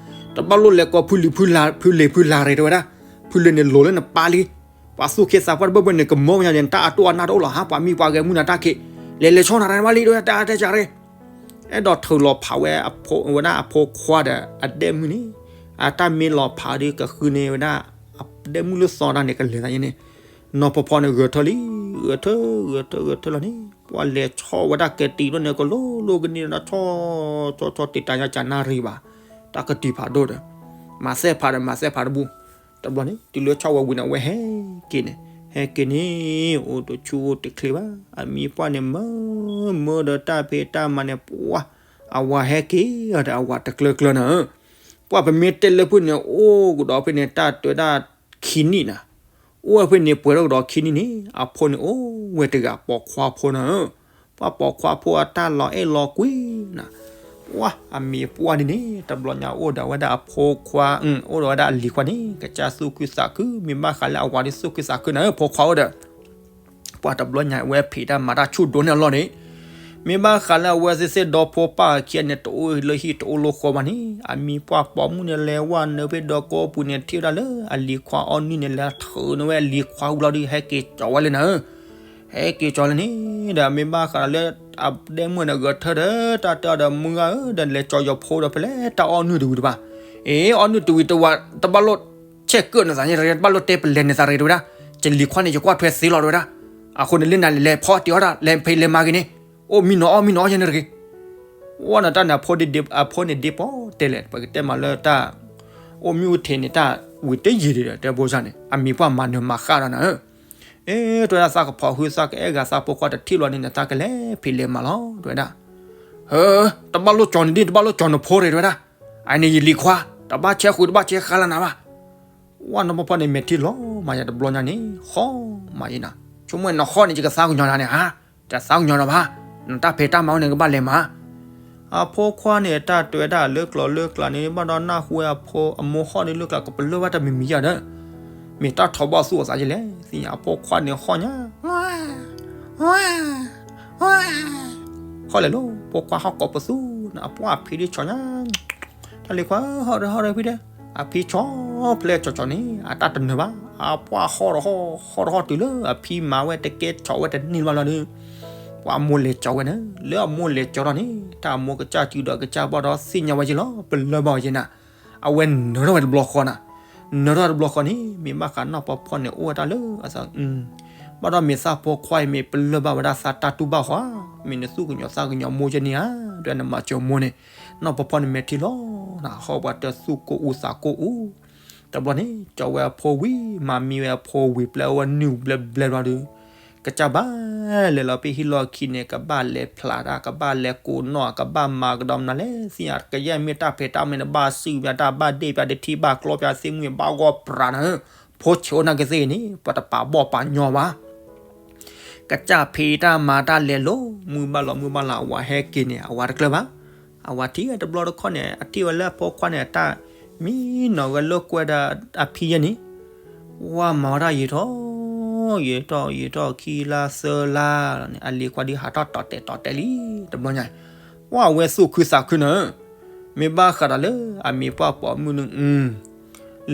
တဘၣ်လိၣ်လဲၤကိးဖုလံၤဖုလ့ၤဖုလ့ၤရ့ၣ်တဲဝဲဒၣ်, ဖုလ့ၤန့ၣ်လိၤလၢနပၢ်လံ ပှၤသူၣ်က့သးပှၢ်တဘၣ်ဘၣ်န့ၣ် ကမၢဝဲညါန့ၣ် တၢ်အတိၢ်အနၢ်တအိၣ်လီၤဟါ, ပှၤမံၤပှၤဂဲၤမုၢ်နၤတၢ်ခံး, လဲၤလဲၤဆီၣ်နၤတၢ်ဘၣ်လံ တဲဝဲဒၣ်တၢ်တဲကရ့, အဲၣ်ဒိးထုးလီၤဖးဝဲ ဝဲဒၣ်အဖိခွါဒီးအဒဲမုၣ်န့ၣ်, အတၢ်မ့ၢ်လီၤဖးဒီးကဃုန့ၢ်ဝဲဒၣ် အဒဲမုၣ်လၢသီတၢ်န့ၣ် ကလဲၤသးယဲန့ၣ်, နီၢ်ဖီဖီန့ၣ် ဂဲၤထၢၣ်လံ, ဂဲၤထၢၣ် ဂဲၤထၢၣ် ဂဲၤထၢၣ်လီၤန့ၣ် ပှၤလဲၤဆီၣ်ဝဲဒၣ်ကတံၤဘျီန့ၣ် ကလိၤလိၤကန့ၢ်ဒီး ဆီၣ် ဆီၣ် ဆီၣ် တံာ်တာ်ညါကနၣ်ရံၣ်ဘၣ်, တၢ်ကတံၤဖးဒိၣ်ဒီး မၤသဲဖးဒီး မၤသဲဖးတဘူၣ်, တဘျီန့ၣ် တုၤလၢဆီၣ်ဝဲဝံၤန့ၣ် အဝဲဟဲက့ၤန့ၣ်, ဟဲက့ၤန့ၣ် အိၣ်တဆူၣ်အိၣ်တချ့ဘၣ်, အမံၤပှၢ်န့ၣ် မၢမၢဒီးတၢ်ဖံးတၢ်မၤန့ၣ် ပှၤ အဝၤဟဲက့ၤဒီး အဝၤတကျၢၤကျၢၤနၤဧၢ, ပှၤပမ့ၢ်တဲလၢဖုၣ်န့ၣ် အိၣ်ကဒီးဖဲန့ၣ် တၢ်တဲဝဲဒၣ်ခံနံၣ်နၤ, အိၣ်ဝဲဖဲန့ၣ် ပှဲၤထီၣ်ကဒီးခံနံၣ်န့ၣ် အဖိန့ၣ်အိၣ်ဝဲတဂၤပိာ်ခွါဖိနၤဧၢ, ပှၤပိာ်ခွါဖိအတၢ်လီၤအဲၣ်လီၤကွံနၤ, ပှၤအမံၤပှၢ်ဒ်န့ၣ် တဘျီညါအိၣ်ဒီးဝဲဒၣ်အဖိခွါ, အိၣ်ဒီးဝဲဒၣ်အလံၤခွါန့ၣ် ကစၢ်သူၣ်ခုသးခု, မ့ၢ်ဘၣ်ဃးလၢအဝၤဒီးသူၣ်ခုသးခုနၤဧၢ ဖိခွါအိၣ်ဒီး ပှၤတဘျီညါအဝဲဖံးတၢ်မၤတၢ်ဆူၣ်ဒိၣ်န့ၢ်အလီၢ်န့ၣ်, မ့ၢ်ဘၣ်ဃးလၢအဝဲသ့ၣ်သ့ၣ်ဒီဖိပၢ်ခံဂၤန့ၣ် တအိၣ်လၢဟံၣ်တအိၣ်လၢဃီဘၣ်န့ၣ်, အမံၤပှၢ်ပိာ်မုၣ်န့ၣ် လဲၤဝဲနုာ်ဖဲဒီကိးပူၤန့ၣ် ထံၣ်ဝဲဒၣ်လၢအလံၤခွါအီၣ်နုၢ်န့ၣ် လဲၤထုးန့ၢ်ဝဲအလံၤခွါဝံၤလီၤဒီး ဟဲက့ၤကၠီၤဝဲလၢနၤဧၢ, ဟဲက့ၤကၠီၤလၢန့ၣ်ဒီး မ့ၢ်ဘၣ်ဃးလၢ အဒဲမုၣ်န့ၣ်ဂဲၤထၢၣ်ဒီး တၢ်တဲအီၤဒီး မုၢ်ဂၤဧၢ ဒီးလဲၤကၠီၤယီၤဖိဒီးဖဲလဲၣ်တၢ်အီၣ်နုၢ်တဝံၤတဘၣ်, အ့ အီၣ်နုၢ်တဝံၤတဝး တဘၣ်လိၣ် ဆဲးကၢၣ်နသးန့ၣ်တရ့ တဘၣ်လိၣ်တဲပလဲၤနသးရ့တဝဲဒၣ်, ယလံၤခွါန့ၣ် ယကွၢ်ထွဲသ့လီၤတဝဲဒၣ်, အဃိန့ၣ်လၢနၤလဲၤဖီတ့ၢ်အီၣ်တၢ် လဲၤဖံးလဲၤမၤဂ့ၤန့ၣ်, အိၣ်မံနီၤအီၣ်မံနီၤအီၣ်ယဲန့ၣ်တဂ့ၤ, ဝဲန့ၣ်တၢ်န့ၣ် အဖိန့ၣ်ဒ့ပီတဲလဲၣ် ပကတဲမးလၢတၢ် အိၣ်မံအိၣ်ထဲန့ၣ် တၢ်ဝံၤတယံာ်ဒံးဒီး တဲဘိစၢ်န့ၣ် အမံၤပှၢ်မၤနၢၤမၤဃၣ်ဒီးနၤဧၢ, အ့ တဝဲဒၣ်သးကဖီၣ်ဟုသးကအဲၣ်ဂၤသးဖိခွါတထံၣ်လီၤန့ၣ် နသးကလဲၤဖံးလဲၤမၤလီၤ တဝဲဒၣ်, ဟၢ တဘၣ်လိၣ်ကၠီၤန့ၣ်ဒံး တဘၣ်လိၣ်ကၠီၤနဖိရ့တဝဲဒၣ်, အန့ၣ်ယလံၤခွါ တဘၣ်ဆဲးဃုာ်တဘၣ်ဆဲးဃါလၢနၤဘၣ်, ဝဲနီၢ်ဖီဖီန့ၣ် မဲာ်ထံလီၤမးယၤတဘျီညါန့ၣ် ဃီမးယဲနၤ, ဆိကမိၣ်နဃီန့ၣ် ယကသးကညီၤနၤန့ၣ်ဧါ, တသးကညီၤနၤဘၣ်, နတၢ်ဖံးတၢ်မၤအိၣ်န့ၣ် ကဘၣ်လဲၤမၤ အဖိခွါန့ၣ် တၢ်တဲဝဲဒၣ်လၢကျိၤလၢကျါန့ၣ် ဘၣ်ဒီးနၢ်ဟူဝဲအဖိအမိၢ်ဟီၣ်ဒ်လၢကျါ ကပလၢၢ်ဘၣ်တၢ်မံၤမံၤယၤဒီး, မ့ၢ်တၢ်ထီၣ်ဘၣ်သူၣ်အသးယဲလဲၣ်, သ့ၣ်ညါအဖိခွါန့ၣ်ဟီၣ်ညါ, ဟီၣ်လဲၣ်လီၤ, ဖိခွါဟီၣ်ကိးပသူန့ၣ် အပှၢ်အဖံဒ်ဆီၣ်ညါ, တၢ်လံၤခွါ ဟီၣ်ဒီးဟီၣ်ဒီးဖံဒီး, အဖံဆီၣ်ဖျဲၣ်ဆီၣ်ဆီၣ်န့ၣ် အတၢ်တနၢၤဘၣ်, အပှၢ်ဟီၣ်ဒီးဟီၣ်, ဟီၣ်ဒီးဟီၣ်တုၤလၢအဖံမၤဝဲတကဲ ဆီၣ်ဝဲတန့ၢ်ဘၣ်လီၤဒီး, ပှၤအမိၢ်လဲၤကၠီၤဝဲန့ၣ်, လၢအမိၢ်လဲၤကၠီၤထီၣ်န့ၣ် တၢ်အမိၢ်ကစၢ်စုဒီးကစၢ်ဘီၣ်ဒီးသ့ၣ်ညါဝဲယဲလီၤ, ပလၢၢ်ဘၣ်အီၤယဲနၤ, အဝဲနၢၤထီၣ်ဝဲတဘျီဃီနၤ, နၢၤထီၣ်တဘျီဃီန့ၣ် မ့ၢ်ဘၣ်ဃးနီၢ်ပီၤဖီန့ၣ် အိၣ်ဝဲတၢ်လၢအသး ဘၣ်ဒီးမ့ၢ်သးဖိခွါအံၤ မ့ၢ်ပလၢၢ်ဘၣ်ဝဲဒၣ်သးတၢ်တူၢ်ဘၣ်ဃီဧါ, မ့ၢ်နသူၣ်ကညီၤသးကညီၤမိၢ်ယဲန့ၣ်ဧါ, ဒီးနမၤစၢၤမိၢ်န့ၣ်, နီၢ်ပီၤဖီန့ၣ်မဲာ်ထံလီၤနၤ, ဟီၣ်ပှၤတသူၣ်ကိၢ်အူသးကိၢ်အူ, တဘျီန့ၣ် ကၠီဝဲအဖိဝံၤ မၤမံဝဲအဖိဝံၤ ပျဲဝဲနုၢ်ဘျဲဘျဲဘျီဒီး, ကစၢ်ဘၣ်လဲၤလီၤပဟံၣ်လီၢ်ခံန့ၣ် ကဘၣ်လဲၤဖျးတၢ် ကဘၣ်လဲၤကိးနီၢ် ကဘၣ်မၤကဒီးမနုၤလဲၣ် သ့ၣ်ညါ ကယဲၢ်မ့ၢ်တၢ်ဖံးတၢ်မၤန့ၣ် ဘၣ်စုၣ်ပၠးတၢ် ဘၣ်ဒ့ၣ်ပၠးတထံၣ် ဘၣ်ဂီၢ်ပြးနၤဧၢ, ဖိဆဲးအိၣ်နာ်က့သ့ၣ်ဂ့ၤန့ၣ် ပတပာ်ဘီၣ်ပာ်ညီဘၣ် ကစၢ်ဖံးတၢ်မၤတၢ်လဲၤလိၤ မုၢ်ဘၣ်လီၤမုၢ်ဘၣ်လီၤ အဝၤဟဲက့ၤန့ၣ် အဝၤတကျၢၤဘၣ်. အဝၤထံၣ်ဝဲတဘျီတခီၣ်န့ၣ် အထံၣ်ဝဲလၢအဖိခွါန့ၣ် အတၢ်မံနီၤဝဲလိာ်ကွဲဒီးအဖံယဲန့ၣ်, ဝဲမၤဝဲဒၣ်ယံာ်ထီၣ် ယံာ်ထီၣ်ယံာ်ထီၣ် ခံလါသၢလါန့ၣ် အလံၤခွါဒုးဟးထီၣ်တီၤတဲာ်တီၤတဲာ်လံ တဘျီညါ, ဝဲအဝဲသူၣ်ခုသးခုန့ၣ် မ့ၢ်ဘၣ်ဃးဒီးလၢအမံၤပှၢ်ပိာ်မုၣ်န့ၣ်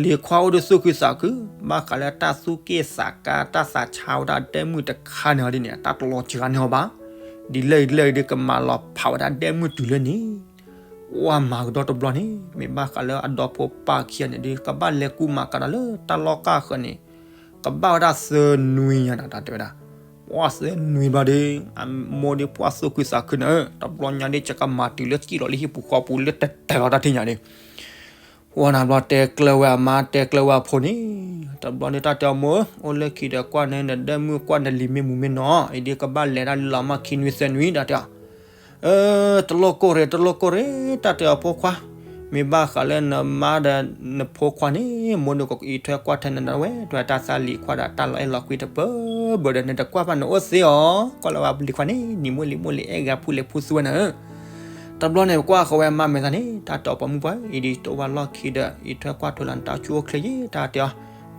လံၤခွါအိၣ်ဒီးသူၣ်ခုသးခု, ဘၣ်ဃးလၢတၢ်သူၣ်က့ၣ်သးကါ တၢ်သးဆါဝဲဒၣ်ဒဲမုၣ်တခါန့ၣ်အီၤဒ်န့ၣ် တၢ်တလီၤစှၤန့ၢ်အီၤဘၣ်. ဒ်လဲၣ်ဒ်လဲၣ်ဒ်ကမၤလီၤဖးဝဲဒၣ်ဒဲမုၣ်တုၤလၢန့ၣ်, ပှၢ်မၤကဒီးတဘျီန့ၣ် မ့ၢ်ဘၣ်ဃးလၢအဒီဖိပၢ်ခံဂၤန့ၣ်ဒ် ကဘၣ်လဲၤကူမၤကဒီးလၢတၢ်လီၢ်ကၢ်ဃၢၤန့ၣ်, ကဘၣ်ဝဲဒၣ်သၢနွံညါန့ၣ် တၢ်တဲဝဲဒၣ်, ပှၢ်သၢနွံဘျီဒီး အမိၢ်ဒ်ပှၢ်သူၣ်ခုသးခုန့ၣ် တဘျီညါဒ်ကမၤတုၤလၢစံၣ်လီၤလၢဟံၣ်ပူၤဃီပူၤလၢတတဲာ်လီၤတၢ်ထံၣ်ညါန့ၣ် ဝဲန့ၣ်ဘျီတဲကျၢၤဝဲအမါ တဲကျၢၤဝဲအဖိန့ၣ်, တဘျီန့ၣ်တၢ်တဲအီၤမိၢ်ဧၢ, အိၣ်လၢခံဒီးကွၢ်န့ၢ်နဒဲမုၣ်ကွၢ်နလံၤမ့ၢ်မူမ့ၢ်နီၤ, အံၤဒ်ကဘၣ်လဲၤတၢ်လီၤမၢ်ခံနွံသၢနွံ တၢ်တဲအီၤ, တလိၣ်ကိၢ်ရ့ၣ် တလိၣ်ကိၢ်ရ့ၣ် တၢ်တဲအီၤဖိခွါ, မ့ၢ်ဘၣ်ဃးလၢနမါဒီးနဖိခွါန့ၣ် မိၢ်ဒုးကအံးထွဲကွၢ်ထွဲနၤဝဲ ထွဲတၢ်သးလံၤခွါဒီးတၢ်လီၤအဲၣ်လီၤကွံတပၢၢ်ဘၢဒီး နတကွၢ်ဘၣ်နအိၣ်သ့အီၤ, ကွၢ်လၢဝဲလံၤခွါန့ၣ် နံၤမိၢ်လံၤမိၢ်လံၤအဲၣ်ဂၤဖူလဲၤဖူသူဝဲန့ၣ် တဘျီန့ၣ် ကွၢ်ဃီၤဝဲအမါမဲာ်သးန့ၣ် တၢ်တဲအီၤပိာ်မုၣ်ပှၢ် အံၤဒ်တအိၣ်ဘၣ်လီၢ်ခံဒီး အံးထွဲကွၢ်ထွဲလီၤ နတၢ်ဆူၣ်အိၣ်ချ့ယဲ တၢ်တဲအီၤ,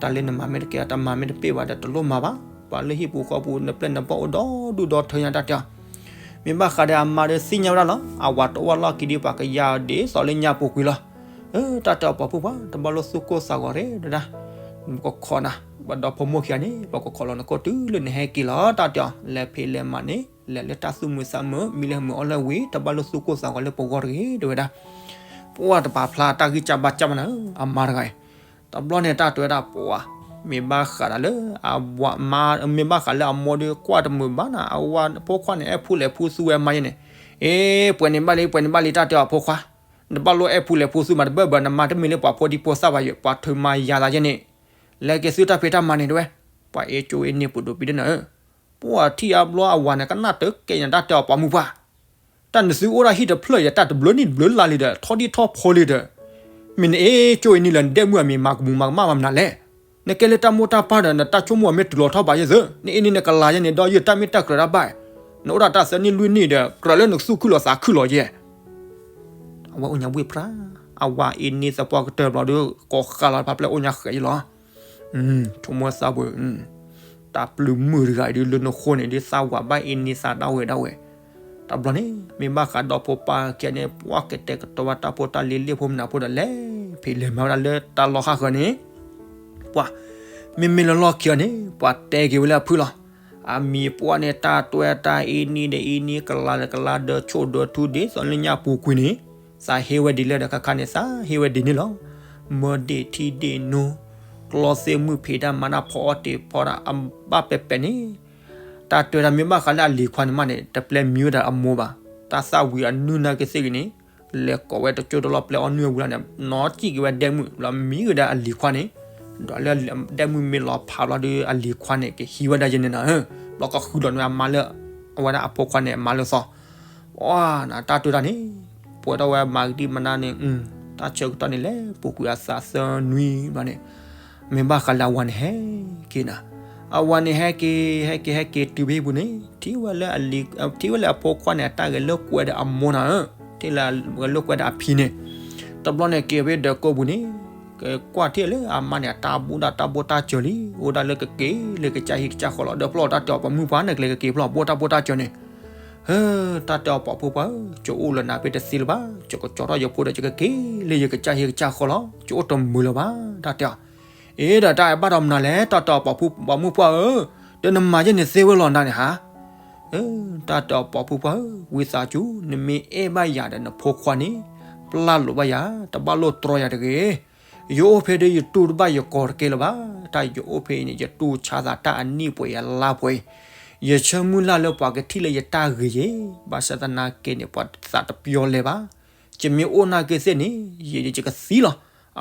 တၢ်လၢနမၤမ့ၢ်တကဲ တမၤမ့ၢ်တပ့ၢ်ဘၣ်ဒီး တလိၣ်မၤဘၣ်, ပှၤလၢဟံၣ်ပူၤဃီပူၤ နပျဲၢ်နဘီၣ်အိၣ်ဒီဒူၣ်ဒီထၢညါ တၢ်တဲအီၤ, မ့ၢ်ဘၣ်ဃးဒီးအမါဒီးသ့ၣ်ညါဝဲဒၣ်လီၤ အဝၤတအိၣ်ဘၣ်လီၢ်ခံဒ်ပှၤကယၤဒ်သိးလၢညါပူၤကွံာ်လီၤ, တၢ်တဲအီၤပိာ်မုၣ်ပှၢ် တဘျီလၢသူၣ်ကိၢ်သးဂီၤရ့ၣ်ဒၣ်, ပကခိးနၤ, ပဒီဖိမိၢ်ခံဂၤန့ၣ် ပကခိးလီၤနကိၣ်တုၤလၢနဟဲက့ၤလီၤ တၢ်တဲအီၤ, လဲၤဖံးလဲၤမၤန့ၣ် လဲၤလၢတၢ်သူၣ်မုာ်သးမုာ် မံလၢမုာ်အီၣ်လၢဝံၤ တဘၣ်လၢသူၣ်ကိၢ်သးဂီၤလၢပဂီၢ်တဂ့ၤ တဲဝဲဒၣ်, ပှၢ်တပာ်ဖျါတၢ်ဂံၢ်စၢ်ဘါစၢ်ဘၣ်နၤဧၢ အမါတဂၤအံၤ, တဘျီန့ၣ် တၢ်တဲဝဲဒၣ်ပှၢ်, မ့ၢ်ဘၣ်ဃးဒီးလၢ အဝၤမါ မ့ၢ်ဘၣ်ဃးလၢအမိၢ်ဒီးကွၢ်တမုာ်ဘၣ်နၤ အဝၤဖိခွါန့ၣ် အဲၣ်ဖူလဲၤဖူသူဝဲအမါယဲန့ၣ်, အ့ ပှဲၤန့ၣ်ဘၣ်လံ ပှဲၤန့ၣ်ဘၣ်လံ တၢ်တဲအီၤဖိခွါ, နဘၣ်လိၣ်အဲၣ်ဖူလဲၤဖူသူမးတဘၣ်ဘၣ် နမါတမ့ၢ်လၢပှၤဖိဒံဖိသၣ်ဘၣ်ယဲ ပှၤထုးမၤယၤသးယဲန့ၣ်, လဲၤက့ၤသုတၢ်ဖံးတၢ်မၤန့ၣ်တဲဝဲ, ပှၤအ့ၣ်ကၠိအ့ၣ်န့ၢ်ပဒိၣ်ပံၤဒၣ်နၤဧၢ, ပှၢ်ထံၣ်အါဘျီအဝၤန့ၣ် ကနၣ်တကဲညါ တၢ်တဲအီၤပိာ်မုၣ်ပှၢ် တၢ်နသုအိၣ်ဒၣ်ဟံၣ်တဖျၢၣ်ယဲ တၢ်တဘျုးနံၣ်တဘျုးလါလံဒီး ထီဒံထီဖိလံဒီး, မ့ၢ်နအ့ၣ်ကၠိအ့ၣ်န့ၢ်လၢနဒဲမုၣ်အမံၤ မၤကမူၤမၤကမၣ်ဘၣ်မနုၤလဲၣ်, နကဲလၢတၢ်မိၢ်တၢ်ပၢ်ဒီး နတၢ်ဆိကမိၣ်အမ့ၢ်တုၤလီၤထီၣ်ဘၣ်ယဲသ့, နအ့ၣ်န့ၢ်နကလၤယဲန့ၣ် ဒီးယတၢ်မ့ၢ်တၢ်ကြၢးတၢ်ဘၣ်, နအိၣ်ဒၣ်တၢ်သၢနံၣ်လွံၢ်နံၣ်ဒီး ကြၢးလၢနသူၣ်ခုလီၤသးခုလီၤယဲ အဝဲအိၣ်ညါဝ့ၢ်ပြၢ်, အဝၤအ့ၣ်န့ၢ်သပှၢ်ကတၢၢ်ဘျီဒီး ကိးဃာ်လီၤတဖၣ်ပျဲၢ်အိၣ်ညါဃဲးယဲလီၤ, ဆိကမိၣ်သးပှၢ်, တၢ်ပျုၤမုၣ်တဂၤအံၤဒုးလၢနဃိန့ၣ်ဒုး သးဝၤဘၣ်အ့ၣ်န့ၢ်သးဒၣ်ဝဲဒၣ်ဝဲ, တဘျီန့ၣ် မ့ၢ်ဘၣ်ဃးဒီဖိပၢ်ခံဂၤန့ၣ် ပှၢ်ကတဲာ်ကတီၤဝဲတၢ်ဖိတၢ်လံၤလံာ်ဖိမနုၤဖိဒီး လဲၤဖံးလဲၤမၤဝဲဒၣ်လၢတၢ်လီၢ်ဃၣ်ဃၢၤန့ၣ်, ပှၢ်, မ့မ့ၢ်လၢလီၢ်ခံဂၤန့ၣ် ပှၤတဲက့ၤဝဲလၢအဖုၣ်လီၤ, အမံၤပှၢ်န့ၣ် တၢ်တွဲတၢ်အ့ၣ်န့ၢ်ဒီးအ့ၣ်န့ၢ် ကလၤဒီးကလၤ ဒၢးဆိၣ်ဒၢးထူဒ်သိးလၢညါပူၤကွံာ်န့ၣ်, သးဟ့ဝဲဒ်လဲၣ်ဒီးခါခါန့ၣ် သးဟ့ဝဲဒ်န့ၣ်လီၤ, မၢဒ့ၣ်ထံဒ့ၣ်နိ, ကျီသ့ၣ်မုၢ်ဖံးတၢ်မၤတၢ်ဖီအီၣ်တ့ၢ်ဖီတၢ်အဘၣ်ပဲာ်ပဲာ်န့ၣ်, တၢ်တဲဝဲဒၣ်မ့ၢ်ဘၣ်ဃးလၢအလံၤခွါန့ၣ်မးန့ၣ် တပျဲမံဝဲဒၣ်အမိၢ်ဘၣ်, တၢ်သၣ်ဝံၤအနုၢ်နာ်က့သ့ၣ်ဂ့ၤန့ၣ်, လဲၤကိးဝဲတကၠိတလီၢ်ပျဲၢ်အီၣ်နုၢ်အဝံၤလီၤန့ၣ် နီၢ်စံၣ်က့ၤဝဲဒဲမုၣ် လီၤမံဝဲဒၣ်အလံၤခွါန့ၣ်, ဒီးလၢဒဲမုၣ်မ့ၢ်လီၤဖးဘျီဒီး အလံၤခွါန့ၣ် ကဟံးဝဲဒၣ်ယဲန့ၣ်နၤဧၢ, ဘျီကဃုလီၤန့ၢ်အမါလၢ အဝဲဒၣ်အဖိခွါန့ၣ် အမါလၢသီ, ပှၢ်နၤတၢ်တဲတၢ်န့ၣ်, ပှဲၤထီၣ်ဝဲမၤကဒံမနုၤန့ၣ်, တၢ်ဆၢကတီၢ်န့ၣ်လဲၤပူၤကွံာ်အသးသၢနွံဘျီန့ၣ်, မ့ၢ်ဘၣ်ဃးလၢအဝၤန့ၣ်ဟဲက့ၤနၤ, အဝၤန့ၣ်ဟဲက့ၤ ဟဲက့ၤ ဟဲက့ၤတုၤဖဲဟံၣ်ပူၤန့ၣ် ထံၣ်ဝဲလၢအလံၤ ထံၣ်ဝဲလၢအဖိခွါန့ၣ် အတၢ်ဂဲၤလိာ်ကွဲဒီးအမိၢ်နၤဧၢ, ထံၣ်လၢဂဲၤလိာ်ကွဲဒီးအဖံန့ၣ်, တဘျီန့ၣ်က့ၤဖဲဒၢးကိးပူၤန့ၣ်, ကကွၢ်ထံၣ်လၢအမါန့ၣ် အတၢ်ဘိၣ်ဒၣ်တၢ်ဘိၣ်တၢ်စၢၤလံ, အိၣ်ဒၣ်လၢကက့ၤလၢကစၢ်ဟံၣ်ကစၢ်ဃီလီၤ, ဒီးဖျီၣ်တၢ်တဲအီၤ ပှၤမုၣ်ပှၢ်န့ၣ် ကျဲကက့ၤဖျီၣ်ဘိၣ်တၢ်ဘိၣ်တၢ်စၢၤန့ၣ်, ဟၢ, တၢ်တဲအီၤ ပိာ်ဖုၣ်ပှၢ်ဧၢ, ယအိၣ်လၢနၤဖဲတသ့လၢၤဘၣ်, ယကကၠီထီၣ်ယဖိဒီး ယကက့ၤလၢယကစၢ်ဟံၣ်ကစၢ်ဃီလီၤ, ယအိၣ်တမုာ်လၢၤဘၣ်, တၢ်တဲအီၤ. အ့ဒီးတၢ်အဲၣ်ဘၣ်ဒီးမနုၤလဲၣ်, တၢ်တဲအီၤ ပိာ်ဖုၣ်ပှၢ်ဧၢ, ဒီးနမၤယဲၢ်န့ၣ်သ့ဝဲလီၤနၤန့ၣ်ဟါ. တၢ်တဲအီၤ ပိာ်ဖုၣ်ပှၢ်ဧၢ, ဝံသးစူၤ နမ့ၢ်အဲၣ်ဘၣ်ယၤဒီးနဖိခွါန့ၣ် ပျၢ်လိာ်ဘၣ်ယၤ, တဘၣ်လိၣ်တြီယၤတဂ့ၤ. ယအိၣ်ဖဲဒီးယတူၢ်တဘၣ်ယကိးတကဲလၢၤဘၣ်, တၢ်ယအိၣ်ဖဲအံၤန့ၣ် ယတူၢ်ဆါသးတၢ်အနံၣ်ပှဲၤအလါပှဲၤ, ယဆၢမုၢ်လၢ်လၢပှၤကထံၣ်လၢယတၢ်ဂ့ၤယဲ, ဘၣ်ဆၣ်သနာ်က့န့ၣ် ပှၤသးတပျီလဲၤဘၣ်, ယမ့ၢ်အိၣ်နာ်က့သ့ၣ်န့ၣ် ယကသံလီၤ.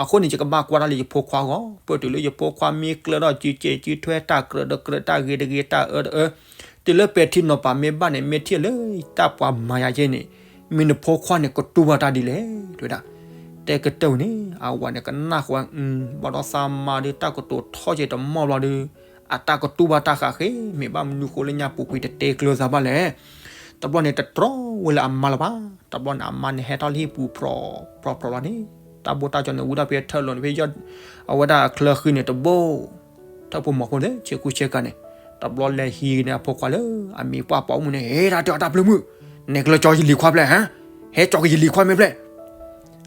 အဃိန့ၣ် ယကဘၣ်ကွၢ်တၢ်လၢယဖိခွါအဂီၢ်, ပတုၤလၢယဖိခွါမ့ၢ်ကျၢၢ်ထီၣ်စုစဲစုထွဲ တၢ်ကြၢးဒီးကြၢးတၢ်ဂ့ၤတဂ့ၤ တၢ်အၢတအၢ, တုၤလၢပဲာ်ထံနီၤဖးမ့ၢ်ဘၣ်န့ၣ် မ့ၢ်ထံၣ်လၢတၢ်ပှၤမၤယၤယဲန့ၣ်, မ့ၢ်နဖိခွါန့ၣ် ကတူၢ်ဘၣ်တၢ်ဒ်လဲၣ် တဲဝဲဒၣ်. တဲကတၢၢ်ဝဲန့ၣ် အဝၤန့ၣ်ကနၣ်ဃီ, ဘၣ်ဒီးသးမါဒီး တၢ်ကတိၤထီၣ်က့ၤတမီၢ်ဘျီဒီး အတၢ်ကတူၢ်ဘၣ်တၢ်ဃးဃ့, မ့ၢ်ဘၣ်မနုၤဃိလၢညါပူၤကွံာ်တတဲကျၢၤသးဘၣ်လဲၣ်. တဘျီန့ၣ်တတြီဝဲလၢအမါလၢၤဘၣ်, တဘျီန့ၣ် အမါန့ၣ်ဟဲထီၣ်လၢဟံၣ်ပူၤဖြီဖြီဖြီလီၤန့ၣ်, တၢ်ဘိၣ်တၢ်စၢၤန့ၣ် ဝံထီၣ်ဖဲထၢၣ်လိၤန့ၣ် ဖဲယီၢ်, အဝဲဒၣ်အချၢဃံန့ၣ်တဘိၣ်, ထၢၣ်ဖိမီၤဖိလၢဆ့ကူဆ့ကၤန့ၣ်, တဘျီလဲၤဟံးန့ၢ်အဖိခွါလၢအမံၤပှၢ်ပိာ်မုၣ်န့ၣ်, ဟဲတၢ်တဲအီၤ တၢ်ပျုၢ်မုၣ်, နဲကလၢကၠီယလံၤခွါဖျဲၣ်, ဟဲကၠီက့ၤယလံၤခွါမ့ၢ်ဖျဲၣ်.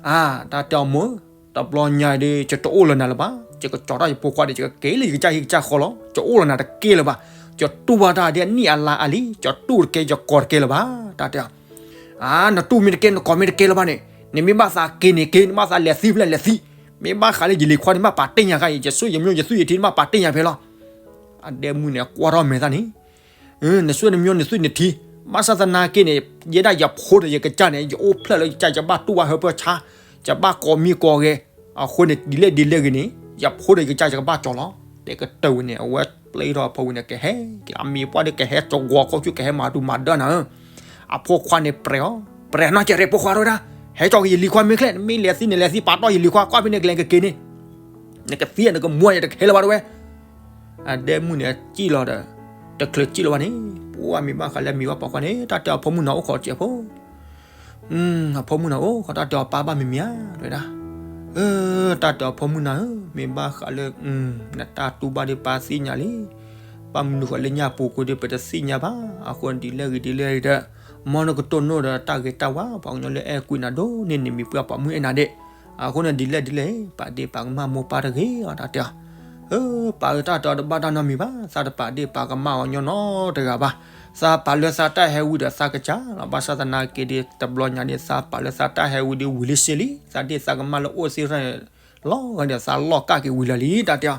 အါ, တၢ်တဲအီၤ မိၢ်, တဘျီညါဒီး ယတအိၣ်လၢနၤလၢၤဘၣ်, ယကကၠီထီၣ်ယဖိခွါဒီး ယကက့ၤလၢယကစၢ်ဟံၣ်ကစၢ်ဃီလီၤ, ယအိၣ်လၢနၤတကဲလၢၤဘၣ်, ယတူၢ်ဘၣ်တၢ်ဒ်အနံၣ်အလါအါလံ, ယတူၢ်တကဲ ယကိးတကဲလၢၤဘၣ်, တၢ်တဲအီၤ. အါ, နတူၢ်မ့ၢ်တကဲ နကိးမ့ၢ်တကဲလၢၤဘၣ်န့ၣ်, နမ့ၢ်ဘၣ်သးက့ၤန့ၣ်က့ၤ, နဘၣ်သးလဲၤသံဖျဲၣ်လဲၤသံ, မ့ၢ်ဘၣ်ဃးလၢယလံၤခွါန့ၣ် မ့ၢ်ပာ်တ့ၢ်ညါခါအံၤ, ယဆိယမိၢ်ယသူၣ်ယထံန့ၣ် မ့ၢ်ပာ်တ့ၢ်ညါဖဲလီၤ. အဒဲမုၣ်န့ၣ် ကွၢ်ထီၣ်မဲာ်သးန့ၣ် နဆိနမိၢ်နသူၣ်နထံ, ဘၣ်ဆၣ်သနာ်က့န့ၣ် ယဲဒၣ်ယဖိဒီးယကစၢ်န့ၣ် ယအိၣ်ဖျဲၣ်လၢယကစၢ် ယဘၣ်တူၢ်ဘၣ်ဟၢဖၢဆါ, ယဘၣ်ကိးမံၤကိးဂဲၤ, အဃိန့ၣ် ဒ်လဲၣ်ဒ်လဲၣ်ဂ့ၤန့ၣ် ယဖိဒီးယကစၢ်ယကဘၣ်ကၠီလီၤ. တဲကတၢၢ်ဝဲန့ၣ် အဝဲပျဲထီၣ်အဖိဝံၤန့ၣ် ကဟဲ, အမံၤပှၢ်ဒီးကဟဲကဝီၤခိၣ်ဆူ ကဟဲမၤဒူမၤဒၢနၤဧၢ. အဖိခွါန့ၣ်ပြဲၤအီၤ, ပြဲၤနီၢ်ကဲးရဲၣ်ဖိခွါတဝဲဒၣ်, ဟဲကၠီက့ၤယလံၤခွါမ့ၢ်ဖျဲၣ်, နမ့ၢ်လဲၤသံန့ၣ်လဲၤသံ ပာ်တီၢ်ယလံၤခွါ ကွၢ်ဖဲန့ၣ်ကလဲၤကက့ၤန့ၣ်, နကသံနကမူယတခဲလၢၤဘၣ်တဝဲ အဒဲမုၣ်န့ၣ် စံၣ်လီၤဒီး တချုးစံၣ်လီၤဘၣ်န့ၣ် ပှၢ်မ့ၢ်ဘၣ်ဃးလၢအမံၤဝဲပိာ်ခွါန့ၣ် တၢ်တဲအီၤ ဖိမုၣ်နၤအိၣ်ခိးစဲးဖိ, အဖိမုၣ်နၤအိၣ်ခိး တၢ်တဲအီၤ ပၢ်ဘၣ်မံၤမံၤဧါ တဝဲဒၣ်, တၢ်တဲအီၤ ဖိမုၣ်နၤဧၢ, မ့ၢ်ဘၣ်ဃးလၢ နတၢ်တူၢ်ဘၣ်ဒီးပၢ်သ့ၣ်ညါလံ, ဘၣ်မနုၤဃီလၢညါပူၤကွံာ်ဒီး ပတသ့ၣ်ညါဘၣ်, အဃိဒ်လဲၣ်ဂ့ၤဒ်လဲၣ်ဂ့ၤဒီး မ်နကတိၢ်နီၣ်ဒီးတၢ်ဂ့ၤတၢ်ဝါ ပှၤကညီလၢအဲၣ်ကွံနၤဒိၣ်န့ၢ်နမံၤပှၢ်ပိာ်မုၣ်အဲၣ်နၤဒဲး, အဃိန့ၣ်ဒ်လဲၣ်ဒ်လဲၣ် ပာ်ဒ့ၣ်ပာ်ကမၣ်မိၢ်ပၢ်တဂ့ၤအီၤ တၢ်တဲအီၤ, ပၢ်ဧၢ တၢ်တဲအီၤတဘၣ်တၢ်နီတမံၤဘၣ်, သးတပာ်ဒ့ၣ်ပာ်ကမၣ်အီၤညီနီတဂၤဘၣ်, သးပာ်လၢသးတၢ်ဟဲဝံၤဒီးသးကစၢ်လီၤ, ဘၣ်ဆၣ်သနာ်က့ဒီး တဘျီညါန့ၣ် သးပာ်လၢသးတၢ်ဟဲဝံၤဒီးဝံၤလံစ့လံ, သးဒ့ၣ်သးကမၣ်လၢအိၣ်သ့ၣ်တဖၣ်န့ၣ် လီၤဂာ်ဒီးသးလီၢ်ကၢ်က့ၤဝံၤလၢာ်လံ တၢ်တဲအီၤ,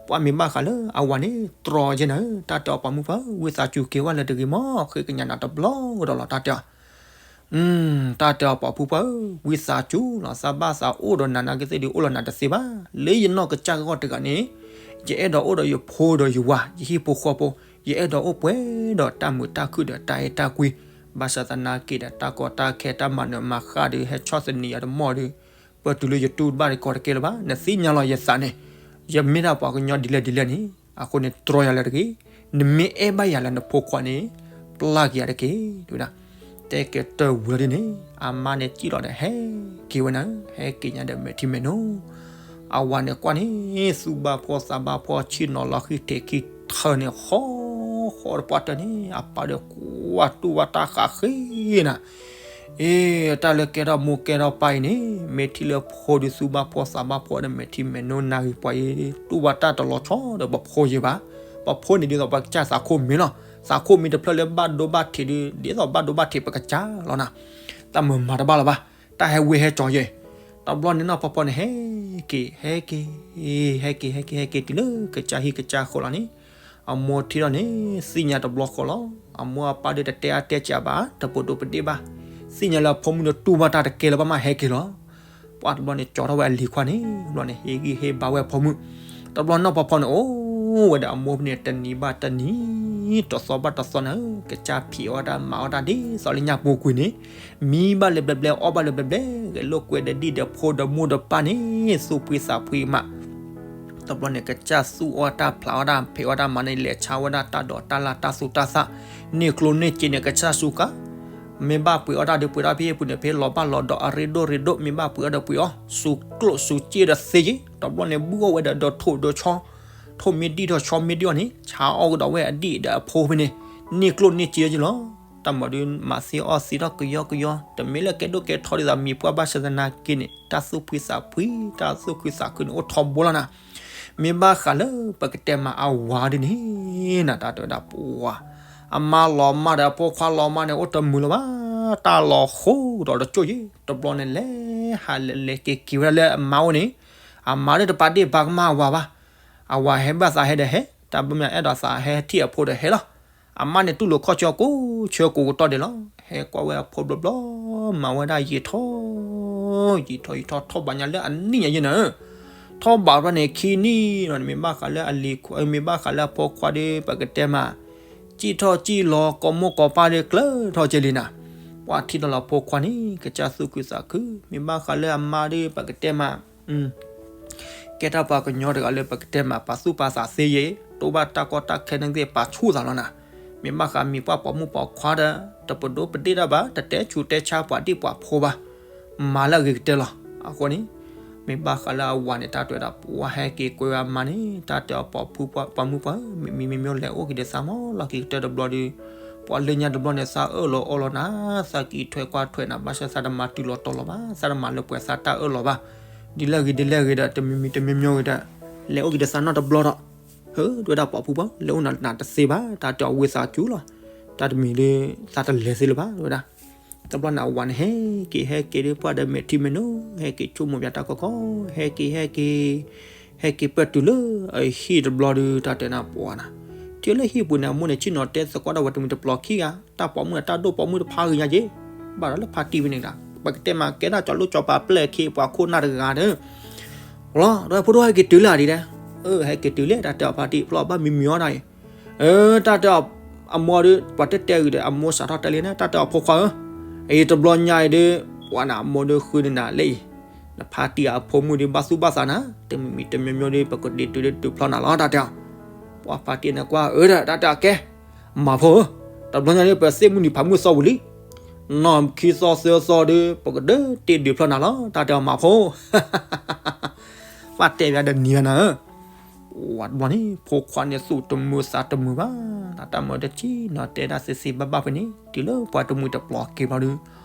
ပှၢ်မ့ၢ်ဘၣ်ဃးလၢအဝၤန့ၣ် တြီယဲၢ်နၤဧၢ, တၢ်တဲအီၤ ပိာ်မုၣ်ပၢ်ဧၢ, ဝံသးစူၤက့ၤဝဲလၢတဂ့ၤမး ဃ့ကညးနၤတဘျီကဒီးလီၤ တၢ်တဲအီၤ တၢ်တဲအီၤ ပိာ်ဖုပှၢ်ဧၢ, ဝံသးစူၤလီၤ, သးဘၣ်သးအိၣ်ဒီးနၤနာ်က့သ့ၣ်ဒီး အိၣ်လီၤနၤတသ့ဘၣ်. လၢယနီၢ်ကစၢ်ဂီၢ်တဂၤန့ၣ် ယအဲၣ်ဒိးအိၣ်ဒီးယဖိဒီးယဝၤ, ယဟံၣ်ဖိဃီဖိ, ယအဲၣ်ဒိးအိၣ်ပှဲၤဒီးတၢ်မုာ်တၢ်ခုၣ်ဒီးတၢ်အဲၣ်တၢ်ကွံ, ဘၣ်ဆၣ်သနာ်က့ဒီး တၢ်ကီတၢ်ခဲတၢ်မၤနၢၤမၤဃၣ်ဒီး ဟဲဆီၣ်သနံးယၤတမီၢ်ဒီး ပတုၤလၢယတူၢ်တဘၣ်တကီတကဲလၢၤဘၣ်. နသ့ၣ်ညါလီၤယသးန့ၣ်, ယမ့ၢ်ဒၣ်ပှၤကညီဒ်လဲၣ်ဒ်လဲၣ်န့ၣ်, အဃိန့ၣ် တြီယၤလၢတဂ့ၤ. နမ့ၢ်အဲၣ်ဘၣ်ယၤလၢနဖိခွါန့ၣ်, ပျၢ်က့ၤယၤတက့ၢ် တဲဝဲဒၣ်. တဲကတၢၢ်ဝံၤလီၤဒ်န့ၣ်, အမါန့ၣ်စံၣ်လီၤဒီးဟဲက့ၤဝဲနၤ, ဟဲက့ၤညါဒီးမဲာ်ထံမဲာ်နိ. အဝၤန့ၣ်ကွၢ်န့ၣ် သူၣ်ဘၣ်ဖှီၣ်သးဘၣ်ဖှီၣ် ဆ့ၣ်နီၤလီၤဃံထံးခံထၢန့ၣ် ဃီဃီတပှၢ်တၢၢ်န့ၣ်, အပၢ်ဒီးကွၢ်တူၢ်ဘၣ်တၢ်ဃးဃ့နၤ အ့ တၢ်လၢကဲထီၣ်မိၢ်ကဲထီၣ်ပၢ်အံၤန့ၣ်, မ့ၢ်ထံၣ်လၢဖိဒုးသူၣ်ဘၣ်ဖှီၣ်သးဘၣ်ဖှီၣ်ဒီး မဲာ်ထံမဲာ်နိနၤဂ့ၤပှၤအံၤ, တူၢ်ဘၣ်တၢ်တလီၤဆီဒီးပဖိယံၤဘၣ်. ပဖိန့ၣ်ဒ်သိးပကစၢ်သးခိၣ်မ့ၢ်လီၤ. သးခိၣ်မ့ၢ်တဖျၢၣ်လၢဘၣ်ဒိဘၣ်ထံးဒီး ဒ်သိးဘၣ်ဒိဘၣ်ထံးပကစၢ်လီၤနၤ. တၢ်မၤမၤတဘၣ်လၢၤဘၣ်. တၢ်ဟဲဝံဟဲကၠီယဲၢ်. တဘျီန့ၣ်နီၢ်ဖီဖီန့ၣ် ဟဲက့ၤ ဟဲက့ၤ ဟဲက့ၤ ဟဲက့ၤ ဟဲက့ၤတုၤလၢကစၢ်ဟံၣ်ကစၢ်ဃီလီၤန့ၣ်, အမိၢ်ထံၣ်ထီၣ်န့ၣ် သ့ၣ်ညါတဘျီဃီလီၤ. အမိၢ်အပၢ်ဒီးတတဲအါတဲစှၤဘၣ်, တပိာ်ဒိပဒ့ၣ်ဘၣ်. သ့ၣ်ညါလၢအဖိမုၣ်ဒီးတူၢ်ဘၣ်တၢ်တကဲလၢၤဘၣ်မး ဟဲက့ၤလီၤ. ပှၢ်တဘျီန့ၣ် ကၠီထီၣ်ဝဲအလံၤခွါန့ၣ်, တဘျီန့ၣ် ဟ့ၣ်ဂံၢ်ဟ့ၣ်ဘါဝဲအဖိမုၣ်. တဘျီနီၢ်ဖီဖီန့ၣ် အိၣ်ဝဲဒီးအမိၢ်န့ၣ် တနံၤဘၣ်တနံၤ, တသီဘၣ်တသီနၤ, ကစၢ်ဖံးအီၣ်တၢ်မၤအီၣ်တၢ်ဒ်သိးလၢညါပူၤကွံာ်န့ၣ်, မံဘၣ်လၢဘျဲဘျဲ အီၣ်ဘၣ်လၢဘျဲဘျဲ, ဂဲၤလိာ်ကွဲဒီးဒံၣ်ဒီးဖိဒီးမိၢ်ဒီးပၢ်န့ၣ် သူၣ်ဖှံသးဖှံမး. တဘျီန့ၣ် ကစၢ်သူၣ်အီၣ်တၢ်ဖျးအီၣ်တၢ်ဖံးအီၣ်တၢ်မၤန့ၣ် လဲၤဆါဝဲဒၣ်တၢ်ဒိးတၢ်လၢ်တၢ်သူတၢ်သၣ်, န့ၢ်ကျိန့ၢ်စ့န့ၣ် ကစၢ်စူးကါ မ့ၢ်ဘၣ်ပှ့ၤအီၣ်တၢ်ဒီးပှ့ၤတၢ်ဖဲအံၤပူၤန့ၣ် ဖဲလီၤဘၣ်လီၤဒီးအရ့ဒိၣ်ရ့ဒိၣ် မ့ၢ်ဘၣ်ပှ့ၤအီၣ်ဒီးပှ့ၤအီၣ် စူးကျိၣ်စူးစ့ဒီးသ့ယ့ၣ် တဘျီန့ၣ် ဘုၣ်အီၣ်ဝဲဒီးဒီးထိၣ်ဒီးဆီ ထိၣ်မ့ၢ်ဒံၣ်ထီၣ်ဆီမ့ၢ်ဒံၣ်အီၤန့ၣ် ဆါအီၣ်ကဒီးဝဲအဒံၣ်ဒီးအဖိဖဲန့ၣ် န့ၢ်ကျိၣ်န့ၢ်စ့ယ့ၣ်လီၤ. တၢ်မၤဒုးမၤသ့အီၣ်သ့ထီၣ်ကယီကယီ တမ့ၢ်လၢကဲဒိၣ်ကဲထီဒ်သိးမံၤပှၢ်ဘၣ်ဆၣ်သနာ်က့န့ၣ် တၢ်သူၣ်ဖှံသးဖှံ တၢ်သူၣ်ခုသးခုန့ၣ် အိၣ်ထီဘိလီၤနၤ. မ့ၢ်ဘၣ်ဃးလၢပကတဲမးအဝၤဒ်န့ၣ် နတၢ်တဲဝဲဒၣ်ပှၤ အမါလီၤမၢ်ဒီးအဖိခွါလီၤမၢ်န့ၣ် အိၣ်တမုာ်လၢၤဘၣ် တၢ်လီၤဃိဒီးတကၠိၣ်ယ့ၣ် တဘျီန့ၣ်လဲၤဟးလဲၤလဲၤက့ၤက့ၤဝဲဒၣ်လၢအမါအိၣ်န့ၣ် အမါန့ၣ်တပာ်ဒ့ၣ်ပာ်ကမၣ်အဝၤဘၣ် အဝၤဟဲဘၣ်သးဟဲဒီးဟဲ တၢ်ဘၣ်မ့ၢ်အဲၣ်ဒိးသးဟဲထံၣ်အဖိဒီးဟဲလီၤ. အမါန့ၣ်တူၢ်လိာ်ခီၣ်ဆၢကိးဆၢကိးကတီၢ်ဒဲးလီၤ. ဟဲကွၢ်ဝဲအဖိဘျီဘျီ မၤဝဲဒၣ်ယံာ်ထီၣ် ယံာ်ထီၣ်ယံာ်ထီၣ် ထီၣ်ဘးညါလၢအနံၣ်ညါယဲၢ်နၤ ထီၣ်ဘးဘျီန့ၣ် ခံနံၣ်ဒီး မ့ၢ်ဘၣ်ဃးလၢအလံၤ မ့ၢ်ဘၣ်ဃးလၢအဖိခွါဒီး ပကတဲမး စံၣ်ထီၣ်စံၣ်လီၤ ကိးမိၢ်ကိးပၢ်ဒီးကျၢၤထီၣ်က့ၤလံနၤ ပှၤထံၣ်လီၤလၢအဖိခွါန့ၣ် ကစၢ်သူၣ်ခုသးခု မ့ၢ်ဘၣ်ဃးလၢအမါဒီး ပကတဲမး ကဲတၢ်ပှၤကညီတဂၤလၢပကတဲမး ပာ်သူၣ်ပာ်သးသ့ယဲၢ် တိၢ်ဘၣ်တၢ်ကီတၢ်ခဲန့ၣ်သ့ၣ် ပာ်ဆူၣ်သးလီၤနၤ မ့ၢ်ဘၣ်ဃးမံၤပှၢ်ပိာ်မုၣ်ပိာ်ခွါဒီး တပဒိးပဒ့ၣ်တၢ်ဘၣ် တတဲဆူးတဲဆါပှၤဒံၣ်ပှၤဖိဘၣ် မၤလၢအဂ့ၤကတၢၢ်လီၤ. အဃိန့ၣ် မ့ၢ်ဘၣ်ဃးလၢအဝၤန့ၣ် တၢ်တဲဝဲဒၣ် ပှၤဟဲက့ၤကွဲဝဲအမါန့ၣ် တၢ်တဲအီၤပိာ်မုၣ်ပိာ်ခွါ မံၤမံၤမံၤမံၤ လဲၤအိၣ်က့ၤဒီးသးမး လီၢ်ခံကတၢၢ်တဘျီဒီး ပှၤလၢညါတဘျီန့ၣ် သးအၢၣ်လီၤအီလီၤနၤ သးကံးထွဲကွၢ်ထွဲနၤ ဘၣ်ဆၣ်သးတမၤတုၤလီၤတီၤလီၤဘၣ် သးတမၤလၢပှဲၤသးတၢ်အၢၣ်လီၤဘၣ် ဒ်လဲၣ်ဂ့ၤဒ်လဲၣ်ဂ့ၤဒီး တမံၤမံၤတမံၤမံၤဂ့ၤဒီး လဲၤအိၣ်က့ၤဒီးသးနီတဘျီဒီး ဟၢတဲဝဲဒၣ်ပိာ်မုၣ်ပိာ်ခွါ လဲၤအိၣ်နၤတသ့ဘၣ် တၢ်တဲအီၤဝံသးစူၤလီၤ တၢ်တမံၤဒီး သးတလဲၤသ့လၢၤဘၣ်တဲဝဲဒၣ် တဘျီန့ၣ်အဝၤန့ၣ် ဟဲက့ၤဟဲက့ၤဒီးပှၤဒီးမဲာ်ထံမဲာ်နိ ဟဲက့ၤဆိကမိၣ်ပၠးတၢ်ခီခီ ဟဲက့ၤဟဲက့ၤ ဟဲက့ၤပၢၢ်တုၤလၢအဟံၣ်တဘျီဒီး တၢ်တဲနၤပှၤနၤ တုၤလၢဟံၣ်ပူၤန့ၣ် အမိၢ်န့ၣ် ဆ့ၣ်နီၤတဲသကိးဒၣ်ဝဲတမံၤတပျီၤခံဂၤ တၢ်ပိာ်မုၣ်အတၢ်ဒိၣ်ပိာ်မုၣ်တဖၣ်ဂ့ၤညါက့ၤ ဘၣ်ဒီးလၢဖါတံၢ်ဝဲန့ၣ်ဒီး ပကတဲမးကဲဒၣ်ကၠီၤလိၣ်ကၠီၤပၤပျဲၢ်အခ့အပှၤခိၣ်နၢ်တဂၤဒီး လီၤ ဒီးဖိဒိၣ်ဟဲက့ၤတုၤလၢဒ်ဒီး အၢ ဟဲက့ၤတုၤလၢတၢ်တဲအီၤဖါတံၢ် ဖျီၣ်ဘၣ်မံၤမံၤအီၤဒၣ်အံၤ အၢ တၢ်တဲအီၤ အမိၢ်ဒီး ပှၤတဲတဲဂ့ၤဒီး အမိၢ်စးထီၣ်တဲလံန့ၣ် တၢ်တဲအီၤဖိခွါဧၢ အံၤတဘျီညါအံၤဒီး ပှၤနၤအမိၢ်ဒီးဃုန့ၢ်နၤလၢအံၤ နဖါတံၢ်အဖိမုၣ်ဒီးဘၣ်သူၣ်ဘၣ်သးနၤ တမံၤမံၤတမံၤမံၤဒီး ပကဒုးတုၤဒီးတုၤဖျီနၤလီၤ တၢ်တဲအီၤ ပှၤဖါတံၢ်န့ၣ်ကွၢ် အၢ တၢ်တဲအီၤကဲ မၤဖိဧၢ တဘျီညါဒီး ပသ့ၣ်မုၢ်နံၤဖးမုၢ်သီဝံၤလံ နီၢ်ခံသီသၢသီဒီး ပကဒုးတ့ၢ်ဒုးဖျီနၤလီၤ တၢ်တဲအီၤမၤဖိ ပှၤတဲဘၣ်ဒီးနံၤဂၤနၤဧၢ ဝၤတဘျီန့ၣ် ဖိခွါန့ၣ်သူၣ်တမုာ်သးတမုာ်ဘၣ် တၢ်မၤတဆံးနီၤတဲဒၣ်သ့သ့ဘၣ်ဘၣ်ဖဲန့ၣ် တုၤလၢပှၤတမှံၤတပျီၤက့ၤဘျီဒီး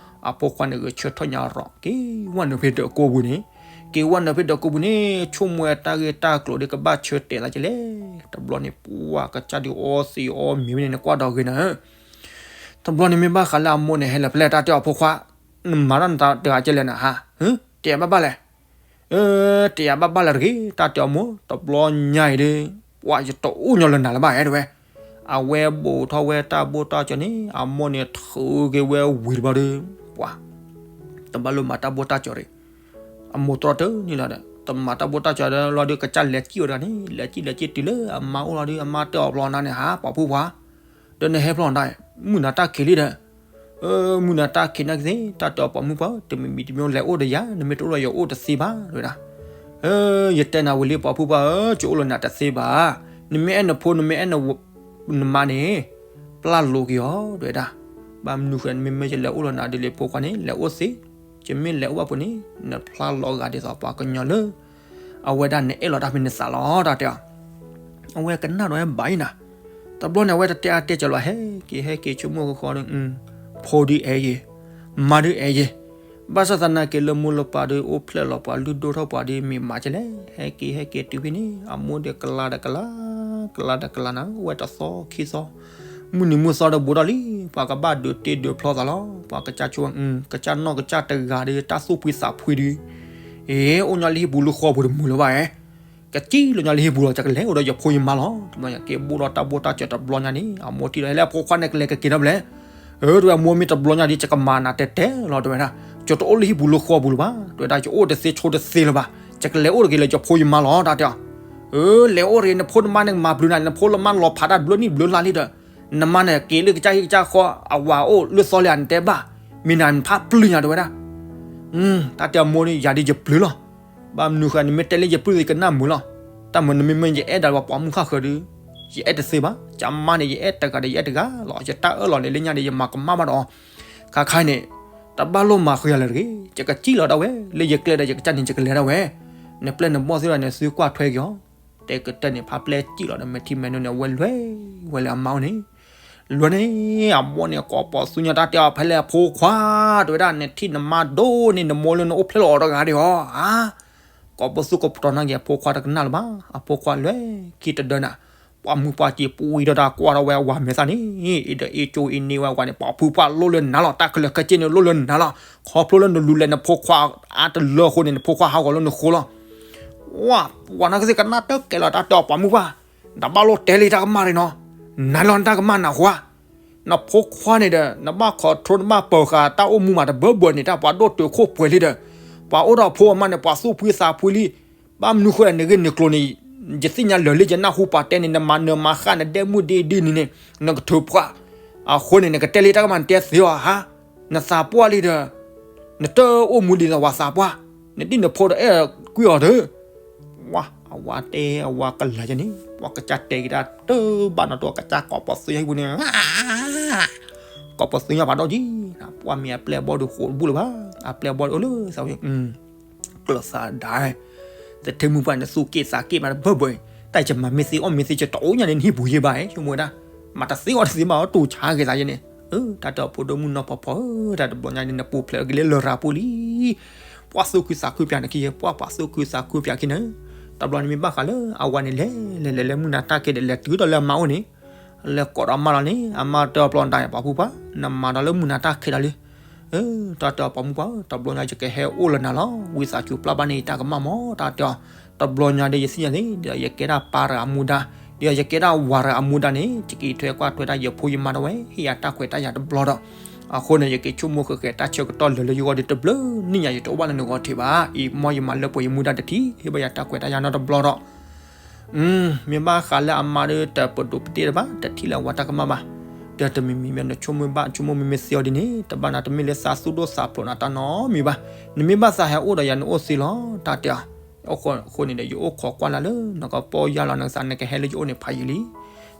အဖိခွါန့ၣ်ဂဲၤဆၢထၢၣ်ညါရီၣ် က့ၤဝဲနုာ်ဖဲဒီးကိးပူၤန့ၣ် က့ၤဝဲနုာ်ဖဲဒီးကိးပူၤန့ၣ် ဆိကမိၣ်ဝဲတၢ်ဂ့ၢ်တၢ်ကျိၤဒီးကဘၣ်ဆၢတဲာ်သးကလဲၣ် တဘျီန့ၣ် ပှၤကစၢ်ဒုးအီသံးအီမံၤဝဲန့ၣ် နကွၢ်ဒီးဂ့ၤနၤဧၢ တဘျီန့ၣ်မ့ၢ်ဘၣ်ဃးလၢအမိၢ်န့ၣ် ဟဲလၢၤဖဲလဲၣ် တၢ်တဲအီၤဖိခွါ နမၤထီၣ်နတၢ်တဂၤကဲလဲၣ်နၤဟါ တဲဘၣ်ဘၣ်လဲၣ် အၢ တဲယၤဘၣ်ဘၣ်လၢၤတဂ့ၤ တၢ်တဲအီၤမိၢ် တဘျီညါအံၤဒီး ပှၤယတအိၣ်ညီလၢၤနၤလၢၤဘၣ် အဲၣ်ဒိးဝဲ အဝဲဘိးထီၣ်ဝဲတၢ်ဘိၣ်တၢ်စၢၤန့ၣ် အမိၢ်န့ၣ်ထုးက့ၤဝဲဝံၤတဘျီဒီး ပှၤ တဘၣ်လိၣ်မၤတၢ်ဘိၣ်တၢ်စၢၤရံၣ် အမိၢ်တြီတၢ်န့ၣ်လီၤဒီး တမၤတၢ်ဘိၣ်တၢ်စၢၤဒီးလီၤဒီး ကစၢ်လဲၤစံၣ်ဝဲတဂၤန့ၣ် လဲၤစံၣ်လဲၤစံၣ်တုၤလၢအမါအိၣ်လီၤဒီး အမါတဲအီၤဘျီနၤန့ၣ် ဟါ ပိာ်ဖုပှၤ ဒီးနဟဲဖျီနတၢ် မုၢ်နၤတၢ်ခံးလံဒီး အၢ မုၢ်နၤတၢ်ခံးနာ်က့သ့ၣ် တၢ်တဲအီၤပိာ်မုၣ်ပှၤ တမံၤမံၤတမံၤလဲၤအိၣ်ဒီးယၤ နမ့ၢ်တအိၣ်လၢယအိၣ်တသ့ဘၣ် တဲဝဲဒၣ် အၢ ယတဲနၤဝံၤလံပိာ်ဖုပှၤဧၢ ယအိၣ်လၢနၤတသ့ဘၣ် နမ့ၢ်အဲၣ်နဖိ နမ့ၢ်အဲၣ်န နမါန့ၣ် ပျၢ်လိာ်က့ၤအီၤ တဲဝဲဒၣ် ဘၣ်မနုၤဃိ နမ့မ့ၢ်ယလဲၤအိၣ်လၢနၤဒ်လဲၣ်ဖိခွါန့ၣ် လဲၤအိၣ်သ့ ယမ့ၢ်လဲၤအိၣ်ဘၣ်ပူၤန့ၣ် နဖျါလီၤဂာ်ဒ်သိးပှၤကညီလၢ အဝဲဒၣ်နအဲၣ်လီၤတၢ်ဖဲနသးလီၤ တၢ်တဲအီၤ အဝဲကနၣ်ဒီးဝဲဘၣ်အံၤနၤ တဘျီန့ၣ် အဝဲတတဲအါတဲစၢၤလီၤ ဟဲက့ၤဟဲက့ၤဆိကမိၣ်ဃီဃီဒီး ဖိဒုးအဲၣ်ယဲ မါဒုးအဲၣ်ယဲ ဘၣ်ဆၣ်သနာ်က့လၢမိၢ်လၢပၢ်ဒီး အိၣ်ဖျဲၣ်လီၤပှၤလုၢ်ဒိၣ်ထီၣ်ပှၤဒီး မ့ၢ်မၤကလဲၣ် ဟဲက့ၤဟဲက့ၤတုၤဖဲန့ၣ် အမိၢ်ဒီးကလၤဒီးကလၤ ကလၤဒီးကလၤနၤ ဝဲတသီခံသီ မုၢ်နံၤမုၢ်သီဒီးဘူးထီၣ်လံ ပှၤကဘၣ်ဒုးတ့ဒုးဖျီသးလီၤ ပှ�ကစၢ်ဆိ ကစၢ်နီၢ်ကစၢ်တဂၤဒီး တၢ်သူၣ်ဖှံသးဖှံဒီး အ့ အိၣ်ညီလၢဟံၣ်ပူၤလၢဃီပူၤတမုာ်လၢၤဘၣ်ဧါ ကစံၣ်လီၤညီလၢဟံၣ်ပူၤလီၤ ယကလဲၤအိၣ်ဒီးယဖိယမါလီၤ တဘျီညါက့ၤဘိၣ်ဒီးတၢ်ဘိၣ်တၢ်စၢၤတဘျီညါန့ၣ် အမိၢ်ထံၣ်ဒီး ဟဲလၢအဖိခွါန့ၣ်ကလဲၤကက့ၤထီၣ်ဖဲလဲၣ် အၢ တဝဲအမိၢ်မ့ၢ်တဘျီညါဒီး ယကမၤနၤတဲတဲလီၤ တဲဝဲဒၣ် ယတအိၣ်လၢဟံၣ်ပူၤလၢဃီပူၤလၢၤဘၣ် တဲဝဲဒၣ် ယအိၣ်တသ့ဆိတသ့လၢၤဘၣ် ယကလဲၤအိၣ်တက့ၤလၢယဖိယမါလီၤ တၢ်တဲအီၤ အၢ လဲၤအိၣ်တဂ့ၤ နဖိနမါန့ၣ်ကမၤဘျုးနၤ နဖိနမါလီၤဖးတၢ်ဘျုးနံၣ်ဘျုးလါလံဒီး နမါန့ၣ်က့ၤလၢကစၢ်ဟံၣ်ကစၢ်ဃီ အဝၤအိၣ်လၢသီလံဧါ နတဲဘၣ် မ့ၢ်နၤနဖးပျုၢ်ညါ တဲဝဲဒၣ် တၢ်တဲအမိၢ်န့ၣ် ယၤဒ်ယပျုၢ်လီၤ ဘၣ်မနုၤဃိ နမ့ၢ်တဲလၢယပျုၢ်သ့ကနၣ်မုာ်လီၤ တၢ်မၤနမ့မ့ၢ်ယအဲၣ်ဒၣ်ပှၤပိာ်မုၣ်ဃၣ်ဃၢၤဒီး ယအဲၣ်တသ့ဘၣ် ကမါန့ၣ် ယအဲၣ်တဂၤဒီးယအဲၣ်တဂၤလီၤ ယတၢ်အၢၣ်လီၤန့ၣ်လၢညါဒီး ယမၤကမၣ်ဘၣ်ဒီး ခါခါအံၤန့ၣ် တဘၣ်လိၣ်မၤဃုာ်ယၤလၢၤတဂ့ၤ, ယကစံၣ်လီၤဒၣ်ဝဲ, လၢယကျဲဒီးယကစၢ်န့ၣ် ယကလဲၤဒၣ်ဝဲ, နပျဲၢ်နဘီၣ်သ့ၣ်တဖၣ်န့ၣ် သုကွၢ်ထွဲက့ၤအီၤ, တဲကတၢၢ်န့ၣ် ဖါပျဲၢ်စံၣ်လီၤဒီး မဲာ်ထံမဲာ်နိန့ၣ် အဝဲလဲၤဝဲလၢအမါအိၣ်န့ၣ်, လဲၤန့ၣ် အမိၢ်န့ၣ် ကိးပီၤသူညီ တၢ်တဲအီၤ ဖဲလဲၣ်အဖိခွါ, တဲဝဲဒၣ် နထံၣ်နမါဒိၣ်န့ၢ်နမိၢ်လၢနအိၣ်ဖျဲၣ်လီၤအီၤတဂၤဒံးဧါ, ကိးပီၤသူ ကိးပတီၢ်နီၣ်က့ၤ အဖိခွါတကနၣ်လၢၤဘၣ်, အဖိခွါလဲၤခံတဒၢနၤ, ပှၤမုၢ်ပှၢ်စံးပူၤအံၤဒီး တၢ်ကွၢ်ထီၣ်ဝဲအဝၤမဲာ်သၣ်န့ၣ်, အ့ၣ်ဒီးအ့ၣ်ကၠိအ့ၣ်န့ၢ်ဝဲအဝၤန့ၣ် ပှၤဖုပှၢ်လိၣ်လၢနၤလီၤ, တၢ်ခဲလၢာ်ခဲဆ့န့ၣ်လိၣ်လၢနၤလီၤ, ခီဖျိလၢနလူၤလဲၤနဖိခွါအါတလၢအဃိန့ၣ် နဖိခွါဟးဂီၤလၢနဃိလီၤ. ဝၤ ပှၤနီၢ်ကစ့ၢ်ကနၣ်တၢ်ကဲလီၤ တၢ်တဲအီၤ ပှၤမုၢ်ပှၢ်, နဘၣ်လိၣ်တဲလံတၢ်ကမၣ်လံနီၤ, နၤလီၤနတၢ်ကမၣ်နၢ်ဟူဧါ, နဖိခွါန့ၣ်ဒီး နဘၣ် control နဘၣ်ပၢၤဃာ်တၢ်အိၣ်မူမးတဘၢဘၢန့ၣ် တၢ်ပှၤဒိၣ်တုာ်ခိၣ်ပှဲၤလံဒီး, ပှၤအိၣ်ဒီးဖိအမါန့ၣ် ပှၤသူၣ်ဖှံသးဖှံလံ, ဘၣ်မနုၤဃိလဲၣ် နဂ့ၢ်နကျိၤန့ၣ်, ယသ့ၣ်ညါလၢာ်လံ ယနၢ်ဟူပှၤတဲန့ၣ် နမၤနၢၤမၤဃၣ် နဒဲမုၣ်ဒ်အံၤဒ်နုၤန့ၣ်, နကထုးပှၢ်, အဃိန့ၣ် နကတဲလံတၢ်ကမၣ်နတဲသ့အီၤဧါ, နသးပှၢ်လံဒီး, နတအိၣ်မူဒ်သိးပှၤသးပှၢ်, နဒ်နဖိဒီးအဲၣ်ကွံာ်အီၤဒီး ဝၤ အဝၤတဲအဝၤကလၤယဲန့ၣ် ပှၤကစၢ်တဲက့ၤတၢ်တဘၣ်နီတဘျီ ကစၢ်ကိးပီၤသူညီဟံၣ်ပူၤန့ၣ်, ကိးပီၤသူညီဖးဒိၣ်ကံ, ပှၤမ့ၢ်အပျဲၢ်အဘီၣ်ဒီးဃိးတဘူၣ်လၢၤဘၣ်, အပျဲၢ်အဘီၣ်ဒီးအိၣ်လၢသးဝံၤ, ကျၢၤသးဒၣ်, သထ့မုၢ်ပှၢ်န့ၣ် သူၣ်က့ၣ်သးက့ၣ်မးတဘၢဘၢအံၤ, တၢ်ယမၤမ့ၢ်သ့အီၣ်မ့ၢ်သ့ ယတအိၣ်ညါန့ၣ် နဟံၣ်ပူၤယဲဘၣ်, ဆိကမိၣ်ဝဲဒၣ်, မၤတသ့အီၣ်တသ့ဘၣ် အီၣ်တူၢ်ဆါက့ၤသးယဲန့ၣ်, တၢ်တဲအီၤဖိဒိၣ်မုၣ်နီၢ်ဖီဖီဧၢ, တၢ်တဘျီညါန့ၣ် နပူၤဖျဲးက့ၤလၢလရာ်ပူၤလံ ပှၤသူၣ်ခုသးခုပၠးနခံယဲ, ပှၤပှၤသူၣ်ခုသးခုပၠးခံန့ၣ်, တဘျီန့ၣ်မ့ၢ်ဘၣ်ဃးလၢအဝၤန့ၣ် လဲၤလဲၤလဲၤလဲၤလၢမုၢ်နၤတၢ်ခဲဒီး လဲၤတုၤဒီးလၢအမါအိၣ်န့ၣ်, လဲၤကိးဒီးအမါလီၤန့ၣ် အမါတဲအီၤ ပျီတၢ် ပှၤဖုပှၢ် နမၤဒီးလၢမုၢ်နၤတၢ်ခဲဒီးလံ, တၢ်တဲအီၤ ပှၤမုၢ်ပှၢ်ဧၢ, တဘျီညါယကဟဲအိၣ်လၢနၤလီၤ, ဝံသးစူၤပျၢ်ဘၣ်န့ၢ်ယတၢ်ကမၣ်မး, တၢ်တဲအီၤ, တဘျီညါဒီး ယသ့ၣ်ညါသ့ၣ် ဒီးယကဲဒၣ်ပၢ်တဂၤအမူဒါ, ဒီးယကဲဒၣ်ဝၤတဂၤအမူဒါန့ၣ် ယကအံးထွဲကွၢ်ထွဲတၢ် ယဖိယမါဒၣ်ဝဲ ဟ့ၣ်ယၤတၢ်ခွဲးတၢ်ယာ်တဘျီဒီး, အဃိန့ၣ် ယကဆိကမိၣ်ဃဲးဃဲးတၢ်ဆၢကတီၢ်လၢာ်လၢယဂီၢ်ဒီး တဘျုးနံၣ်ညါ ယတအိၣ်ဘၣ်လၢနဂီၢ်ထံးဘၣ်, အံၤမ်ယမၤလၢပှဲၤယမူဒါတထံၣ် ဟ့ၣ်ဘၣ်ယၤတၢ်ခွဲးတၢ်ယာ်နီတဘျီဒီး မ့ၢ်ဘၣ်ဃးလၢအမါဒီး တပဒိးပတ့ၢ်တဘၣ်, တထံၣ်လၢအဝၤတၢ်ကမၣ်ဘၣ်, ဒီးတမံၤမံၤမ့ၢ်နဆိကမိၣ်ဘၣ် ဆိကမိၣ်မ့မ့ၢ်သ့အီၤဒ်န့ၣ် တဘၣ်နၤ တမ့ၢ်လၢသးသူၣ်ဒိၣ်သးဖျိးနၤတၢ်နီတမံၤဘၣ်, နမ့ၢ်ဘၣ်သးဟဲအိၣ်ဒီးယၤ နအိၣ်သ့လီၤ, တၢ်တဲအီၤ, အဃိန့ၣ်ဒီး ယအိၣ်ခိးကွၢ်လၢ်လၢ နကပီၢ်ယၢ်လီၤ နကစး နကဟဲလၢယအိၣ်န့ၣ်ဖးယံာ်လံ,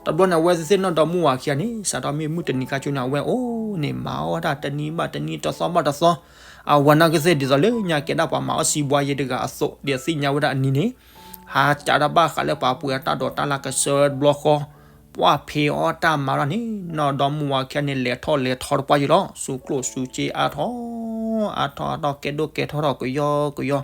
တဘျီန့ၣ် အဝဲသ့ၣ်နီၢ်ဒီမုၣ်ဝၤခံဂၤန့ၣ် စးထီၣ်မ့ၢ်မုၢ်တနံၤခါဆူန့ၣ် အဝဲအိၣ်န့ၣ် မၤအီၣ်ဝဲဒၣ်တနံၤဘၣ်တနံၤ တသီဘၣ်တသီ, အဝၤနီၢ်ကစ့ၢ်ဒ်သိးလၢညါကဲဒၣ်ပှၤမၤအီၣ်စံးဘှါယဲတဂၤအသိး ဒီးသ့ၣ်ညါဝဲဒၣ်အနံၤန့ၣ် ဟးစးထီၣ်ဘၣ်ဃးလၢပှၤပှ့ၤအတၢ်ဒိးတၢ်လၢ်ကစၢ်တဘျီဃီ, ပှၤဖံးအီၣ်တၢ်မၤလီၤန့ၣ် နီၢ်ဒီမုၣ်ဝၤခံဂၤန့ၣ် လဲၤထီၣ်လဲၤထီတပှၢ်ယံၤလီၤ, စူးကျိၣ်စူးစ့အါထီၣ်, အါထီၣ်အါထီၣ် ကဲဒိၣ်ကဲထီၣ်ထီၣ်ကယီကယီ,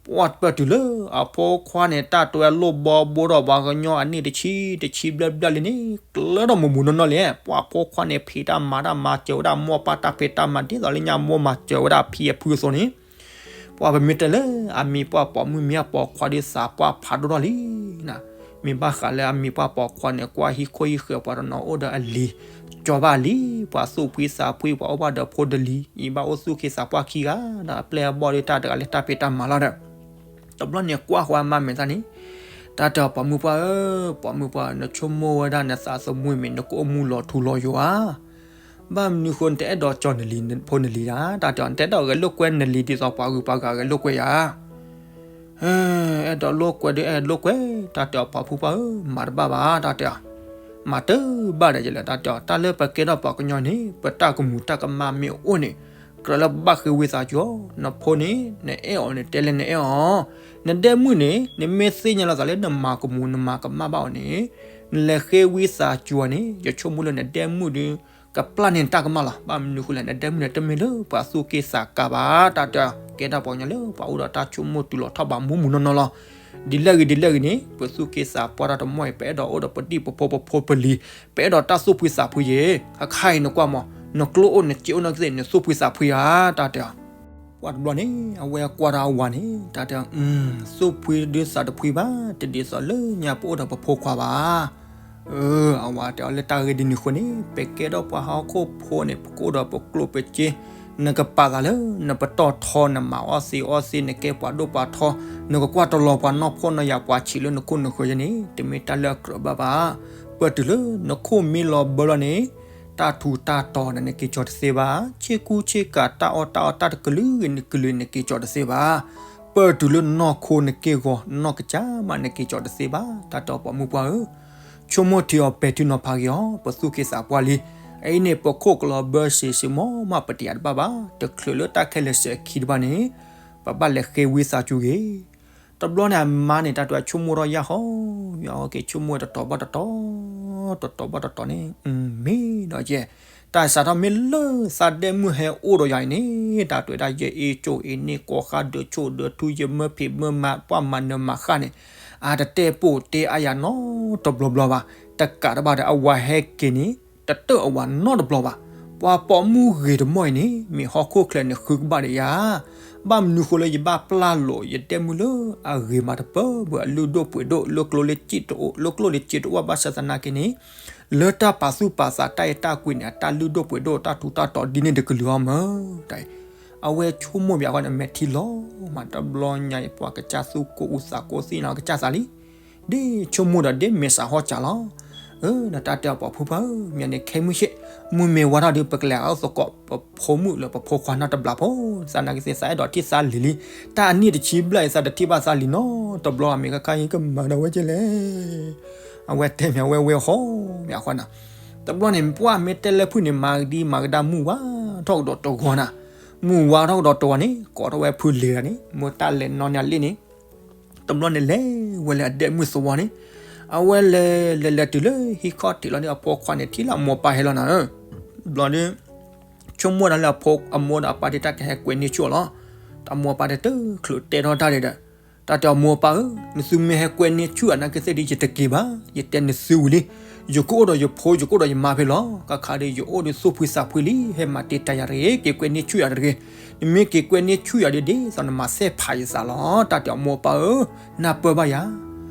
ပှၤပၢၢ်တုၤလၢအဖိခွါန့ၣ် တၢ်တွဲလိၣ်ဘီဘိဒီးပှၤကညီအနံၣ်တဆံတဆံဘျဲၣ်ဘျဲၣ်လံန့ၣ် ကျၢၤထီၣ်မူးမူးနီၢ်နီၢ်လံ, ပှၤဖိခွါန့ၣ် ဖံးတၢ်မၤတၢ်မၤစၢၤဝဲဒၣ် မိၢ်ပၢ်တၢ်ဖံးတၢ်မၤ ဒ်သိးလၢညါမိၢ်မၤစၢၤဝဲဒၣ်ဖံအဖုအသိးန့ၣ် ပှၤပမ့ၢ်တဲလၢအမံၤပှၢ်ပိာ်မုၣ်မ့ၢ်အပိာ်ခွါဒီးသးပှၢ်ဖးဒိၣ်ထီၣ်လံ, မ့ၢ်ဘၣ်ဃးလၢအမံၤပှၢ်ပိာ်ခွါန့ၣ် ကွၢ်ဟံၣ်ခိၣ်ဟံၣ်ဃၢၤ ပှၤတနီၤအိၣ်ဒီးအလံၤ, ကၠီဘၣ်အလံၤ, ပှၤသူၣ်ဖှံသးဖှံ ပှၤအိၣ်ဘၣ်ဒီးဖိတလံၤ, အံၤဘၣ်အိၣ်သူၣ်က့သးပှၢ်ခံဂၤ, ဒီးအပျဲၢ်အဘီၣ်ဒီးတၢ်တဂၤလၢတၢ်ဖံးတၢ်မၤလီၤဒီး တဘျီန့ၣ်ကွၢ်ဃီအမါမဲာ်သၣ်န့ၣ်, တၢ်တဲအီၤ ပိာ်မုၣ်ပှၢ်ဧၢ, ပိာ်မုၣ်ပှၢ် နဆိကမိၣ်ဝဲဒၣ်နသးသမူမ့ၢ် နကအိၣ်မူလီၤထူလီၤယိာ်ဧါ, ဘၣ်မနုၤဃိ နတအဲၣ်ဒိးကၠီနလံၤဖိနလံၤဧါ, တၢ်တဲအီၤ နတအဲၣ်ဒိးဂဲၤလိာ်ကွဲနလံၤဒ်သိးပှၤဂုၤပှၤဂၤဂဲၤလိာ်ကွဲဧါ အဲၣ်ဒိးလိာ်ကွဲဒီးအဲၣ်ဒိးလိာ်ကွဲ, တၢ်တဲအီၤ ပိာ်မုၣ်ပှၢ်ဧၢ, မၤတဘၣ်ဘၣ်, တၢ်တဲအီၤ, မၤတဘၣ်ဒီးယလဲၣ်, တၢ်တဲအီၤ တၢ်လၢပကဲထီၣ်ပှၤကညီန့ၣ် ပတၢ်ကမူၤတၢ်ကမၣ်မ့ၢ်အိၣ်န့ၣ် ကြၢးလၢပဘၣ်ဃ့ဝံသးစူၤအီၤ, နဖိန့ၣ် နအဲၣ်အီၤန့ၣ် တဲလၢနအဲၣ်အီၤ, နဒဲမုၣ်န့ၣ် နမ့ၢ်သ့ၣ်ညါလီၤသးလၢနမၤကမူၤနမၤကမၣ်ဘၣ်အီၤန့ၣ် နလဲၤဃ့ဝံသးစူၤအီၤန့ၣ် ယဆိကမိၣ်လၢနဒဲမုၣ်ဒီး ကပျၢ်န့ၢ်နတၢ်ကမၣ်လီၤ. ဘၣ်မနုၤဃိလဲၣ် နဒဲမုၣ်န့ၣ် တမ့ၢ်လၢပှၤသူၣ်က့သးကါဘၣ်, တၢ်တဲအီၤ ကဲဒၣ်ပှၤကညီလၢပှၤအိၣ်ဒီးတၢ်ဆိကမိၣ်တုၤလီၤထီၣ်ဘးမူးမူးနီၢ်နီၢ်လီၤ. ဒ်လဲၣ်ဂ့ၤဒ်လဲၣ်ဂ့ၤန့ၣ် ပသူၣ်က့သးပှၢ်တၢ်တမီၢ်အံၤ ပအဲၣ်ဒိးအိၣ်ဒီးပဒံၣ်ပဖိပဖိပလံၤ, ပအဲၣ်ဒိးတၢ်သူၣ်ဖှံသးဖှံယဲ, ခါခါအံၤနကွၢ်မး နကျိအိၣ်နစ့အိၣ်နီၢ်ကသ့ၣ် နသူၣ်ဖှံသးဖှံဧါ, တၢ်တဲအီၤ. ကွၢ်တဘျီန့ၣ် အဝဲကွၢ်တၢ်အဝၤန့ၣ် တၢ်တဲအီၤ သူၣ်ဖှံဒုးသးတဖှံဘၣ်, တဒ်သိးလၢညါပအိၣ်ဒီးပဖိခွါဘၣ်. အဝၤတဲအီၤ လၢတၢ်ဂ့ၢ်ဒ်န့ၣ်အဃိန့ၣ် ပကဲထီၣ်ပှၤဟီၣ်ခိၣ်ဖိန့ၣ် ပကအိၣ်ဒီးပကျိၣ်ပစ့, နကပာ်သးလၢနပတီၢ်ထီ နမၤအီၣ်သ့အီသ့ နကဲပှၤဒိၣ်ပှၤထီ, နကကွၢ်တလီၤပှၤနီၢ်ဖှီၣ်နီၢ်ယာ်ပှၤဆံးလၢနခိၣ်နဃၢၤယဲန့ၣ် တမ့ၢ်တၢ်လၢအကြၢးဘၣ်ဘၣ်. ပၢၢ်တုၤလၢနခိၣ်မံလီၤဘၢလီၤန့ၣ် တၢ်ထူးတၢ်တီၤန့ၣ် နက့ၤကၠီတသ့ဘၣ်. ဆ့ကူဆ့ကၤ တၢ်အီၣ်တၢ်အီတၢ်တကလုာ်ဂ့ၤ နကလုာ် နက့ၤကၠီတသ့ဘၣ်. ပၢၢ်တုၤလၢနီၢ်ခိနက့ၢ်ဂီၤ နီၢ်ကစၢ်မး နက့ၤကၠီတသ့ဘၣ်. တၢ်တဲအီၤ ပိာ်မုၣ်ပှၢ်ဧၢ, ဆိကမိၣ်ထံအီၤ ပဲာ်ထံနီၤဖးက့ၤအီၤ, ပသူၣ်က့သးပှၢ်လံ. အအံၤန့ၣ် ပခိၣ်ကလီၤဘၢစ့ၢ်စ့ၢ်မီၢ်မး ပတယာ်တဘၣ်ဘၣ်, တချုးလၢတၢ်ခဲလၢာ်စဲၤအခံတဘၣ်န့ၣ် ပဘၣ်လဲၤဃ့ဝံသးစူၤဂ့ၤ. တဘျီန့ၣ်အမါန့ၣ် တၢ်တဲဆိကမိၣ်ထီၣ်ယၢ်ဟီ, ယဟီက့ၤဆိကမိၣ်တတီၤဘၣ်တတီၤ, တတီၤဘၣ်တတီၤန့ၣ် မ့ၢ်ဒီးယဲ, တၢ်စးထီၣ်မ့ၢ်လၢသးဒဲမုၣ်ဟဲအိၣ်ဒီးယၤအံၤန့ၣ် တၢ်တဲဒၣ်ယအ့ၣ်ကၠိၣ်အ့ၣ်န့ၢ် ကိးဃါဒၢးဆိၣ်ဒၢးထူ ယမၢဖံးမၢမၤ ပှၢ်မၤနၢၤမၤဃၣ်န့ၣ် အတတဲပိာ်တဲအါယၤနီတဘျီဘျီဘၣ်. တကးတဘၣ်ဒီး အဝၤဟဲက့ၤန့ၣ် တတၢၢ်အဝၤနီတဘျီဘၣ်. ပှၤပိာ်မုၣ်ဂ့ၤတမီၢ်အံၤန့ၣ် မ့ၢ်ဟီၣ်ခိၣ်ချၢန့ၣ်ဃုကဘၣ်ဒီးယၤ, ဘၣ်မနုၤဃိလၢယဘၣ်ပျၢ်လိာ်ယဒဲမုၣ်လၢအဂ့ၤမးတပၢၢ်ဘၣ် အလုၢ်ဒိၣ်ပှ့ၤဒိၣ် လၢကျိၣ်လၢစ့တအိၣ် လၢကျိၣ်လၢစ့တအိၣ် ဘၣ်ဆၣ်သနာ်က့န့ၣ် လၢတၢ်ပာ်သူၣ်ပာ်သးတၢ်အဲၣ်တၢ်ကွံန့ၣ် အတၢ်လုၢ်ဒိၣ်ပှ့ၤဒိၣ် တၢ်ထူးတၢ်တီၤဒ်န့ၣ်တကလုာ်အီၤမး. အဝဲဆိကမိၣ်ဘၣ်အဃိန့ၣ် အမဲာ်ထံလီၤမး တဘျီညါအံၤ ပှၤကစၢ်သူကိးအူသးကိးသ့ၣ်နီၤ ကစၢ်သးလံ ဒ်ဆိကမိၣ်ဒီးဒ်မဲာ်ဆှးဟီၣ်စၢ်လီၤ. အၢ ဒီးတၢ်တဲအီၤ ပိာ်မုၣ်ပှၢ်ဧၢ, မ့ၢ်န့ၣ် ခဲမုၢ်ဆ့ၣ် မုၢ်မ့ၢ်ဝါထီၣ်ဒီး ပကလဲၤအီၣ်သကိး ပဖိမုၣ်လၢပဖိခွါနီတဘျီဖိ, သနာ်က့သ့ၣ် သးအဲၣ်ဒိးထံၣ်သးလံၤလံ, တၢ်အနံၣ်တဆံဘျဲၣ်အံၤ သးတထံၣ်ဘၣ်သးလံၤနီတဘျီ မ့ၢ်ခါခါအံၤကမၤဒီးဝဲကလဲၣ်. အဝဲတဲမ့ၢ် အဝဲဝဲဟီၣ်မ့ၢ်အဃိန့ၣ်, တဘျီန့ၣ် ပှၢ်မ့ၢ်တဲလၢဖုၣ်န့ၣ် မၤကဒံမၤကဒါမုၢ်ဝါထီၣ်ကဒီးတဂီၤနၤ, မုၢ်ဝါထီၣ်ကဒီးတဂီၤန့ၣ် ကိးထီၣ်ဝဲဖုလ့ၤဂၤန့ၣ် မ့ၢ်တၢ်လဲၤနီၢ်န့ၢ်အလ့ၣ်န့ၣ် တဘျီန့ၣ်လဲၤဝဲလၢအဒဲမုၣ်သဝီန့ၣ်, အဝဲလဲၤလဲၤလဲၤတုၤလၢဟံၣ်ခီၣ်ထံးလီၤန့ၣ် အဖိခွါန့ၣ် ထံၣ်လၢအမိၢ်ပၢ်ဟဲလီၤနၤ, ဘျီဒီး ဆိကမိၣ်ဒၣ်လၢအဖိအမိၢ်ဒီးအပၢ်ဒ်တၢ်ကဟဲကွဲန့ၢ်ဆူၣ်အီၤလီၤ. တၢ်မိၢ်ပၢ်တချုးတဲထီၣ်တၢ်ဒံးဒီး တၢ်တဲအီၤ မိၢ်ပၢ်ဧၢ, နသုမ့ၢ်ဟဲကွဲန့ၢ်ဆူၣ်ယၤနာ်က့သ့ၣ်ဒီး ယတက့ၤဘၣ်, ယတဲနသုဝံၤလံ. ယကအိၣ်ဒီးယဖိ ယကအိၣ်ဒီးယမါဖဲလီၤ. ခါခါဒီး ယအိၣ်ဒီးသူၣ်ဖှံသးဖှံလံ, ဟဲမၤတ့ၢ်တၢ်ယၤတဂ့ၤ, က့ၤကွဲန့ၢ်ဆူၣ်ယၤတဂ့ၤ. နမ့ၢ်က့ၤကွဲန့ၢ်ဆူၣ်ယၤဒ်ဒ်သိး နမၤဆဲးဖးယသးလီၤ. တၢ်တဲအီၤ မိၢ်ပၢ်ဧၢ, နၢ်ပၢၢ်ဘၣ်ယၤ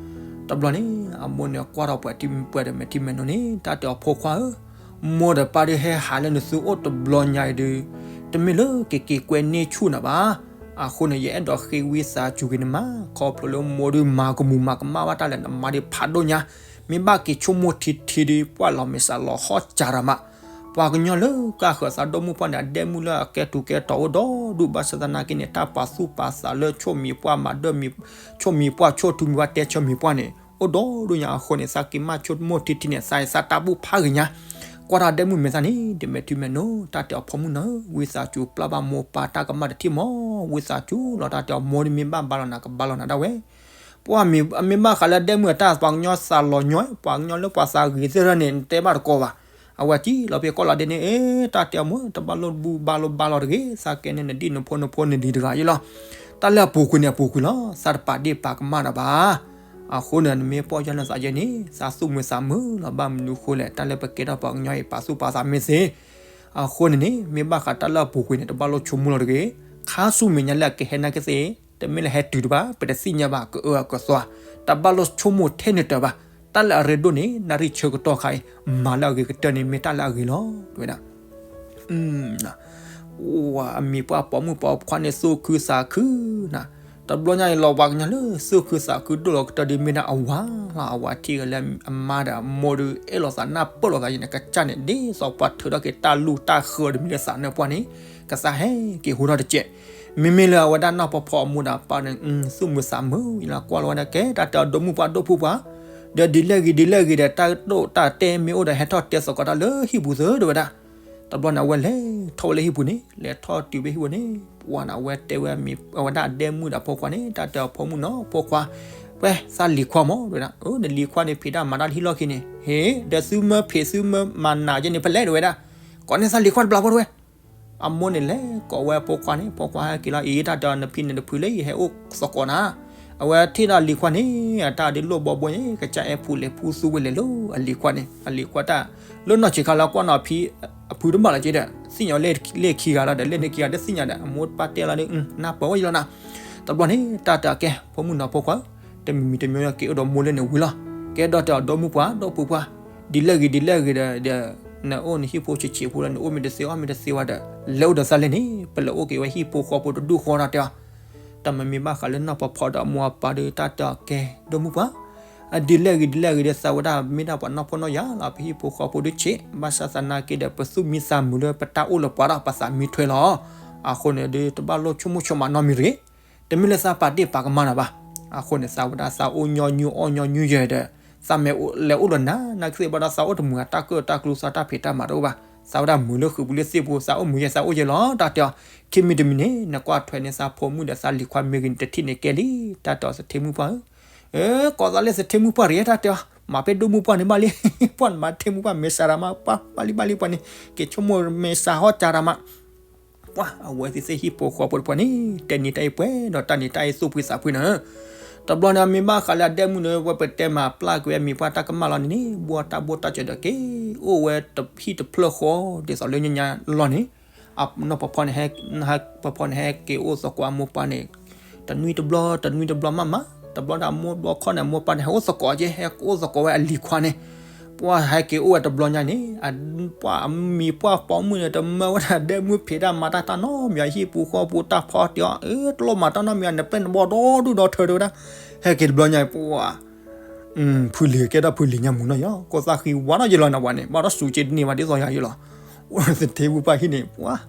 တဘျီန့ၣ် အမိၢ်န့ၣ်ကွၢ်ထီၣ်ပှဲၤထံပှဲၤဒီးမဲာ်ထံမဲာ်နိန့ၣ် တၢ်တဲအီၤ ဖိခွါဧၢ, မိၢ်ဒီးပၢ်ဒုးဟဲဟးလၢနသုအိၣ်တဘျီညါအံၤဒုး တမ့ၢ်လၢကက့ၤကွဲန့ၢ်ဆူၣ်နၤဘၣ်. အဃိန့ၣ် ယအဲၣ်ဒိးဃ့ဝံသးစူၤက့ၤနမး, ခီဖျိလၢမိၢ်ဒုးမၤကမူၣ်မၤကမၣ်ဘၣ်တၢ်လၢနမါဒုးဖးဒိၣ်ညါ, မ့ၢ်ဘၣ်က့ၤဆိကမိၣ်ထံထံဒုး ပှၢ်လီၤမဲာ်ဆှးလီၤဟီၣ်စၢ်ရၤမး. ပှၤကညီလၢကၢ်ဃၢၤသးဒိၣ်မုၣ်ပှၢ်န့ၣ် အဒဲမုၣ်လၢအကဲထူးကဲတီၤအိၣ်ဒီဒူၣ် ဘၣ်ဆၣ်သနာ်က့န့ၣ် တၢ်ပာ်သူၣ်ပာ်သးလၢဆိၣ်မံၤပှၢ်မၤဒၢၣ်မံၤ ဆိၣ်မံၤပှၢ် ဆိၣ်ထူမံၤပှၢ် တဲဆၢမံၤပှၢ်န့ၣ် အိၣ်ဒီဒူၣ်ညါအဃိန့ၣ် သးက့ၤမၢ်ဆိကမိၣ်ထံထံန့ၣ် သးအံၤသးတၢ်ဘူၣ်ဖးဂ့ၤညါ, ကွၢ်တၢ်ဒဲမုၣ်မဲာ်သၣ်န့ၣ် ဒ်မဲာ်ထံမဲာ်နိ, တၢ်တဲအီၤ ဖိမုၣ်နီၤဧၢ, ဝံသးစူၤပျၢ်ဘၣ်မိၢ်ပၢ်တၢ်ကမၣ်တထံၣ်မး, ဝံသးစူၤလီၤ. တၢ်တဲအီၤ မိၢ်ဒုးမ့ၢ်ဘၣ်ဘါလီၤနၤ ကဘါလီၤနၤဒၣ်ဝဲ ပှၤမ့ၢ်ဘၣ်ဃးလၢဒဲမုၣ်အတၢ် ပှၤကညီသးလီၤညီ, ပှၤကညီလၢပှၤသးဂ့ၤသ့ၣ်ရၢန့ၣ် နတဲဘၣ်တကိးဘၣ်. အဝဲစံးလီၤဖဲကိးလီၤဒဲးန့ၣ်, အ့ တၢ်တဲအီၤ မိၢ်တဘၣ်လိၣ်ဘူၣ်ဘါလိၣ်ဘါလီၤတဂ့ၤ, သးကဲန့ၣ်နဒ်နဖိနဖိနဒ်တဂၤအံၤလီၤ. တၢ်လၢအပူၤကွံာ်န့ၣ် အပူၤကွံာ်လီၤ, သးတပာ်ဒ့ၣ်ပာ်ကမၣ်နၤဘၣ်. အဃိန့ၣ် နမ့ၢ်ပီၢ်ယၢ်နသးယဲန့ၣ် သးသူၣ်မုာ်သးမုာ်လီၤ. ဘၣ်မနုၤဃိလဲၣ်, တၢ်လၢပကဲထီၣ်ပှၤကညီအံၤ ပာ်သူၣ်ပာ်သးမ့ၢ်သ့ အဃိန့ၣ်န့ၣ် မ့ၢ်ဘၣ်ဃးတၢ်လၢအပူၤကွံာ်န့ၣ် တဘၣ်လိၣ်ဆိကမိၣ်လီၤတဂ့ၤ. ခါဆူမဲာ်ညါလၢအကဟဲနာ်က့သ့ၣ် တမ့ၢ်လၢဟဲတုၤတဘၣ်, ပတသ့ၣ်ညါဘၣ် ကအၢအကသွါ, တဘၣ်လိၣ်ဆိကမိၣ်ထဲန့ၣ်တၢၤဘၣ်. တၢ်လၢအရ့ဒိၣ်န့ၣ် နၣ်ရံၣ်ဆၢကတီၢ်ခါအံၤ မၤလၢအဂ့ၤကတၢၢ်န့ၣ် မ့ၢ်တၢ်လၢအဂ့ၤလီၤ တဲဝဲဒၣ်. အမံၤပှၢ်ပိာ်မုၣ်ပိာ်ခွါန့ၣ် သူၣ်ခုသးခုနၤ, တဘျီညါအံၤလီၤ ပှၤကညီလၢသူၣ်ခုသးခုဒိၣ်လီၤကတၢၢ်ဒ်မ့ၢ်ဒၣ်အဝၤလီၤ. အဝၤထံၣ်က့ၤလၢအမါဒီးအမိၢ်ဒုး အဲၣ်လိာ်သးနၢ်ပၢၢ်လိာ်သးယဲန့ၣ် ကစၢ်န့ၣ် ဒ်သိးပှၤထုးထီၣ်က့ၤတၢ်လူၢ်တၢ်ဃၢၤတမံၤလၢသးနၢၣ်ပှၢ်န့ၣ် ကသးဟဲက့ၤဟူထီၣ်တစဲး. မ့မ့ၢ်လၢအဝဲဒၣ်နီၢ်ဖီဖီအမိၢ်ဒီးအပၢ်န့ၣ် သူၣ်မုာ်သးမုာ်လီၤ ကွၢ်လီၤဝဲဒၣ် ကဲတၢ်တဲအီၤ ဒီမုၣ်ပှၢ်ဒိၣ်ဖုပှၢ်, ဒီးဒ်လဲၣ်ဂ့ၤဒ်လဲၣ်ဂ့ၤဒီး တၢ်ဒိၣ်တၢ်တဲာ်မ့ၢ်အိၣ်ဒီး ဟဲထီၣ်တဲသကိးတၢ်လၢဟံၣ်ပူၤသ့ တဲဝဲဒၣ်. တဘျီန့ၣ် အဝဲလဲၤထီၣ်ဝဲလၢဟံၣ်ပူၤန့ၣ် လဲၤထီၣ်တုၤဖဲဟံၣ်ပူၤန့ၣ် ပှၢ်န့ၣ် အဝဲတဲဝဲ အဝဲဒၣ်အဒဲမုၣ်ဒီးအဖိခွါန့ၣ် တၢ်တဲအီၤ ဖိမုၣ်နီၤ ဖိခွါ, ဝဲသးလံၤခွါမး တဲဝဲဒၣ်. အၢ နလံၤခွါန့ၣ် ဖံးတၢ်မၤတၢ်လၢဟံၣ်လီၢ်ခံန့ၣ် ဟ့ၣ် ဒီးသုမၢဖံးသုမၢမၤနးယဲန့ၣ် ဖဲလဲၣ် တဲဝဲဒၣ်. ကိးန့ၢ်သးလံၤခွါတဘျီဖိ တဲဝဲ. အမိၢ်န့ၣ်လဲၤကိးဝဲအဖိခွါန့ၣ် ဖိခွါဟဲက့ၤလီၤ အံၤ တၢ်တဲအီၤ နဖံးန့ၣ်တဖုးလၢအံၤ ဟဲအိၣ်သကိးနၤ. အဝဲထံၣ်ဒီးလံၤခွါန့ၣ် အတၢ်ဒ်လိၣ်ဘီဘိန့ၣ် ကစၢ်အဲၣ်ဖူလဲၤဖူသူဝဲလဲၤလၢအလံၤခွါန့ၣ် အလံၤခွါတၢ် လၢနီၢ်ဆံးခါလၢကွၢ်နီၤဖံး အဖုတဘၣ်လီၤက့ဒီး သ့ၣ်ညါလၢခံဂၤလီၤဒီး လၢန့ၣ်ခံဂၤတသ့ၣ်ညါဒီး အမိၢ်ပၢ်တဲလီၤဒီး နၢ်ပၢၢ်ဝဲယလီၤနၤ. တဘျီန့ၣ် တၢ်တဲအီၤ ကဲ ဖိမုၣ်နီၤ ဖိခွါ တမံၤမံၤတမံၤက့ၤအိၣ်ဒီးမိၢ်လၢန့ၣ်ဝံၤလီၤ. ကဲဒီးတဲအီၤ ဒီမုၣ်ပှၢ် ဒီပုၢ်ပှၢ် ဒ်လဲၣ်ဂ့ၤဒ်လဲၣ်ဂ့ၤဒီး နအိၣ်နဟံၣ်ဖိဆံးဆံးဖိလၢ နအိၣ်မ့ၢ်တသ့အီၣ်မ့ၢ်တသ့ဝဲဒီး လဲၤအိၣ်ဒီးသးလဲၣ်န့ၣ် ပလဲၤအိၣ်က့ၤဝဲဟံၣ်ဖိဃီဖိတဒူၣ်ဃီဒီးတဲအီၤ တၢ်မ့မ့ၢ်ဘၣ်ဃးလၢနီၢ်ဖီဖီဒီးအမိၢ်အပၢ်ဒီး တၢ်တဲအီၤ ကဲ ဒီမုၣ်ပှၢ် ဒ်လဲၣ်ဂ့ၤဒ်လဲၣ်ဂ့ၤဒီး သးဝဲဒၣ်မ့ၢ်ဒၣ်ပှၤနီၢ်ဖီၣ်နီၢ်ယာ်လီၤ ပဟံၣ်ဖိဃီဖိဒုးဆံး ဘၣ်ဆၣ်သနာ်က့ဒီး ပသူၣ်မံသးမုာ်လၢပတၢ်အိၣ်လၢပှၤဒီးပသးမံထွဲလီၤ. အဃိန့ၣ်ဒီး တဘၣ်လိၣ်ဆိကမိၣ်ဆိကမးနီတမံၤတဂ့ၤ. တမ့ၢ်လၢသးပာ်ဒ့ၣ်ပာ်ကမၣ်နၤဘၣ်. အဃိန့ၣ် သးဝဲဒၣ်သးအိၣ်ညီနုၢ်အီၣ်ညီနုၢ်ယဲၢ်ဒီး သးမ့ၢ်လဲၤအိၣ်ဒီးနၤ နာ်က့သ့ၣ်ဘၣ်ဒီး သးအိၣ်တမုာ် တၢ်ကၢၣ်တၢ်ကျူသးတၢ်ဖံးတၢ်မၤတအိၣ်ဘၣ်. သးဝဲဒၣ်မုာ်လၢဃုာ်ပူၤလၢသ့ၣ်ပူၤ သးအိၣ်မုာ်ယဲ သးအိၣ်ယဲလီၤ တၢ်တဲအီၤ. ခံမံၤတမံၤန့ၣ် နကွၢ်ထွဲန့ၢ်သးဖိမုၣ်ဒီးသးလံၤခွါမ့ၢ်ဂ့ၤန့ၣ် တထံၣ်န့ၣ်ကဲလံ တၢ်တဲအီၤ သထ့မုၣ်ပှၢ်ဧၢ, ကိးသးလၢသထ့မုၣ်ပှၢ်တဂ့ၤ တၢ်တဲအီၤ, မၤဖဲဒိၣ်မုၣ်ပှၢ်န့ၣ်ဘၣ်လံ, ပှၢ်နမၤထ့မုၣ်ပှၢ်မဲာ်ဆှးတၢ်မး ပှၢ်ဘၣ်လံဘၣ်လံပှၢ်န့ၣ် က့ၤဆိကမိၣ်မဲာ်ဆှးဟီၣ်ကၢ်တၢ်မး ပှၢ် အဝဲသ့ၣ်သ့ၣ်ဟံၣ်ဖိဃီဖိတပှၤန့ၣ် တဲန့ၢ်တၢ်အံၤပှဲၤဒီးတၢ်န့ၢ်တၢ်အံၤသူၣ်ဖှံသးဖှံန့ၣ်, တဘျီန့ၣ် အမ့ၢ်ဘၣ်ဃးလၢအဒဲမုၣ်န့ၣ် ဝဲပတဲမၤပျၢ်ကွံာ်အမံၤပှၢ်တၢ်ကမၣ်လီၤန့ၣ်န့ၣ် ဘှီတၢ်ဘှီတၢ်စၢၤဒီးက့ၤ အိၣ်ဝဲတဟံၣ်တဖျၢၣ်ဃီ ဒ်သိးလၢညါညါလီၤန့ၣ်, အနီၢ်ဖီဖီန့ၣ် နီၢ်ဖီဖီန့ၣ် ဟဲက့ၤအိၣ်သကိးအမိၢ်ပၢ်န့ၣ် တနွံတဘျီ တနွံတဘျီမးမး, တဘျီဒီးအမိၢ်ဘျီခီန့ၣ် အမိၢ်ပၢ်န့ၣ် ဟဲအိၣ်သကိးက့ၤ ဟဲအိၣ်သကိးဝဲအလံၤခွါန့ၣ်, ပှၢ်ဟဲက့ၤအိၣ်ဝဲတဘျီညါန့ၣ် ပှၢ်အမံၤပှၢ်ပိာ်မုၣ်န့ၣ် တမၢဝဲဒၣ်ဒဲမုၣ်ဖံးတၢ်မၤတၢ်တၢ်နီတမံၤ ဟံၣ်ပူၤဃီပူၤတၢ်ဖီတ့ၢ်အီၤ အၢ တလိၣ်မၤတၢ်နီတမံၤ နပဲနဘီဒီဒူၣ်ဒီထၢတဲဝဲဒၣ်, ဟဲက့ၤတဘျီညါ ပှၢ် ဖုလံၤကဲထီၣ်ဖုလံၤညါမူနီၤယီၤ ကိးသးဃံဝါထီၣ်ယလီၤန့ၣ်ဝဲန့ၣ် ဘၣ်ဒီးစူးက့တန့ၢ်ဘၣ် ဒ်သိးယၤယလီၤ, အိၣ်သထ့ဝူပှၢ်ဟံၣ်န့ၣ် ပှၢ်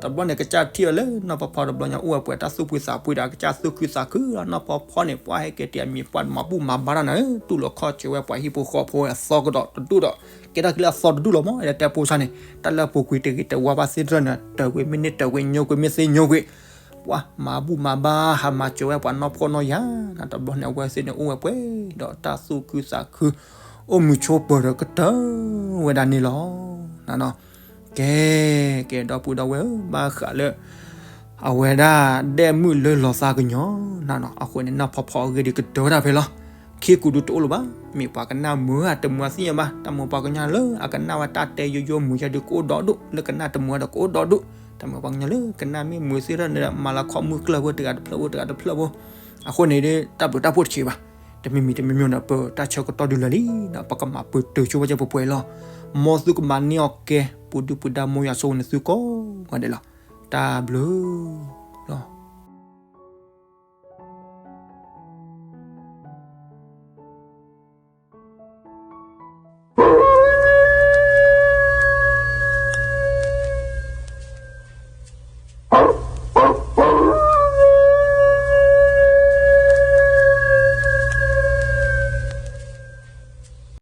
တဘျီန့ၣ် ကစၢ်ထံၣ်အီၤလၢနီၢ်ဖီဖီတဘျီညါ အိၣ်ဝဲပှဲၤတၢ်သူၣ်ဖှံသးဖှံဒီး ကစၢ်သူၣ်ခုသးခုဒီး နီၢ်ဖီဖီန့ၣ် ပှၢ်ဟဲက့ၤတ့ၢ်အမံၤပှၢ်မၤဘူၣ်မၤဘါတၢ်န့ၣ် တူၢ်လိာ်ခီၣ်ဆၢဝဲပှၤဟံၣ်ဖိဃီဖိအသီကဒီးတဒူၣ်ဒီး ကဲထီၣ်က့ၤလၢအသီတဒူၣ်လီၤမး တဲဖိဆါန့ၣ် တၢ်လၢအပူၤကွံာ်တဂ့ၤတဝါဘၣ်သ့ၣ်တဖၣ်န့ၣ် တၢ်ဝဲမ့ၢ်န့ၢ်တၢ်ဝဲညိကွံာ်မ့ၢ်သ့ညိကွံာ် ပှၤမၤဘူၣ်မၤဘါ ဟးမၤစၢၤဝဲပှၤနီၢ်ဖှီၣ်နီၢ်ယာ်န့ၣ် တဘျီန့ၣ် အဝဲသ့ၣ်န့ၣ်အိၣ်ဝဲပှဲၤဒီးတၢ်သူၣ်ခုသးခု အိၣ်မုာ်ဆိးပၢၤဒီးကတၢၢ်ဝဲဒၣ်န့ၣ်လီၤ. ကဲ ကဲ ဒီပုၢ်ဒီဝဲၢ်ဧၢ ဘၣ်ဃးလၢ အဝဲဒၣ်ဒဲမုၣ်လၢလီၤသးကညီၤန့ၣ် အဃိန့ၣ် နီၢ်ဖီဖီအဂ့ၢ်ဒ်ကတၢၢ်ဝဲဒၣ်ဖဲလီၤ. ခံကူးဒုတအိၣ်လၢၤဘၣ် မ့ၢ်ပှၤကနၣ်မုာ်ဧါတမုာ်သ့ၣ်ညါဘၣ် တၢ်မ့ၢ်ပှၤကညီလၢအကနၣ်ဝဲတၢ်တဲယိယိမုာ်ယါဒုးကအိၣ်ဒီဒူၣ် လၢကနၣ်တမုာ်ဒီးကအိၣ်ဒီဒူၣ် တၢ်မ့ၢ်ပှၤကညီလၢကနၣ်မ့ၢ်မုာ်သ့ၣ်တဖၣ်န့ၣ်ဒီး မၤလၤခီမုၢ်ကျၢၢ်ဖိတဂၤတဖျၢၣ်ဖိတဂၤတဖျၢၣ်ဖိ အဃိန့ၣ် တၢ်ဘျုးတၢ်ဖှိၣ်တဆံးဘၣ် တမံၤမံၤတမံၤမံၤန့ၣ် ပတၢ်ဆၢကတီၢ်ဒုးလၢာ်လံဒီး ပကမၤပတုာ်ဆိဝဲကဲပှဲၤပှဲၤလီၤ. မ်သုကမၤန့ၢ်အီၣ်ကဲ ပူၤဒုၣ်ပူၤဒါ မ်ယွၤဆိၣ်ဂ့ၤန့ၢ်သုကိးဂၤဒဲးလီၤ. တၢ်ဘျုးလီၤ.